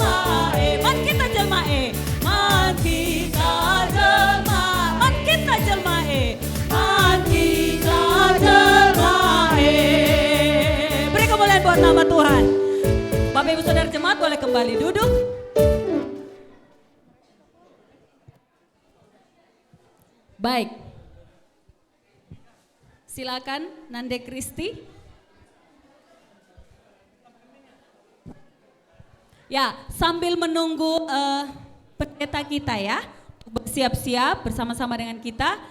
jelma e. Man kita jelma e. Man kita jelma. Man kita jelma e. Man kita jelma e. Beri kemuliaan buat nama Tuhan. Bapak Ibu Saudara jemaat boleh kembali duduk. Baik. Silakan, Nande Kristi. Ya, sambil menunggu, eh, pendeta kita ya, bersiap-siap bersama-sama dengan kita,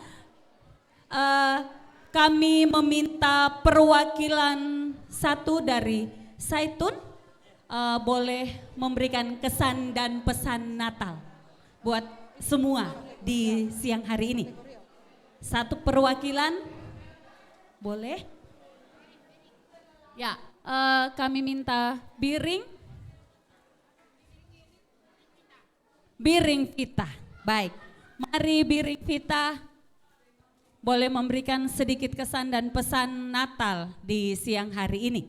eh, kami meminta perwakilan satu dari Saitun, eh, boleh memberikan kesan dan pesan Natal buat semua di siang hari ini. Satu perwakilan, boleh? Ya, eh, kami minta Biring. Biring Vita. Baik, mari Biring Vita boleh memberikan sedikit kesan dan pesan Natal di siang hari ini.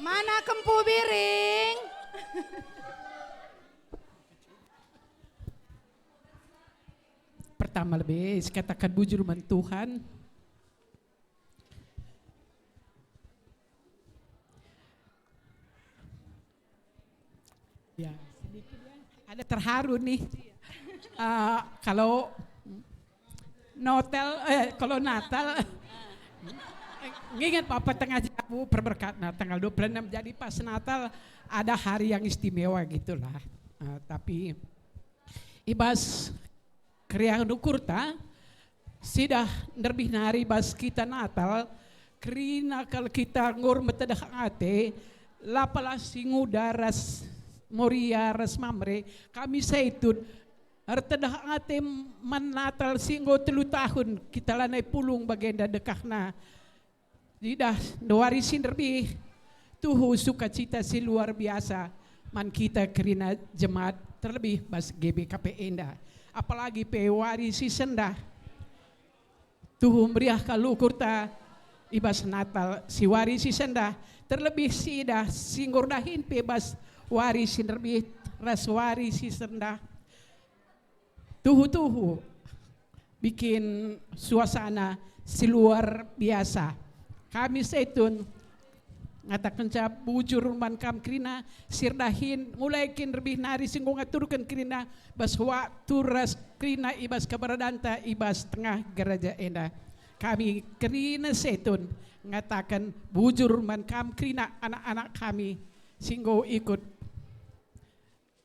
Mana kempu Biring? Pertama lebe, sikataken bujur man Tuhan. Ya, sedikit ya. Ada terharu nih. Eh, kalau Notel, eh, kalau Natal, nginget Papa tengah jabu perberkat. Nah, tanggal dua puluh enam jadi pas Natal ada hari yang istimewa gitulah. Eh, tapi i bas keriahen ukurta, sidah nderbih nari bas kita Natal, kerina kal kita ngur metedeh ate, la pala si nguda ras Moria ras Mamre, kami Saitun, ertedeh ate man Natal si enggo telu tahun kita lanai pulung bagenda dekahna. Idah wari si nderbih, tuhu sukacita si luar biasa man kita kerina jemaat, terlebih bas G B K P enda. Apalagi pe wari si sendah. Tuhu meriah kal ukurta i bas Natal si wari si sendah, terlebih si idah si enggo erdahin pe bas wari si nderbih ras wari si sendah. Tuhu-tuhu bikin suasana si luar biasa. Kami Saitun ngatakenca bujur man kam kerina si erdahin, mulai kin nderbih nari si enggo ngaturken kerina bas waktu ras kerina i bas keberadanta i bas tengah gereja enda. Kami kerina Saitun ngataken bujur man kam kerina anak-anak kami si enggo ikut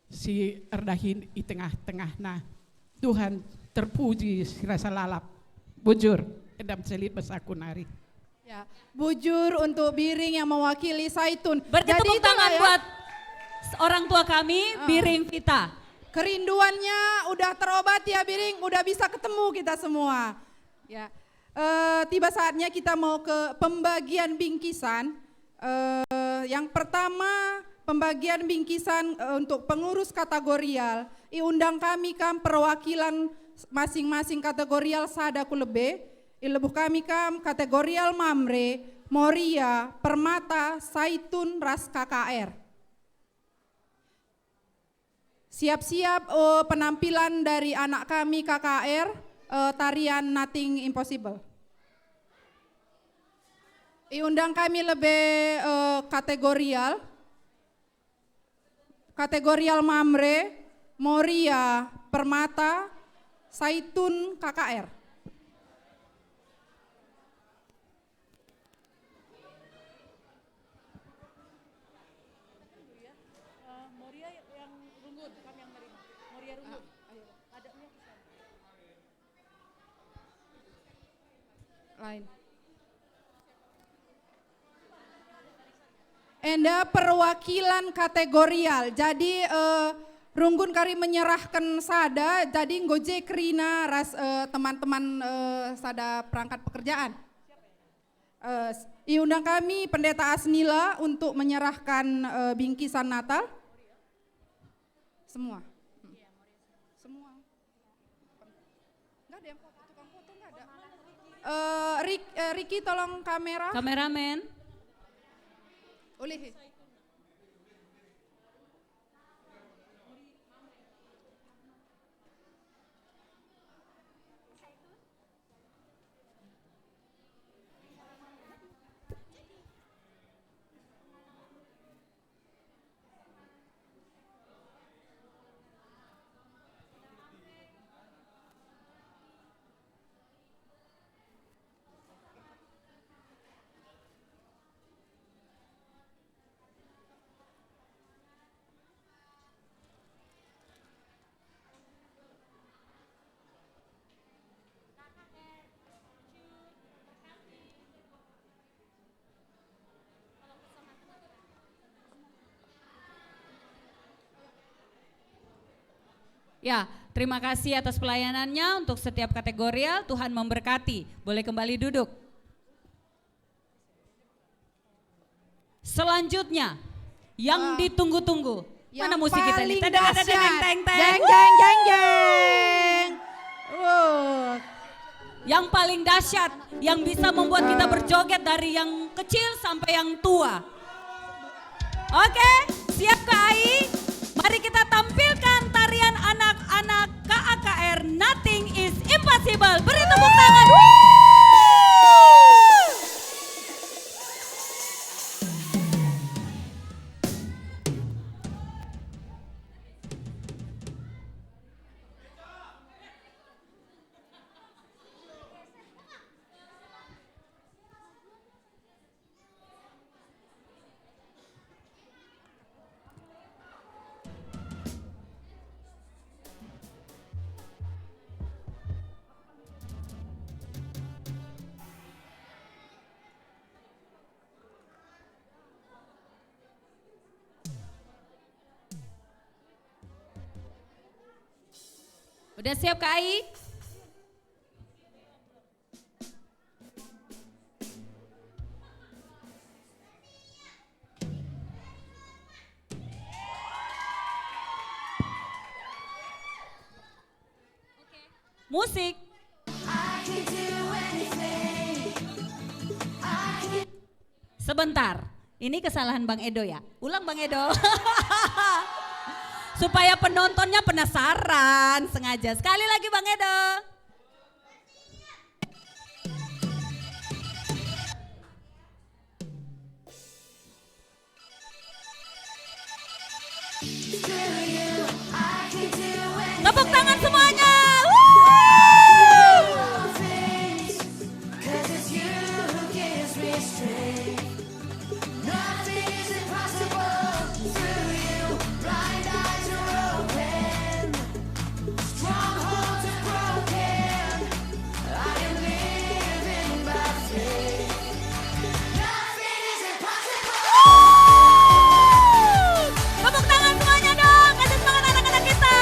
si erdahin i tengah-tengahna. Tuhan terpuji si rasa lalap. Bujur, endam selit bas aku nari. Ya, bujur untuk Biring yang mewakili Saitun. Beri tepuk tangan ya buat s-, orang tua kami, ah, Biring Vita. Kerinduannya udah terobati ya, Biring, udah bisa ketemu kita semua. Ya. Eh, tiba saatnya kita mau ke pembagian bingkisan. Eh, yang pertama, pembagian bingkisan, eh, untuk pengurus kategorial. Iundang kami kam perwakilan masing-masing kategorial sada ku lebe. Ilebuh kami kam kategorial Mamre, Moria, Permata, Saitun, ras K K R. Siap-siap, eh, penampilan dari anak kami K K R, eh, tarian Nothing Impossible. Iundang kami lebe, eh, kategorial. Kategorial Mamre, Moria, Permata, Saitun, K K R. Eh, Moria yang Runggun, kami yang nerima. Moria Runggun. Ah, ayo. Adanya ke sana. Lain. Enda perwakilan kategorial. Jadi, eh, Runggun kari menyerahken sada, jadi enggo je kerina ras, eh, teman-teman, eh, sada perangkat pekerjaan. Eh, s-, iundang kami Pendeta Asnila untuk menyerahkan, eh, bingkisan Natal. Semua. Hmm. Semua. Nggak ada yang foto, tukang foto nggak ada. Eh, Rik-, eh, Riki, tolong kamera. Kameramen. Ulih. Ya, terima kasih atas pelayanannya untuk setiap kategorial. Tuhan memberkati. Boleh kembali duduk. Selanjutnya, yang ditunggu-tunggu. Mana musik kita ini? Teng, teng, teng, teng, teng. Jeng, jeng, jeng, jeng. Wow. Yang paling dahsyat, yang bisa membuat kita berjoget dari yang kecil sampai yang tua. Oke, siap ke ai? Mari kita tampilkan tarian anak-anak K A K R Nothing is Impossible. Beri tepuk tangan. Woo! Udah siap, K A I? Musik. Sebentar. Ini kesalahan Bang Edo ya. Ulang, Bang Edo. Supaya penontonnya penasaran, sengaja. Sekali lagi, Bang Edo. Tepuk tangan semuanya. Woo! Tepuk tangan semuanya dong, kasih semangat anak-anak kita.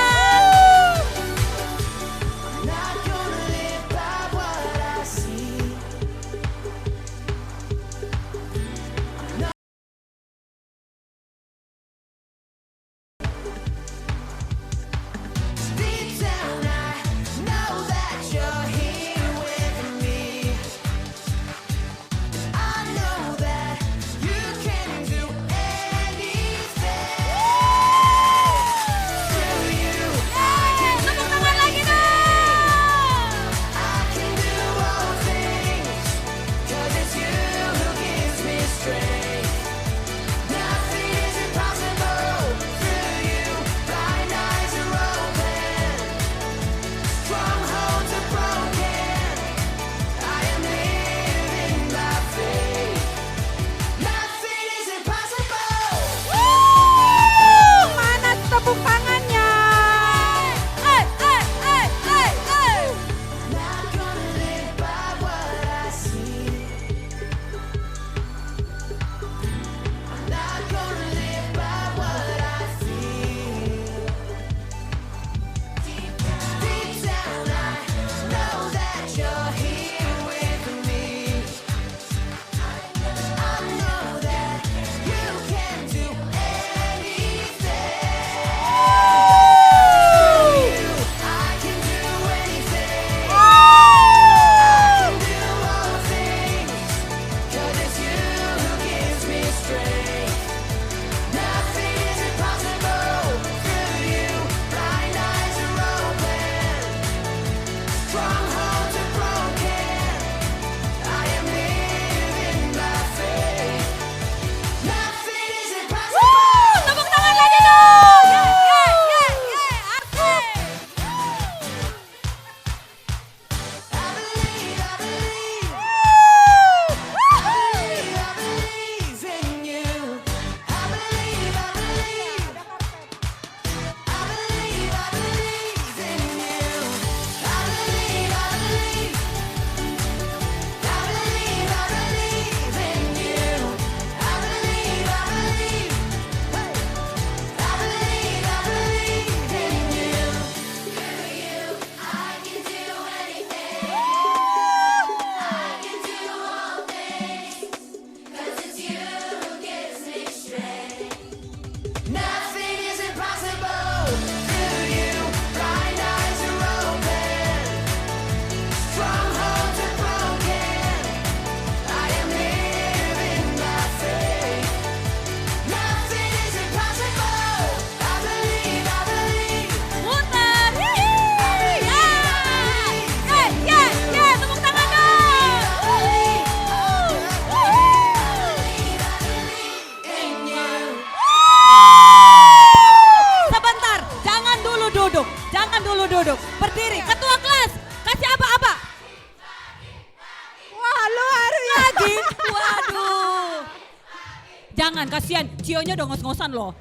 Kasihan, Cionyo udah ngos-ngosan loh.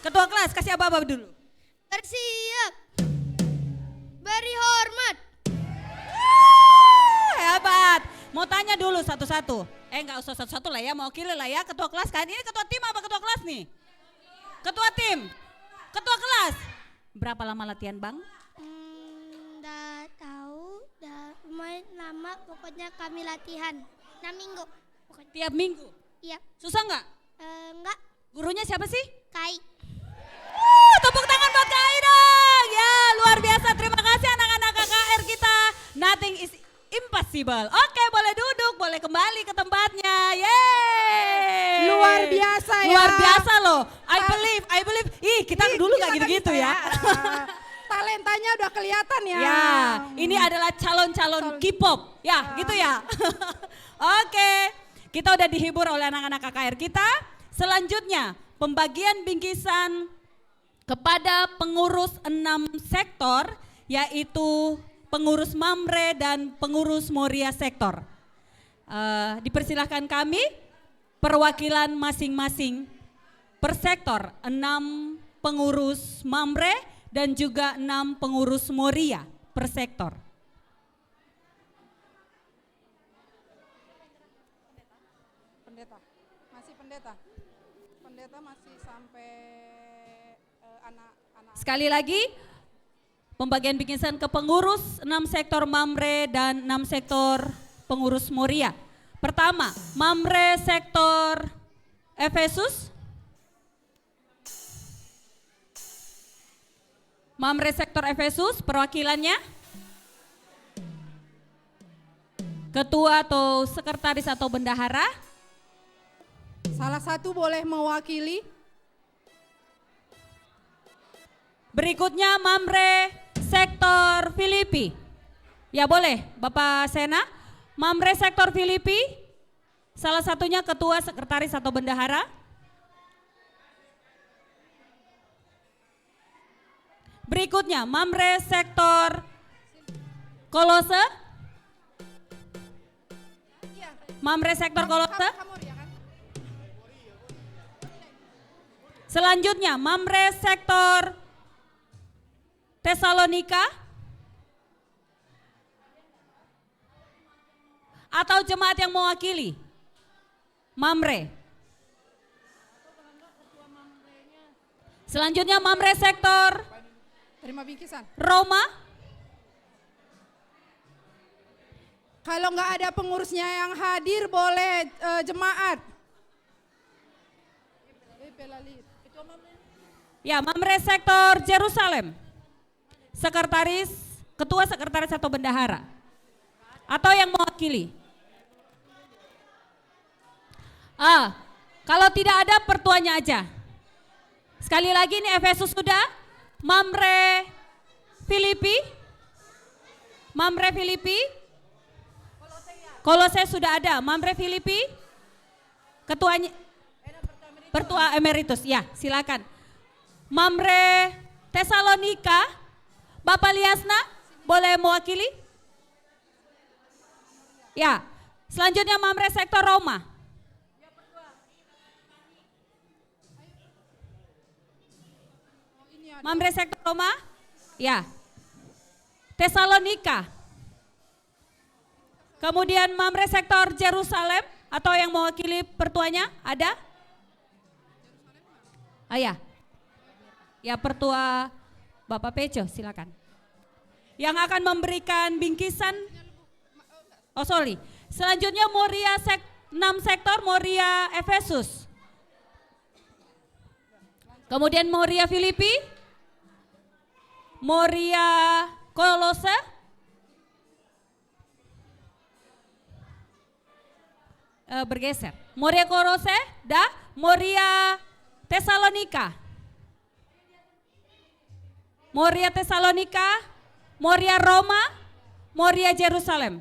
Ketua kelas, kasih aba-aba dulu. Bersiap. Beri hormat. Hebat. Mau tanya dulu satu-satu. Eh, nggak usah satu-satu lah ya, mau kira lah ya. Ketua kelas kan? Ini ketua tim apa ketua kelas nih? Ketua tim. Ketua kelas. Berapa lama latihan, Bang? Hmm, nggak tahu. Nggak lumayan lama, pokoknya kami latihan. Enam minggu. Pokoknya. Tiap minggu? Iya. Susah nggak? Eh, nggak. Gurunya siapa sih? Kai. Uh, tepuk tangan buat Kai dong. Ya, luar biasa. Terima kasih anak-anak K K R kita. Nothing is impossible. Oke, boleh duduk, boleh kembali ke tempatnya. Yeay. Luar biasa ya. Luar biasa loh. I believe, I believe. Ih, kita dulu nggak gitu-gitu ya. Talentanya udah kelihatan ya. Ya, ini adalah calon-calon K-pop. Ya, gitu ya. Oke. Kita udah dihibur oleh anak-anak K K R kita. Selanjutnya, pembagian bingkisan kepada pengurus enam sektor, yaitu pengurus Mamre dan pengurus Moria sektor. Eh, dipersilahkan kami, perwakilan masing-masing per sektor, enam pengurus Mamre dan juga enam pengurus Moria per sektor. Pendeta. Masih pendeta. Pendeta masih sampai, eh, anak-anak. Sekali lagi, pembagian bingkisan ke pengurus enam sektor Mamre dan enam sektor pengurus Moria. Pertama, Mamre sektor Efesus. Mamre sektor Efesus, perwakilannya? Ketua atau sekretaris atau bendahara? Salah satu boleh mewakili. Berikutnya Mamre sektor Filipi. Ya, boleh, Bapak Sena. Mamre sektor Filipi, salah satunya ketua, sekretaris atau bendahara. Berikutnya, Mamre sektor Kolose. Mamre sektor Kolose. Selanjutnya, Mamre sektor Tesalonika. Atau jemaat yang mewakili? Mamre. Selanjutnya Mamre sektor. Terima bingkisan. Roma. Kalau nggak ada pengurusnya yang hadir, boleh, eh, jemaat. Ya, Mamre sektor Jerusalem. Sekretaris, ketua sekretaris atau bendahara? Atau yang mewakili? Ah, kalau tidak ada, pertuanya aja. Sekali lagi, ini Efesus sudah, Mamre Filipi, Mamre Filipi, Kolose sudah ada, Mamre Filipi, ketuanya, Pertua Emeritus, ya, silakan. Mamre Tesalonika, Bapak Liasna, boleh mewakili? Ya, selanjutnya Mamre sektor Roma. Mamre sektor Roma? Ya. Tesalonika. Kemudian Mamre sektor Jerusalem atau yang mewakili pertuanya ada? Ah, ya. Ya, pertua Bapak Peco, silakan. Yang akan memberikan bingkisan. Oh, sorry. Selanjutnya Moria sek-, enam sektor, Moria Efesus. Kemudian Moria Filipi, Moria Kolose, eh, bergeser. Moria Kolose, dah, Moria Tesalonika. Moria Tesalonika, Moria Roma, Moria Jerusalem.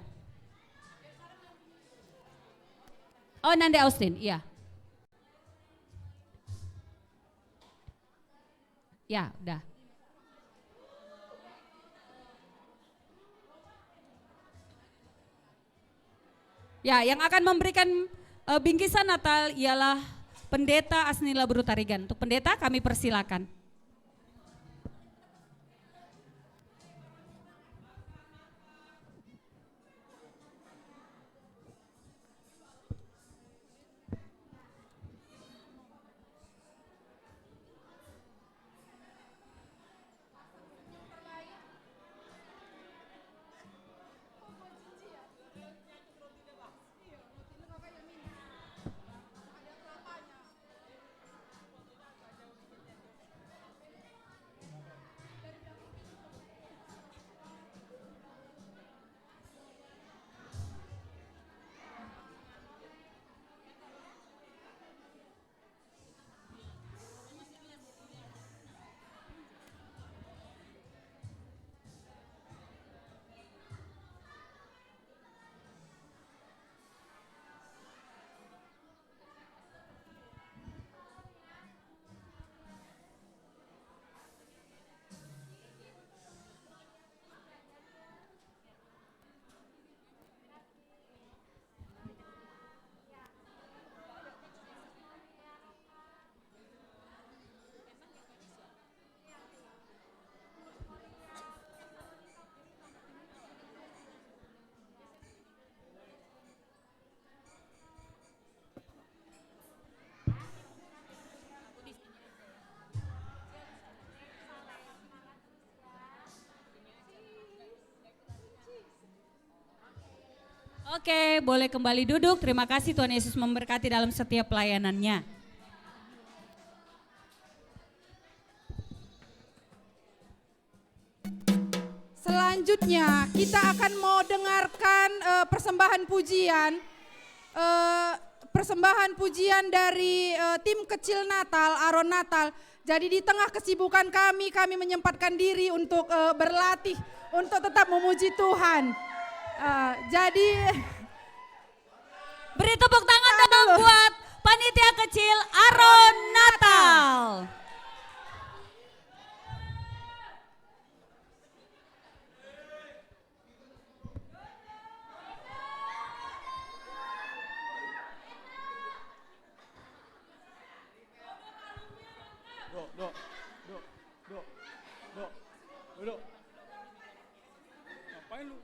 Oh, Nande Austin, iya. Ya, udah. Ya, yang akan memberikan, eh, bingkisan Natal ialah Pendeta Asnila Beru Tarigan. Untuk pendeta kami persilakan. Oke, boleh kembali duduk. Terima kasih, Tuhan Yesus memberkati dalam setiap pelayanannya. Selanjutnya, kita akan mau dengarkan, eh, persembahan pujian, eh, persembahan pujian dari, eh, tim kecil Natal, Aron Natal. Jadi, di tengah kesibukan kami, kami menyempatkan diri untuk, eh, berlatih, untuk tetap memuji Tuhan. Eh, jadi, beri tepuk tangan dong buat panitia kecil Aron Natal. Dok, dok, dok, dok, dok, dok. Ngapain lu?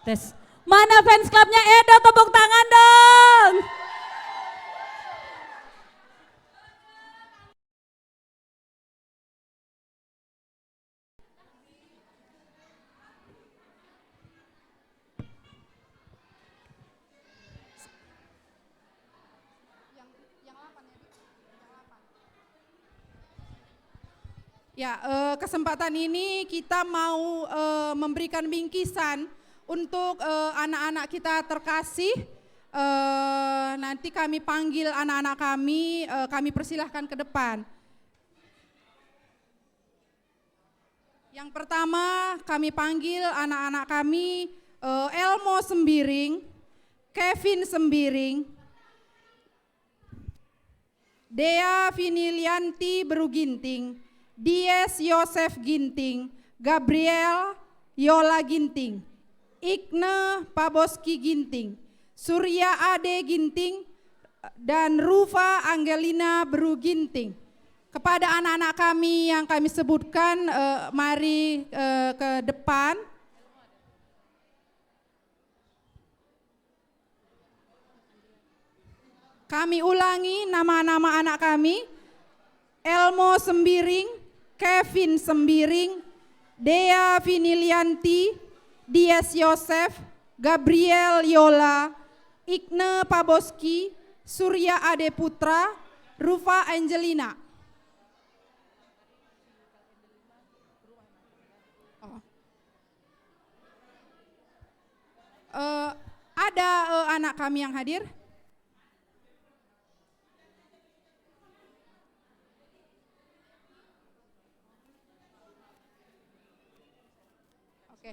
Tes. Mana fans clubnya Edo? Tepuk tangan dong. Ya, eh, kesempatan ini kita mau, eh, memberikan bingkisan untuk, eh, anak-anak kita terkasih. Eh, nanti kami panggil anak-anak kami, eh, kami persilahkan ke depan. Yang pertama, kami panggil anak-anak kami, eh, Elmo Sembiring, Kevin Sembiring, Dea Vinilianti Beru Ginting, Dies Yosef Ginting, Gabriel Yola Ginting, Igne Paboski Ginting, Surya Ade Ginting, dan Rufa Angelina Beru Ginting. Kepada anak-anak kami yang kami sebutkan, eh, mari, eh, ke depan. Kami ulangi nama-nama anak kami, Elmo Sembiring, Kevin Sembiring, Dea Vinilianti, Dias Yosef, Gabriel Yola, Igne Paboski, Surya Ade Putra, Rufa Angelina. Oh. Eh, ada, eh, anak kami yang hadir? Oke.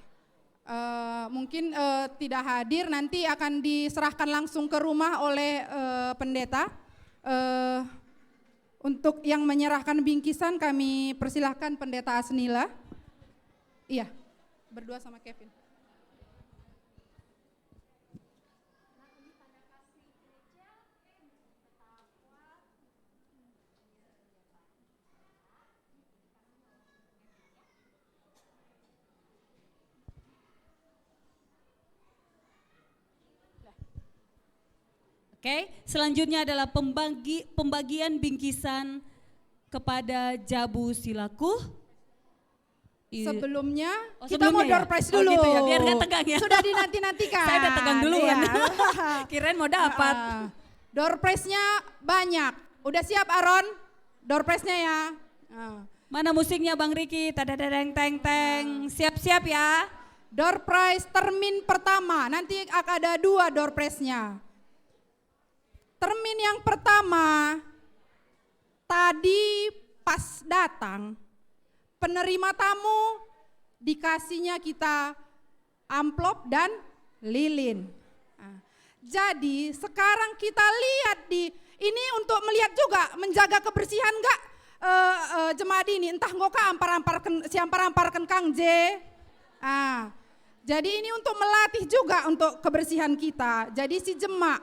Eh, mungkin, eh, tidak hadir, nanti akan diserahkan langsung ke rumah oleh, eh, pendeta. Eh, untuk yang menyerahkan bingkisan, kami persilahkan Pendeta Asnila. Iya, berdua sama Kevin. Oke, selanjutnya adalah pembagi, pembagian bingkisan kepada Jabu Silaku. I- Sebelumnya, Oh, kita mau sebelumnya ya? Door prize Oh, dulu. Gitu ya, biar nggak tegang ya. Sudah dinanti-nantikan. Saya udah tegang duluan. Iya. Kirain mau dapat. Heeh. Door prize-nya banyak. Udah siap, Aron? Door prize-nya ya. Heeh. Mana musiknya, Bang Riki? Tadadadeng, teng, teng. Siap-siap ya. Door prize termin pertama. Nanti ak-, ada dua door prize-nya. Termin yang pertama, tadi pas datang, penerima tamu dikasihnya kita amplop dan lilin. Nah, jadi sekarang kita lihat di ini untuk melihat juga menjaga kebersihan enggak, eh, eh, jemaat ini, entah enggo ka ampar-amparken, siampar-amparken Kang je. Ah, jadi ini untuk melatih juga untuk kebersihan kita. Jadi si jemak.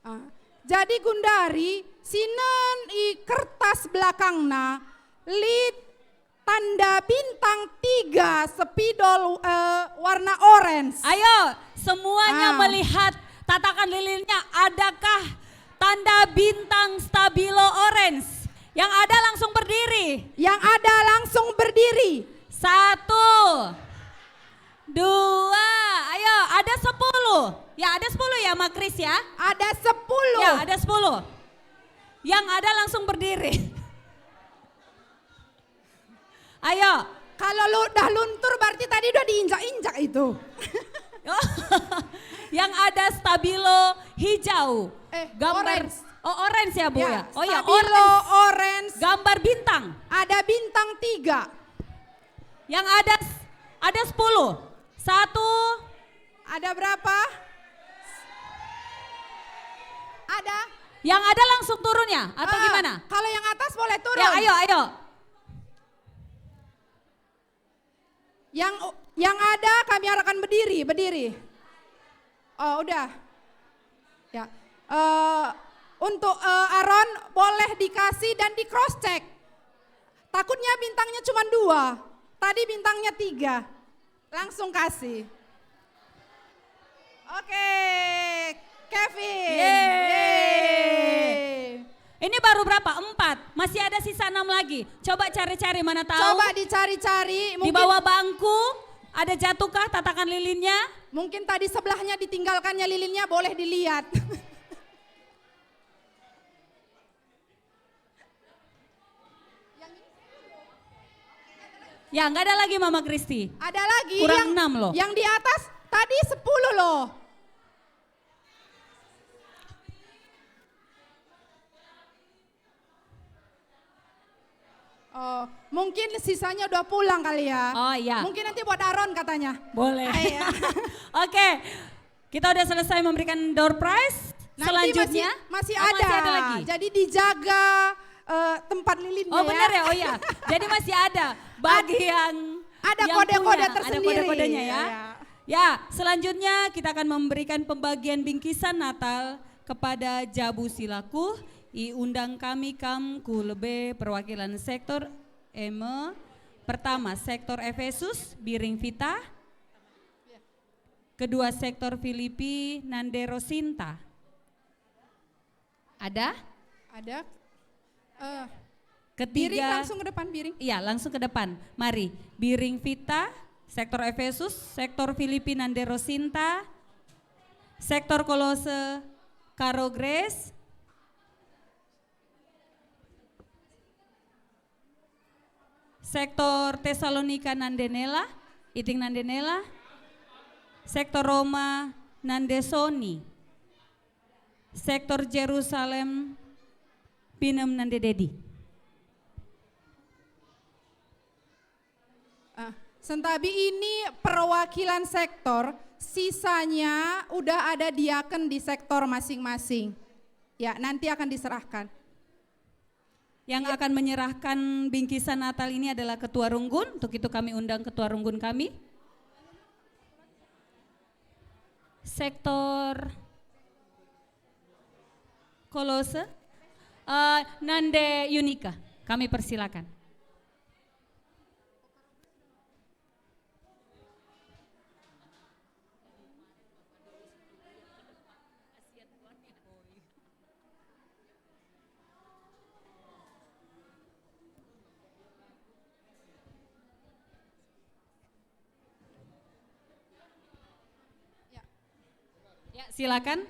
Ah, jadi gundari sinen i kertas belakangna lit tanda bintang tiga spidol, eh, warna orange. Ayo, semuanya Ah. melihat tatakan lilinnya. Adakah tanda bintang stabilo orange? Yang ada langsung berdiri. Yang ada langsung berdiri. Satu. Dua. Ayo, ada sepuluh. Ya, ada sepuluh ya, Mak Kris ya? Ada sepuluh. Ya, ada sepuluh. Yang ada langsung berdiri. Ayo. Kalau lu udah luntur berarti tadi udah diinjak-injak itu. Oh. Yang ada stabilo hijau. Eh, Gambar orange. Oh, orange ya, Bu, Ya, ya? Oh ya, stabilo orange. orange. Gambar bintang. Ada bintang tiga. Yang ada s-, ada sepuluh. Satu. Ada berapa? Ada? Yang ada langsung turun ya? Atau Ah, gimana? Kalau yang atas boleh turun. Ya, ayo, ayo. Yang, yang ada kami arahkan berdiri, berdiri. Oh, udah. Ya. Eh, untuk, eh, Aron boleh dikasih dan di cross check. Takutnya bintangnya cuma dua. Tadi bintangnya tiga. Langsung kasih. Ini baru berapa? Empat. Masih ada sisa enam lagi. Coba cari-cari, mana tahu. Coba dicari-cari, di mungkin bawah bangku ada jatuhkah tatakan lilinnya? Mungkin tadi sebelahnya ditinggalkannya lilinnya, boleh dilihat. Ya, nggak ada lagi, Mama Kristi. Ada lagi. Kurang yang, enam loh. Yang di atas tadi sepuluh loh. Oh, mungkin sisanya udah pulang kali ya. Oh, iya. Mungkin nanti buat Aron katanya. Boleh. Ah, iya. Oke. Kita udah selesai memberikan door prize. Nanti selanjutnya masih, masih oh, masih ada. Ada lagi. Jadi dijaga, eh, tempat lilinnya. Oh, ya. Benar ya? Oh, iya. Jadi masih ada bagi yang, ada yang kode-kode punya, tersendiri. Ada kode-kodenya ya. Iya. Ya, selanjutnya kita akan memberikan pembagian bingkisan Natal kepada Jabu Silaku. Iundang kami kam ku lebe perwakilan sektor eme. Pertama, sektor Efesus, Biring Vita. Kedua, sektor Filipi, Nande Rosinta. Ada? Ada. Eh, ketiga, Biring langsung ke depan, Biring. Iya, langsung ke depan. Mari, Biring Vita, sektor Efesus, sektor Filipi, Nande Rosinta, sektor Kolose, Karo Grace, sektor Tesalonika, Nande Nela, Iting Nande Nela, sektor Roma, Nande Soni, sektor Jerusalem, Pinem Nande Dedi. Ah, sentabi ini perwakilan sektor, sisanya udah ada diaken di sektor masing-masing. Ya, nanti akan diserahkan. Yang akan menyerahkan bingkisan Natal ini adalah Ketua Runggun. Untuk itu kami undang Ketua Runggun kami. Sektor Kolose, eh, Nande Yunika, kami persilakan. Ya. Ya, silakan.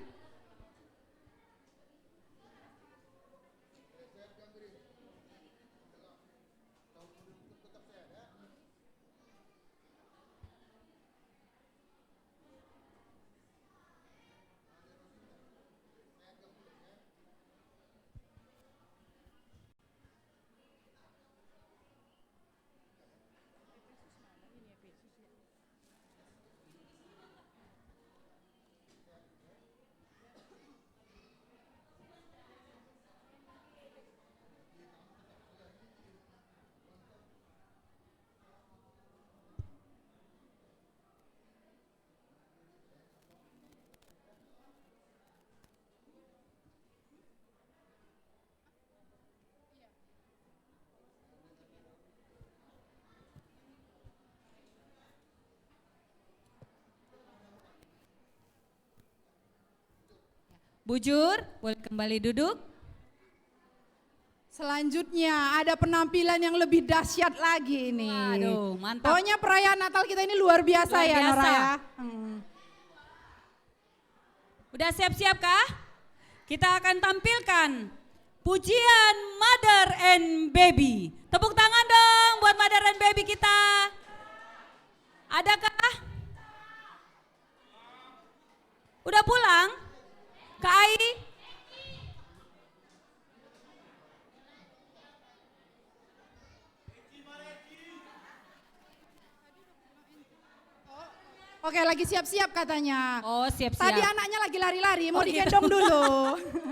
Bujur, boleh kembali duduk. Selanjutnya ada penampilan yang lebih dahsyat lagi ini. Waduh, mantap. Pokoknya perayaan Natal kita ini luar biasa. Luar ya, biasa. Nora ya. Hmm. Udah siap-siap kah? Kita akan tampilkan pujian Mother and Baby. Tepuk tangan dong buat Mother and Baby kita. Adakah? Udah pulang? Kak Ai? Oke, lagi siap-siap katanya. Oh, siap-siap. Tadi anaknya lagi lari-lari, mau digendong dulu. Oh, gitu.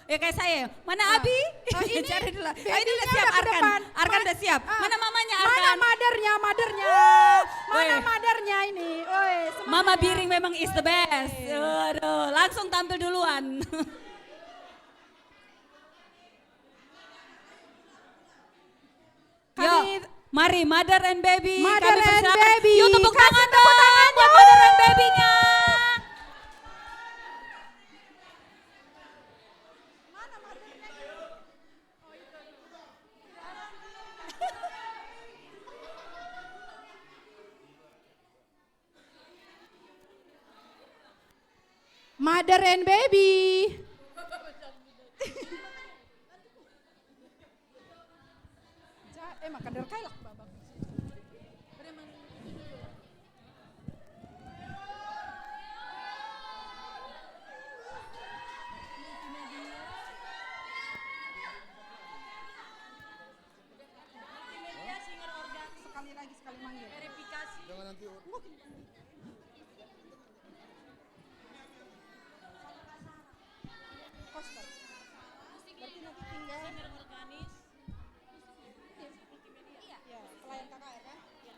Ya, kayak saya. Mana Abi? Oh, ini cari dulu. Oh, ini udah siap, Arkan. Arkan udah siap. Mana mamanya, Arkan? Mana mothernya, mothernya? Mana mothernya ini? Oi, semangat. Mama Biring memang is the best. Waduh, langsung tampil duluan. Yuk, mari, Mother and Baby. Mother and Baby. Yuk, tepuk tangan dong buat Mother and Baby-nya. Mana Mother and Baby? Mother and baby. Ja, eh, makan der kai lah, Baba. Multimedia singer organ. Sekali lagi, sekali manggil. Verifikasi. Jangan nanti. Koster. Berarti nanti tinggal singer organis. Iya, pelayan K K R kan? Iya.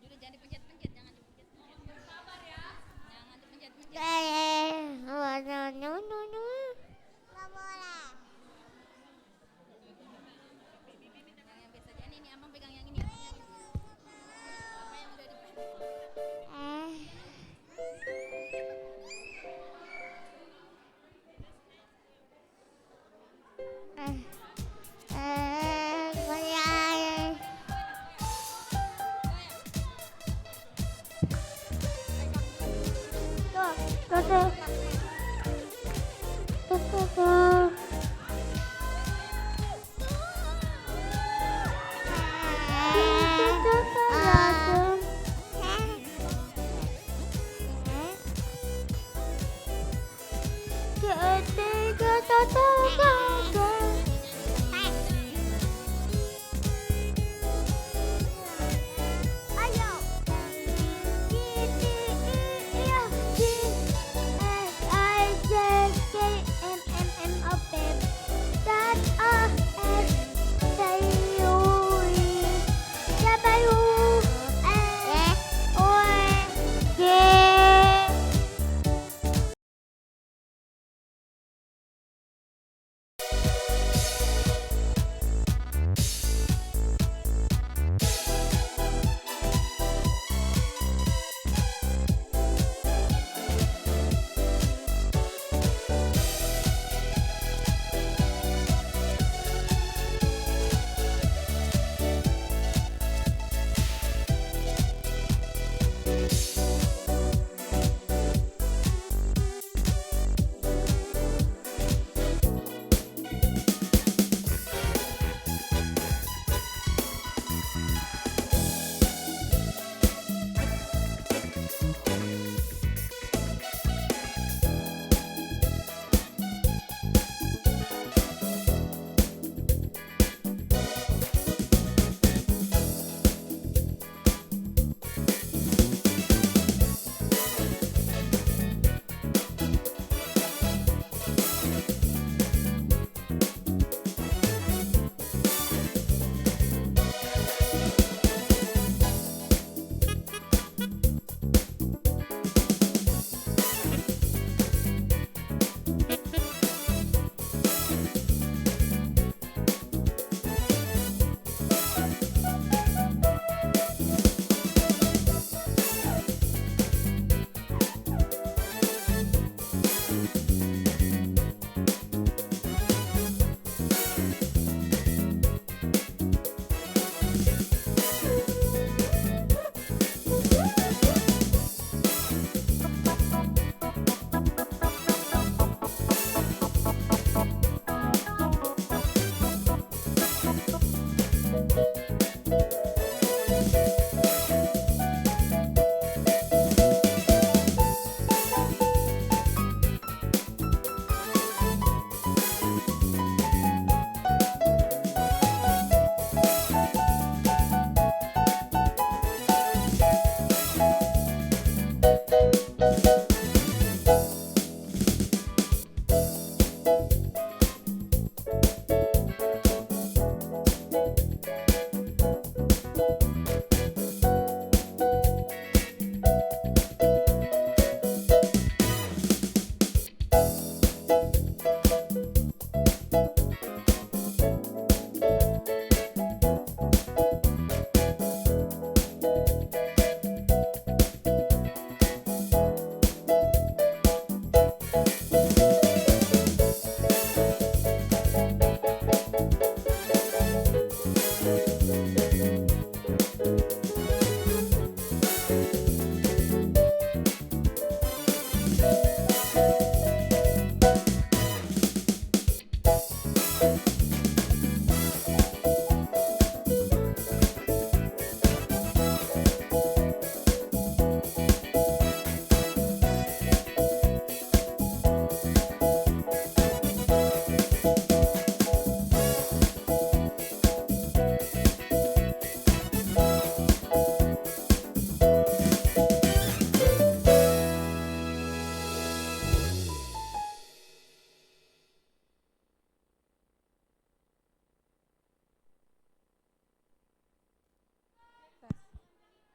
Udah, jangan dipencet-pencet, jangan dipencet-pencet. Sabar ya. Jangan dipencet-pencet. Yang, yang biasa aja. Nih, nih, Amang pegang yang ini, Amang yang ini. Apa yang udah dipencet?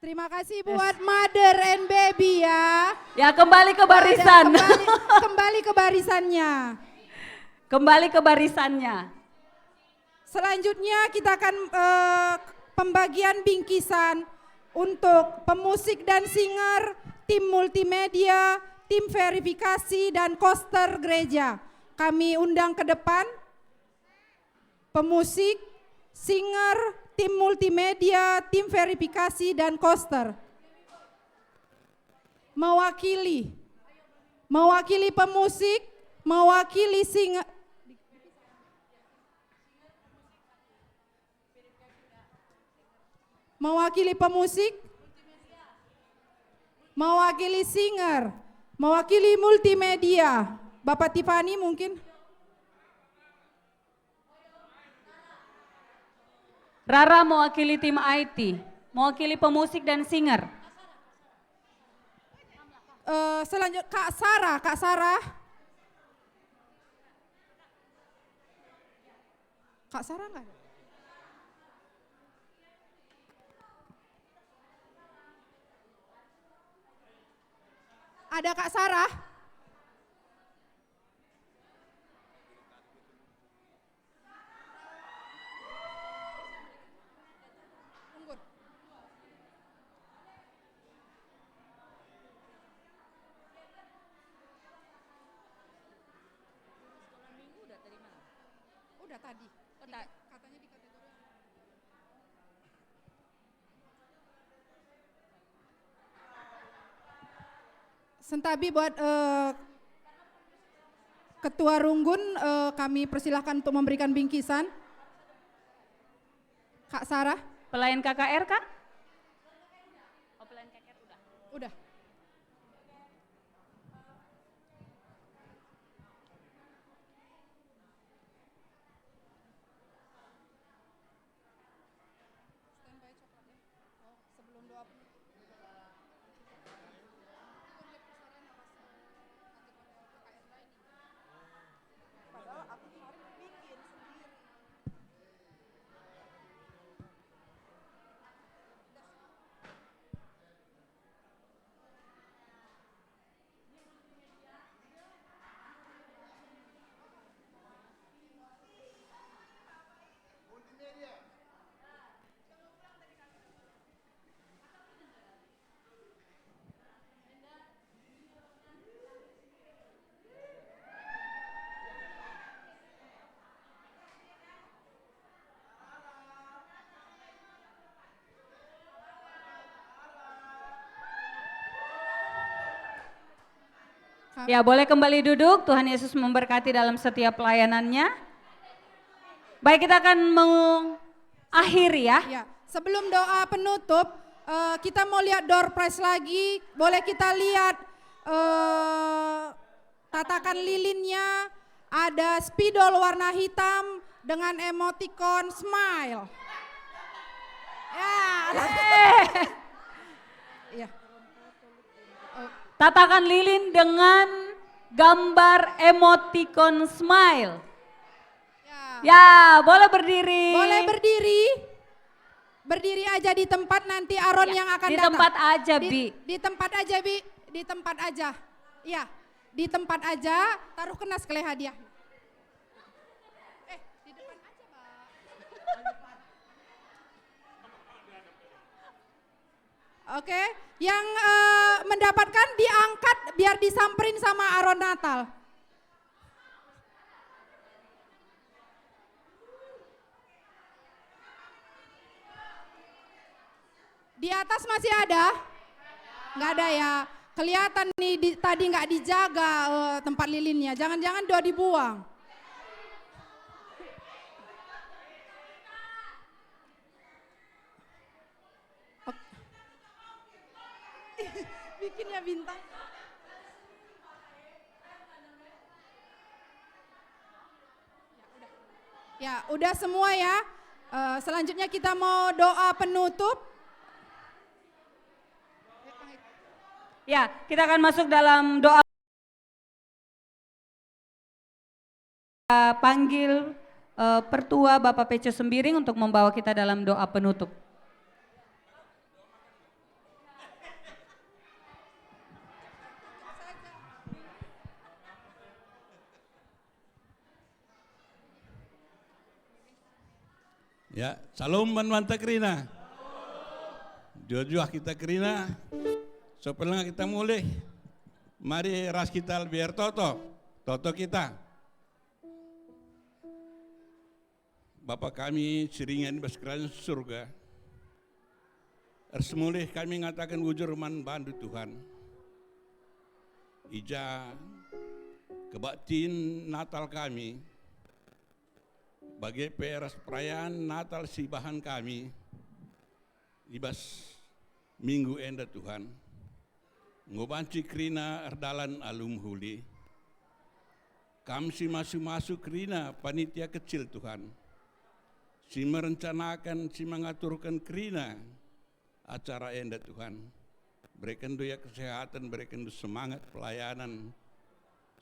Terima kasih buat mother and baby ya. Ya, kembali ke barisan. Kembali, kembali ke barisannya. Kembali ke barisannya. Selanjutnya kita akan, eh, pembagian bingkisan untuk pemusik dan singer, tim multimedia, tim verifikasi, dan koster gereja. Kami undang ke depan pemusik, singer, tim multimedia, tim verifikasi, dan koster. Mewakili, mewakili pemusik, mewakili singer, mewakili pemusik, mewakili singer, mewakili multimedia. Bapak Tiffany mungkin? Rara mewakili tim I T, mewakili pemusik dan singer. Eh, selanjut, Kak Sarah, Kak Sarah. Kak Sarah nggak ada? Ada Kak Sarah? Udah tadi. Katanya di kategori. Sentabi buat, eh, Ketua Runggun, eh, kami persilahkan untuk memberikan bingkisan. Kak Sarah. Pelayan K K R, Kak? Oh, pelayan K K R udah. Udah. Standby coklat ya. Oh, sebelum doa penutup. Padahal aku kemarin bikin sendiri. Ya, boleh kembali duduk. Tuhan Yesus memberkati dalam setiap pelayanannya. Baik, kita akan mengakhiri ya. Ya, sebelum doa penutup, eh, kita mau lihat door prize lagi. Boleh kita lihat, eh, tatakan lilinnya, ada spidol warna hitam dengan emoticon smile. Ya. Iya. Oh. Tatakan lilin dengan gambar emoticon smile. Ya. Ya, boleh berdiri. Boleh berdiri. Berdiri aja di tempat, nanti Aron Ya, yang akan di datang. Tempat aja, Di, Bi. Di tempat aja, Bi. Di tempat aja. Ya, di tempat aja. Taruh kenas kele hadiah. Eh, di depan aja, Mbak. Oke, yang, eh, mendapatkan diangkat biar disamperin sama Aron Natal. Di atas masih ada? Nggak ada ya. Kelihatan nih di, tadi nggak dijaga, eh, tempat lilinnya. Jangan-jangan udah dibuang. Oke. Bikinnya bintang. Ya, udah semua ya. Eh, selanjutnya kita mau doa penutup. Ya, kita akan masuk dalam doa. Panggil, eh, Pertua Bapak Peco Sembiring untuk membawa kita dalam doa penutup. Ya, salam man banta kerina. Juah-juah kita kerina. Sope langa kita mulih. Mari ras kita lebih ertoto. Toto kita. Bapa kami si ringan i bas kerajaan surga, ersemulih kami ngataken bujur man bandu, Tuhan. I ja kebaktin Natal kami, bage pe ras perayan Natal si ibahan kami, i bas minggu enda, Tuhan, enggo banci kerina erdalan alu mehuli. Kam si masu-masu kerina panitia kecil, Tuhan, si merencanaken, si mengaturken kerina acara enda, Tuhan. Berekenndu ia kesehatan, berekenndu semangat pelayanan,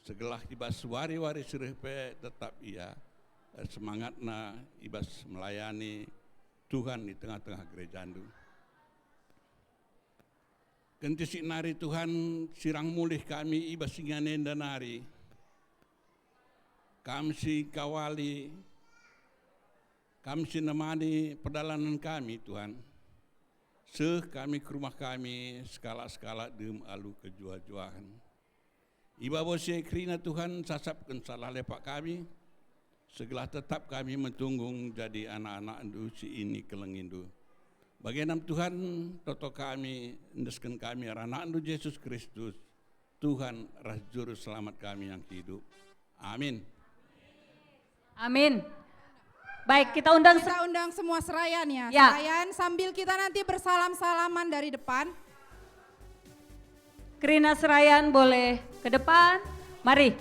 segelah i bas wari-wari si reh pe tetap ia, eh, semangatna i bas melayani Tuhan i tengah-tengah gerejandu. Kentisik nari, Tuhan, sirang mulih kami i bas ingan enda nari. Kam si kawali, Kam si nemani perdalanen kami, Tuhan. Seh kami ku rumah kami, sekalak-sekalak dem alu kejuah-juahen. I babo si e kerina, Tuhan, sasapken salah lepak kami, segelah tetap kami metunggung jadi anak-anakNdu si inikelengiNdu. Bage nari, Tuhan, toto kami, endesken kami arah AnakNdu Jesus Kristus, Tuhan ras Juru Selamat kami yang hidup. Amin. Amin. Baik, kita undang se- Kita undang semua serayan ya. Ya. Serayan sambil kita nanti bersalam-salaman dari depan. Kerina serayan boleh ke depan. Mari,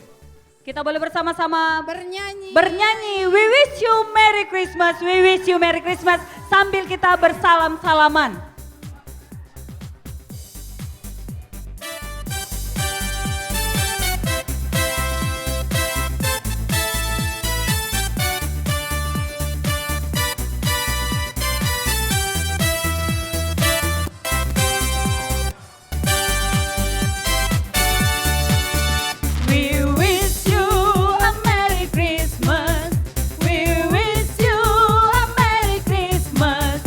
kita boleh bersama-sama Bernyanyi. Bernyanyi, "We wish you Merry Christmas, we wish you Merry Christmas," sambil kita bersalam-salaman. We wish you a Merry Christmas. We wish you a Merry Christmas.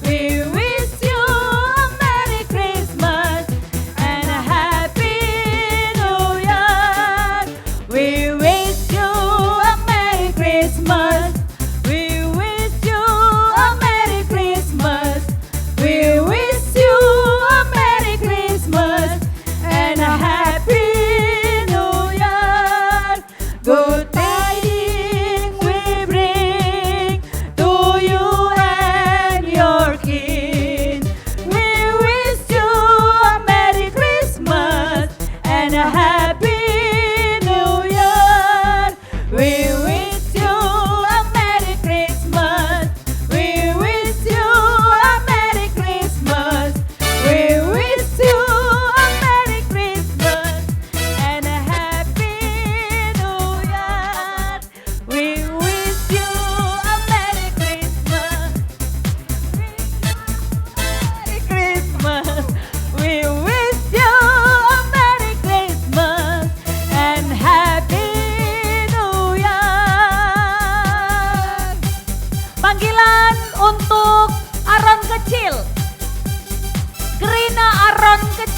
We wish you a Merry Christmas and a Happy New Year. We wish you a Merry Christmas. We wish you a Merry Christmas. We wish you a Merry Christmas and a Happy New Year. Good tidings we bring to you and your kin. We wish you a Merry Christmas and a Happy New Year. We wish you a Merry Christmas. We wish you a Merry Christmas. We wish you a Merry Christmas and a Happy New Year. We wish you a Merry Christmas. Merry Christmas. We wish you a Merry Christmas and Happy New Year. Panggilan untuk Aron Kecil. Kerina Aron Kecil.